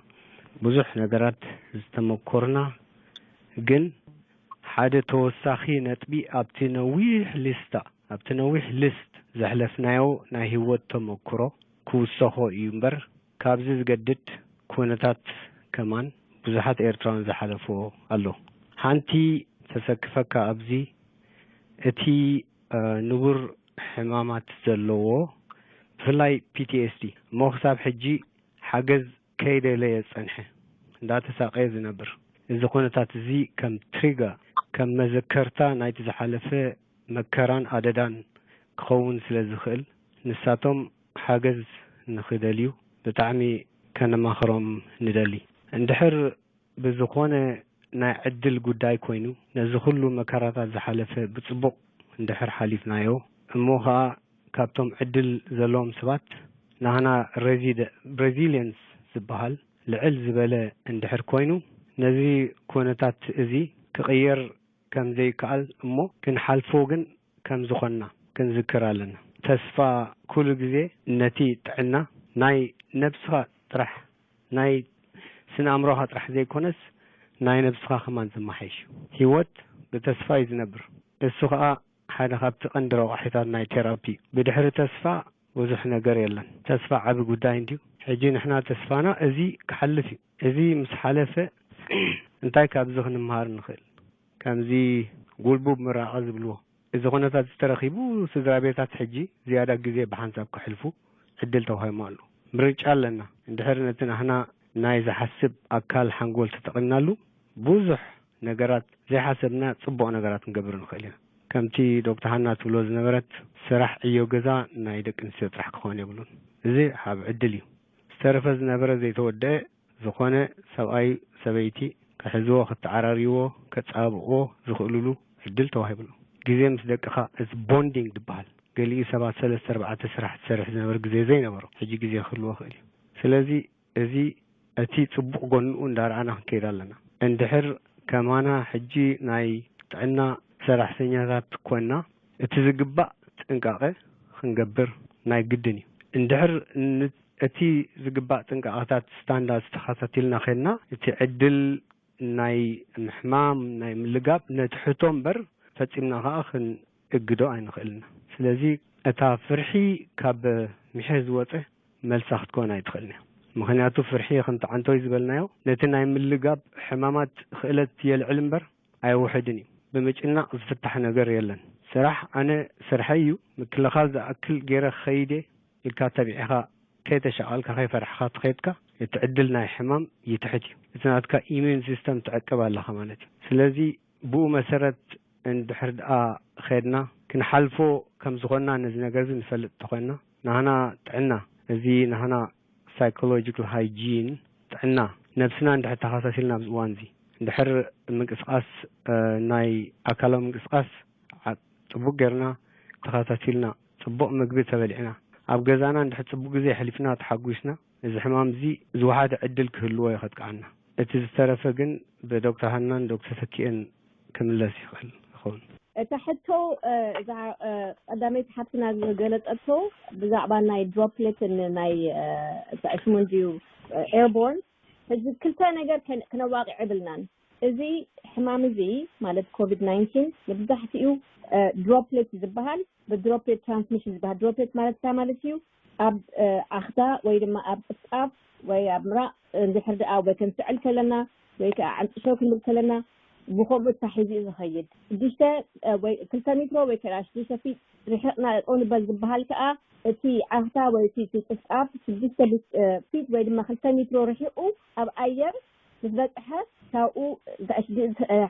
ብዙሕ ነገራት ዝተመኮርና፣ ግን ሓደ ተወሳኺ ነጥቢ ኣብቲ ነዊሕ ሊስታ ኣብቲ ነዊሕ ሊስት ዘሕለፍናዮ ናይ ህይወት ተመክሮ ክውሰኾ እዩ እምበር፣ ካብዚ ዝገድድ ኩነታት ከማን ብዙሓት ኤርትራውያን ዝሓለፍዎ ኣሎ። ሓንቲ ተሰክፈካ ኣብዚ፣ እቲ ንቡር ሕማማት ዘለዎ፣ ብፍላይ ፒ ቲ ኤስ ዲ እሞ ክሳብ ሕጂ ሓገዝ ከይደለየ ዝጸንሐ፣ እንዳተሳቐየ ዝነብር፣ እዚ ኩነታት እዚ ከም ትሪገር፣ ከም መዘከርታ ናይቲ ዝሓለፈ መከራን ኣደዳን ክኸውን ስለ ዝኽእል፣ ንሳቶም ሓገዝ ንኽደልዩ ብጣዕሚ ከነማኽሮም ንደሊ። እንድሕር ብዝኾነ ናይ ዕድል ጉዳይ ኮይኑ፣ ነዚ ኩሉ መከራታት ዝሓለፈ ብጽቡቕ እንድሕር ሓሊፍናዮ፣ እሞ ኸኣ ካብቶም ዕድል ዘለዎም ሰባት ናህና ሬዚደ- ሬዚሊየንስ ዝበሃል ልዕል ዝበለ እንድሕር ኮይኑ፣ ነዚ ኩነታት እዚ ክቕየር ከም ዘይከኣል እሞ ክንሓልፎ ግን ከም ዝኾንና ክንዝክር ኣለና። ተስፋ ኩሉ ግዜ ነቲ ጥዕና ናይ ነብስኻ ጥራሕ፣ ናይ ስነ ኣእምሮኻ ጥራሕ ዘይኮነስ ናይ ነብስኻ ከማን ዘመሓይሽ እዩ። ህይወት ብተስፋ እዩ ዝነብር። እሱ ኸኣ ሓደ ካብቲ ቀንዲ ረቋሒታት ናይ ቴራፒ እዩ። ብድሕሪ ተስፋ ብዙሕ ነገር የለን። ተስፋ ዓቢ ጉዳይ እንድዩ። ሕጂ ንሕና ተስፋና እዚ ክሓልፍ እዩ። እዚ ምስ ሓለፈ እንታይ ካብዚ ክንመሃር ንኽእል? ከምዚ ጉልቡብ ምራቐ ዝብልዎ። እዚ ኩነታት እዚ ተረኺቡ ስድራ ቤታት ሕጂ ዝያዳ ግዜ ብሓንሳብ ከሕልፉ ዕድል ተዋሂቦም ኣለዉ። ምርጫ ኣለና። እንድሕር ነቲ ናህና ናይ ዝሓስብ ኣካል ሓንጎል ተጠቒምናሉ ብዙሕ ነገራት ዘይሓሰብና ጽቡቕ ነገራት ክንገብር ንኽእል ኢና። ከምቲ ዶክተር ሃና ትብሎ ዝነበረት ስራሕ ዕዮ ገዛ ናይ ደቂ ኣንስትዮ ጥራሕ ክኾን የብሉን። እዚ ዓቢ ዕድል እዩ። ዝተረፈ ዝነበረ ዘይተወደአ ዝኾነ ሰብኣይ ሰበይቲ ክሕዝዎ፣ ክተዓራርይዎ፣ ከጻብቕዎ ዝኽእልሉ ዕድል ተዋሂብሉ። ግዜ ምስ ደቅኻ እዚ ቦንዲንግ ዝበሃል ገሊኡ ሰባት ሰለስተ ኣርባዕተ ስራሕ ትሰርሕ ዝነበር ግዜ ዘይነበሮ ሕጂ ግዜ ክህልዎ ይኽእል እዩ። ስለዚ እዚ እቲ ጽቡቕ ጎንኡ እንዳረኣና ክንከይድ ኣለና። እንድሕር ከማና ሕጂ ናይ ጥዕና ሰራሕተኛታት ኮና እቲ ዝግባእ ጥንቃቐ ክንገብር ናይ ግድን እዩ። እንድሕር ን- እቲ ዝግባእ ጥንቃቐታት ስታንዳርድ ተኸታቲልና ኸድና እቲ ዕድል ናይ ምሕማም ናይ ምልጋብ ነትሕቶ እምበር ፈጺምና ኸኣ ክንእግዶ ኣይንኽእልና። ስለዚ እታ ፍርሒ ካብ ምሒር ዝወጸ መልሳ ክትከውን ኣይትኽእልን እያ። ምኽንያቱ ፍርሒ ከምቲ ዓንቶይ ዝበልናዮ ነቲ ናይ ምልጋብ ሕማማት ክእለት የልዕል እምበር ኣየውሕድን እዩ። ብምጭናቕ ዝፍታሕ ነገር የለን። ስራሕ ኣነ ስርሐይ እዩ፣ ምክልኻል ዝኣክል ገይረ ክኸይድ እየ ኢልካ ተቢዕኻ ከይተሻቐልካ ከይፈራሕኻ ተኸይድካ እቲ ዕድል ናይ ሕማም ይትሕት እዩ። እቲ ናትካ ኢሚዩን ሲስተም ትዕቅብ ኣለኻ ማለት እዩ። ስለዚ ብኡ መሰረት እንድሕር ደኣ ኸድና ክንሓልፎ ከም ዝኾንና ነዚ ነገር እዚ ንፈልጥ እንተኾንና ናህና ጥዕና እዚ ናህና ሳይኮሎጂካል ሃይጂን ጥዕና ነብስና እንድሕር ተኸታቲልና ኣብዚ እዋን እዚ እንድሕር ምንቅስቃስ ናይ ኣካላዊ ምንቅስቃስ ጽቡቅ ጌርና ተኸታቲልና ጽቡቅ ምግቢ ተበሊዕና ኣብ ገዛና እንድሕር ጽቡቅ ግዜ ኣሕሊፍና ተሓጒስና እዚ ሕማም እዚ ዝወሓደ ዕድል ክህልዎ የኸጥቅዓና። እቲ ዝተረፈ ግን ብዶክተር ሃናን ዶክተር ተኪኤን ክምለስ ይኽእል ይኸውን። እታ ሕቶ እዛ ቀዳመይቲ ሓፍትና ዝገለፀቶ ብዛዕባ ናይ ድሮፕሌት ናይ ተዕሽሙ እንድዩ ኤርቦርን። ሕዚ ክልተ ነገር ክነዋቂ ዕብልናን፣ እዚ ሕማም እዚ ማለት ኮቪድ ናይንቲን መብዛሕትኡ ድሮፕሌት ዝበሃል፣ ብድሮፕሌት ትራንስሚሽን ዝበሃል። ድሮፕሌት ማለት እንታይ ማለት እዩ? ኣብ ኣኽታ ወይ ድማ ኣብ ጥፍጣፍ ወይ ኣብ ምራቕ እንድሕር ደኣ ወይ ክንስዕል ከለና ወይ ከዓ ዕንጥሾ ክንብል ከለና ብከምኡ ተታሒዙ እዩ ዝኸይድ። ሽዱሽተ ወይ ክልተ ሜትሮ ወይ ከዓ ሽዱሽተ ፊት ርሕቕና ጠጠው ንበል ዝበሃል ከዓ እቲ ዓኽታ ወይ እቲ ጥፍጣፍ ሽዱሽተ ፊት ወይ ድማ ክልተ ሜትሮ ርሒቑ ኣብ ኣየር ምስ በፅሐ ካብኡ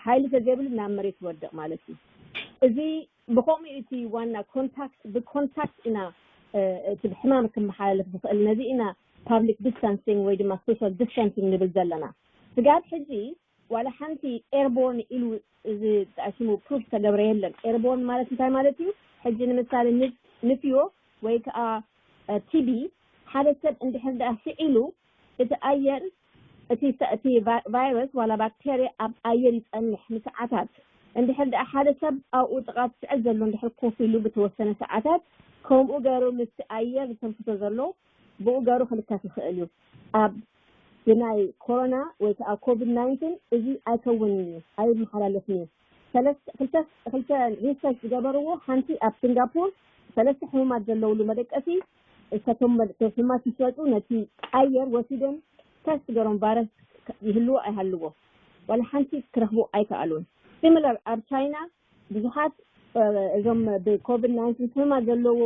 ሓይሊ ተዘይብሉ ናብ መሬት ይወድቕ ማለት እዩ። እዚ ብከምኡ እቲ ዋና ኮንታክት ብኮንታክት ኢና እቲ ብሕማም ክመሓላለፍ ዝኽእል። ነዚ ኢና ፓብሊክ ዲስታንሲንግ ወይ ድማ ሶሻል ዲስታንሲንግ ንብል ዘለና። ስጋብ ሕጂ ዋላ ሓንቲ ኤርቦርን ኢሉ እዚ ተኣሲሙ ፕሩፍ ዝተገብረ የለን። ኤርቦርን ማለት እንታይ ማለት እዩ? ሕጂ ንምሳሌ ንፍዮ ወይ ከዓ ቲቢ ሓደ ሰብ እንድሕር ደኣ ስዒሉ እቲ ኣየር እቲ እቲ ቫይረስ ዋላ ባክቴርያ ኣብ ኣየር ይፀንሕ ንሰዓታት። እንድሕር ደኣ ሓደ ሰብ ኣብኡ ጥቓ ስዕል ዘሎ እንድሕር ኮፍ ኢሉ ብተወሰነ ሰዓታት ከምኡ ገይሩ ምስቲ ኣየር ዝተንፍሶ ዘሎ ብኡ ገይሩ ክልከፍ ይኽእል እዩ። ኣብ ብናይ ኮሮና ወይ ከዓ ኮቪድ ናይንቲን እዚ ኣይከውንን እዩ፣ ኣይመሓላለፍን እዩ። ክልተ ሪሰርች ዝገበርዎ፣ ሓንቲ ኣብ ሲንጋፖር ሰለስተ ሕሙማት ዘለውሉ መደቀሲ እቶም ሕሙማት ዝሸጡ ነቲ ኣየር ወሲዶም ተስት ገሮም ቫይረስ ይህልዎ ኣይሃልዎ ዋላ ሓንቲ ክረኽቡ ኣይከኣሉን። ሲሚለር ኣብ ቻይና ብዙሓት እዞም ብኮቪድ ናይንቲን ሕሙማት ዘለዎ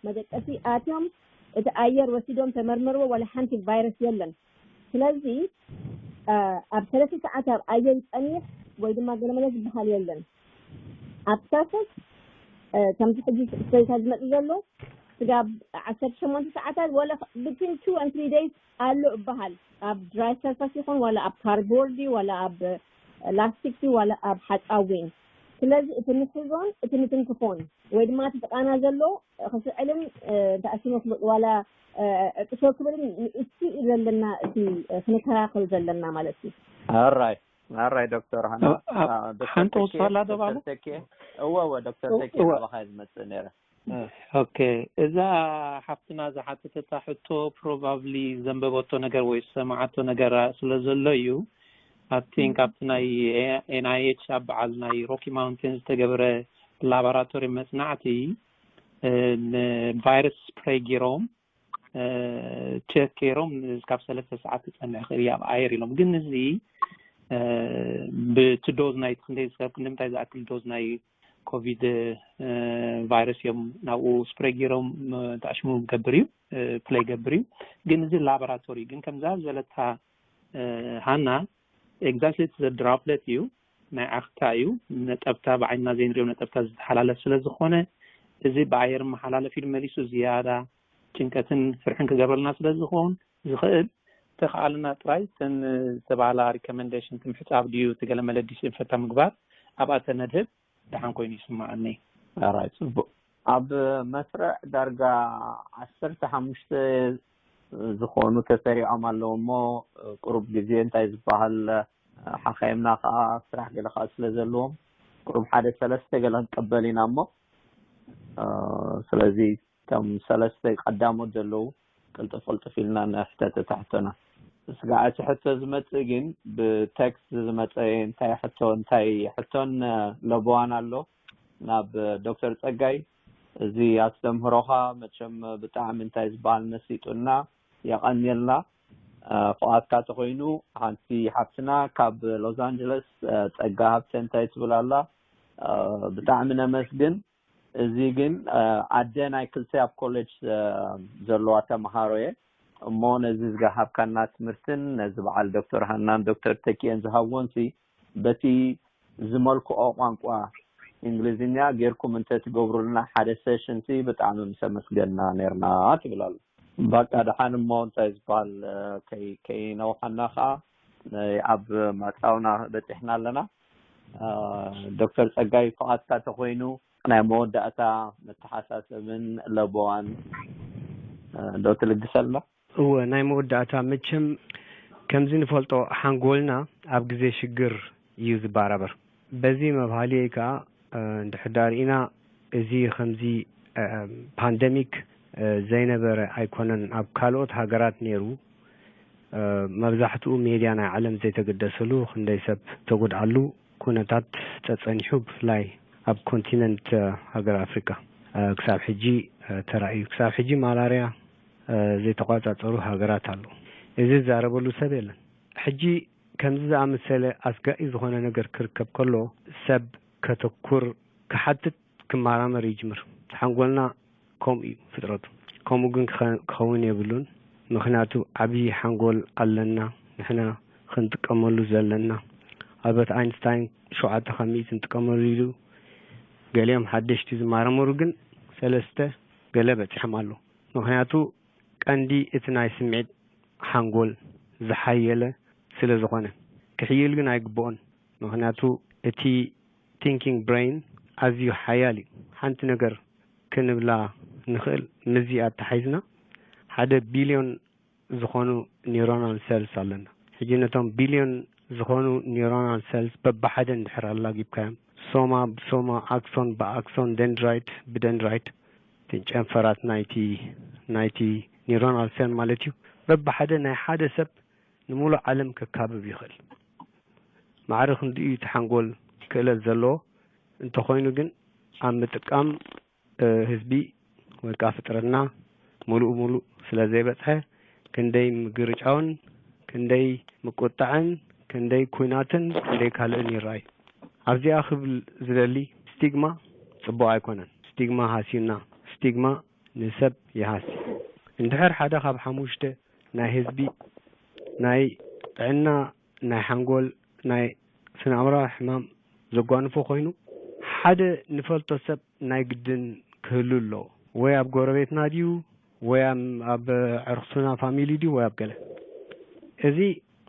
መደቀሲ ኣትዮም እቲ ኣየር ወሲዶም ተመርመርዎ ዋላ ሓንቲ ቫይረስ የለን። ስለዚ ኣብ ሰለስተ ሰዓት ኣብ ኣየር ይፀኒሕ ወይ ድማ ገለመለ ዝበሃል የለን። ኣብ ሰርፈስ ከምዚ ሕጂ ስተዲታት ዝመፅእ ዘሎ ስጋብ ዓሰርተ ሸሞንተ ሰዓታት ወላ ብትን ቱ ን ትሪ ደይስ ኣሎ እበሃል። ኣብ ድራይ ሰርፈስ ይኹን ዋላ ኣብ ካርቦርድ ዋላ ኣብ ላስቲክ ዋላ ኣብ ሓፃዊን። ስለዚ እቲ ንሕዞን እቲ ንትንክፎን ወይ ድማ እቲ ጥቓና ዘሎ ክስዕልን ተኣሲሙ ክመጥ ዋላ ዕጥሾ ክብልን ንእሱ እዩ ዘለና እቲ ክንከላኸል ዘለና ማለት እዩ። ኣራይ ኣራይ ዶክተር ሃና ሓንቲ ውሳላ ደባለ እወ እወ ዶክተር ተኬ ናባኻ ዝመፅእ ነረ። ኦኬ፣ እዛ ሓፍትና ዝሓተተታ ሕቶ ፕሮባብሊ ዘንበበቶ ነገር ወይ ዝሰማዓቶ ነገር ስለ ዘሎ እዩ። ኣብቲ ካብቲ ናይ ኤንኣይኤች ኣብ በዓል ናይ ሮኪ ማውንቴን ዝተገበረ ላቦራቶሪ መፅናዕቲ ንቫይረስ ስፕሬይ ገይሮም ቸክ ገይሮም ካብ ሰለስተ ሰዓት ክፀንሕ ክእል ኣብ ኣየር ኢሎም። ግን እዚ ብቲ ዶዝ ናይ ክንደይ ዝከብ ክንደምታይ ዝኣክል ዶዝ ናይ ኮቪድ ቫይረስ እዮም ናብኡ ስፕሬይ ገይሮም ተኣሽሙ ገብር እዩ ፕሌይ ገብር እዩ። ግን እዚ ላቦራቶሪ ግን ከምዛ ዝበለታ ሃና ኤግዛክትሊ ዘድራፕለት እዩ ናይ ዓኽታ እዩ። ነጠብታ ብዓይንና ዘይንሪኦ ነጠብታ ዝተሓላለፍ ስለ ዝኾነ እዚ ብኣየር መሓላለፍ ኢሉ መሊሱ ዝያዳ ጭንቀትን ፍርሕን ክገብረልና ስለ ዝኸውን ዝኽእል ተኸኣልና ጥራይ ተን ዝተባህላ ሪኮመንዴሽን ምሕፃብ ድዩ ትገለመለ ዲስኢንፈታ ምግባር ኣብኣ ተነድህብ ደሓን ኮይኑ ይስማዓኒ። ኣራይ ፅቡቅ ኣብ መስርዕ ዳርጋ ዓሰርተ ሓሙሽተ ዝኾኑ ተሰሪዖም ኣለዉ እሞ ቁሩብ ግዜ እንታይ ዝበሃል ሓኻይምና ከዓ ስራሕ ገለ ከዓ ስለ ዘለዎም ቁሩብ ሓደ ሰለስተ ገለ ክንቀበል ኢና እሞ ስለዚ ከም ሰለስተ ቀዳሞት ዘለዉ ቅልጥፍ ቅልጥፍ ኢልና ንሕተት እታ ሕቶና። ስጋዕ እቲ ሕቶ ዝመፅእ ግን ብቴክስት ዝመፀ እንታይ ሕቶ እንታይ ሕቶን ለበዋን ኣሎ ናብ ዶክተር ፀጋይ። እዚ ኣስተምህሮኻ መቸም ብጣዕሚ እንታይ ዝበሃል መሲጡና የቐንየልና። ፍቓድካ ተኮይኑ ሓንቲ ሓፍትና ካብ ሎስ ኣንጀለስ ፀጋ ሃብተ እንታይ ትብል ኣላ። ብጣዕሚ ነመስግን። እዚ ግን ኣደ ናይ ክልተ ኣብ ኮሌጅ ዘለዋ ተምሃሮ እየ እሞ ነዚ ዝገሃብካና ትምህርትን ነዚ በዓል ዶክተር ሃናን ዶክተር ተኪኤን ዝሃብዎን ሲ በቲ ዝመልክኦ ቋንቋ እንግሊዝኛ ጌርኩም እንተትገብሩልና ሓደ ሴሽን ሲ ብጣዕሚ ምሰመስገንና ነርና ትብል ኣሎ። በቃ ደሓን እሞ እንታይ ዝበሃል ከይነውሓና ከዓ ኣብ ማዕፃውና በፂሕና ኣለና። ዶክተር ፀጋይ ፍቓድካ ተኮይኑ ናይ መወዳእታ መተሓሳሰብን ለበዋን ዶ ትልግሰልና? እወ ናይ መወዳእታ መቸም ከምዚ ንፈልጦ ሓንጎልና ኣብ ግዜ ሽግር እዩ ዝባራበር። በዚ መብሃልየይ ከዓ እንድሕር ዳርኢና እዚ ከምዚ ፓንደሚክ ዘይነበረ ኣይኮነን። ኣብ ካልኦት ሃገራት ነይሩ። መብዛሕትኡ ሜድያ ናይ ዓለም ዘይተገደሰሉ፣ ክንደይ ሰብ ተጎድኣሉ ኩነታት ጸጸኒሑ፣ ብፍላይ ኣብ ኮንቲነንት ሃገር ኣፍሪካ ክሳብ ሕጂ ተራእዩ። ክሳብ ሕጂ ማላርያ ዘይተቋጻጸሩ ሃገራት ኣለዉ። እዚ ዝዛረበሉ ሰብ የለን። ሕጂ ከምዚ ዝኣመሰለ ኣስጋኢ ዝኾነ ነገር ክርከብ ከሎ ሰብ ከተኩር፣ ክሓትት፣ ክመራመር ይጅምር። ሓንጎልና ከምኡ እዩ ፍጥረቱ። ከምኡ ግን ክኸውን የብሉን። ምክንያቱ ዓብዪ ሓንጎል ኣለና። ንሕና ክንጥቀመሉ ዘለና። ኣልበርት ኣይንስታይን ሸውዓተ ካብ ሚእቲ ንጥቀመሉ ኢሉ፣ ገሊኦም ሓደሽቲ ዝመራመሩ ግን ሰለስተ ገለ በፂሖም ኣሎ። ምክንያቱ ቀንዲ እቲ ናይ ስምዒት ሓንጎል ዝሓየለ ስለ ዝኾነ። ክሕይል ግን ኣይግብኦን። ምክንያቱ እቲ ቲንኪንግ ብሬን ኣዝዩ ሓያል እዩ። ሓንቲ ነገር ክንብላ ንኽእል፣ ምስዚ ኣተሓሒዝና ሓደ ቢልዮን ዝኾኑ ኒውሮናል ሰልስ ኣለና። ሕጂ ነቶም ቢልዮን ዝኾኑ ኒውሮናል ሰልስ በብሓደ እንድሕር ኣላጊብካዮም፣ ሶማ ብሶማ፣ ኣክሶን ብኣክሶን፣ ደንድራይት ብደንድራይት፣ ጨንፈራት ናይቲ ናይቲ ኒውሮናል ሰል ማለት እዩ፣ በብሓደ ናይ ሓደ ሰብ ንሙሉእ ዓለም ከካብብ ይኽእል። ማዕረ ክንድኡ እዩ እቲ ሓንጎል ክእለት ዘለዎ። እንተኾይኑ ግን ኣብ ምጥቃም ህዝቢ ወይ ከዓ ፍጥረትና ሙሉእ ሙሉእ ስለ ዘይበፅሐ፣ ክንደይ ምግርጫውን ክንደይ ምቁጣዕን ክንደይ ኩናትን ክንደይ ካልእን ይረኣዩ። ኣብዚኣ ክብል ዝደሊ፣ ስቲግማ ፅቡቕ ኣይኮነን። ስቲግማ ሃስዩና። ስቲግማ ንሰብ ይሃሲ። እንድሕር ሓደ ካብ ሓሙሽተ ናይ ህዝቢ ናይ ጥዕና፣ ናይ ሓንጎል፣ ናይ ስነ ኣእምራዊ ሕማም ዘጓንፎ ኮይኑ፣ ሓደ ንፈልጦ ሰብ ናይ ግድን ክህሉ ኣለዎ። ወይ ኣብ ጎረቤትና ድዩ፣ ወይ ኣብ ዕርክሱና ፋሚሊ ድዩ፣ ወይ ኣብ ገለ። እዚ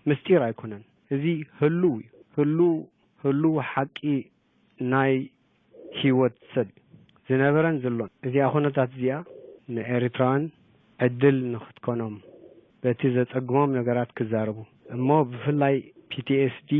ምስጢር ኣይኮነን። እዚ ህሉው እዩ። ህሉው፣ ህሉው ሓቂ ናይ ህይወት ሰብ ዝነበረን ዘሎን። እዚኣ ኩነታት እዚኣ ንኤሪትራውያን ዕድል ንክትኮኖም፣ በቲ ዘጸግሞም ነገራት ክዛረቡ እሞ ብፍላይ ፒቲኤስዲ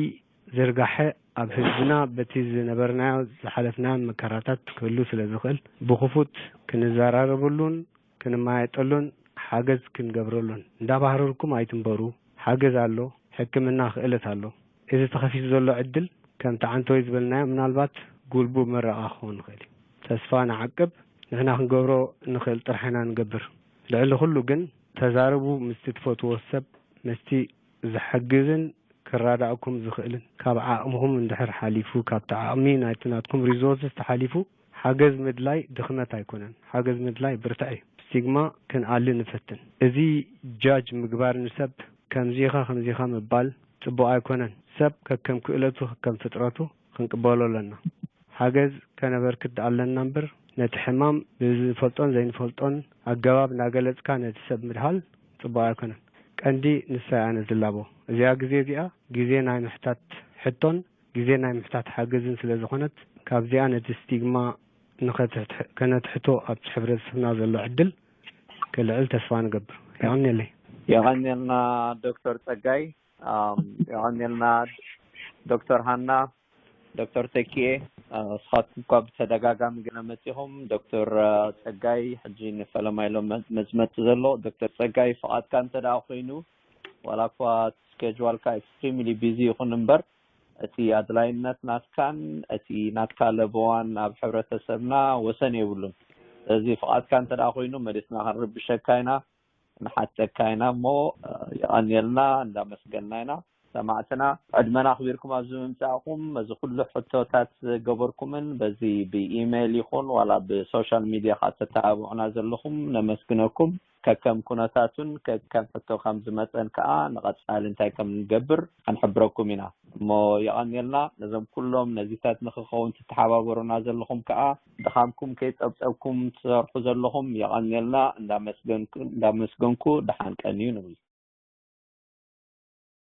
ዝርጋሐ ኣብ ህዝብና በቲ ዝነበርናዮ ዝሓለፍናዮ መከራታት ክህሉ ስለ ዝኽእል ብክፉት ክንዘራረበሉን ክንመያየጠሉን ሓገዝ ክንገብረሉን እንዳባህረርኩም ኣይትንበሩ። ሓገዝ ኣሎ፣ ሕክምና ክእለት ኣሎ። እዚ ተኸፊቱ ዘሎ ዕድል ከምቲ ዓንተወይ ዝበልናዮ ምናልባት ጉልቡ መረቓ ክኸውን ይኽእል እዩ። ተስፋ ንዓቅብ፣ ንሕና ክንገብሮ ንኽእል ጥራሕ ኢና ንገብር። ልዕሊ ኩሉ ግን ተዛረቡ ምስቲ ትፈትዎ ሰብ፣ ምስቲ ዝሕግዝን ክረዳእኩም ዝኽእልን። ካብ ዓቕምኹም እንድሕር ሓሊፉ፣ ካብቲ ዓቕሚ ናይቲ ናትኩም ሪሶርስስ ተሓሊፉ ሓገዝ ምድላይ ድኽመት ኣይኮነን። ሓገዝ ምድላይ ብርታዕ እዩ። ስቲግማ ክንኣሊ ንፈትን። እዚ ጃጅ ምግባር ንሰብ ከምዚኻ ከምዚኻ ምባል ጽቡቕ ኣይኮነን። ሰብ ከከም ክእለቱ ከከም ፍጥረቱ ክንቅበሎ ኣለና። ሓገዝ ከነበርክት ኣለና እምበር ነቲ ሕማም ብዝንፈልጦን ዘይንፈልጦን ኣገባብ እናገለጽካ ነቲ ሰብ ምድሃል ጽቡቕ ኣይኮነን። ቀንዲ ንሳ እያ ነዝላቦ። እዚኣ ግዜ እዚኣ ግዜ ናይ ምሕታት ሕቶን ግዜ ናይ ምሕታት ሓገዝን ስለ ዝኾነት፣ ካብዚኣ ነቲ ስቲግማ ንኸትሕት-፣ ከነትሕቶ ኣብቲ ሕብረተሰብና ዘሎ ዕድል ክልዕል ተስፋ ንገብር። የቐንየለይ። የቐንየልና ዶክተር ጸጋይ። ኣም፣ የቐንየልና ዶክተር ሃና፣ ዶክተር ተኪኤ። አ፣ ንስኻትኩም እኳ ብተደጋጋሚ ገለ መጺኹም። ዶክተር፣ አ፣ ጸጋይ ሕጂ ንፈለማ ኢሎም መ-፣ መ-፣ ዝመጽእ ዘሎ። ዶክተር ጸጋይ፣ ፍቓድካ እንተ ደኣ ኮይኑ፣ ዋላ እኳ እቲ ስኬጅዋልካ ኤክስትሪምሊ ቢዚ ይኹን እምበር፣ እቲ ኣድላይነት ናትካን እቲ ናትካ ለበዋን ኣብ ሕብረተሰብና ወሰን የብሉን። ስለዚ ፍቓድካ እንተ ደኣ ኮይኑ፣ መሊስና ክንርብሸካ ኢና፣ ንሓተካ ኢና እሞ፣ አ፣ የቐንየልና፣ እንዳመስገንና ኢና። ሰማዕትና፣ ዕድመና ኣኽቢርኩም ኣብዚ ምምጻእኩም፣ በዚ ኩሉ ሕቶታት ዝገበርኩምን በዚ ብኢሜይል ይኹን ዋላ ብሶሻል ሚድያ ከኣ ተተባብዑና ዘለኹም ነመስግነኩም። ከከም ኩነታቱን ከከም ሕቶ ከም ዝመጸን ከኣ ንቐጻሊ እንታይ ከም ንገብር ክንሕብረኩም ኢና። እሞ የቐንየልና፣ ነዞም ኩሎም ነዚታት ንኽኸውን ትተሓባበሩና ዘለኹም ከኣ፣ ድኻምኩም ከይጸብጸብኩም ትሰርሑ ዘለኹም የቐንየልና፣ እንዳመስገንኩ፣ እንዳመስገንኩ ደሓን ቀንዩ ንብል።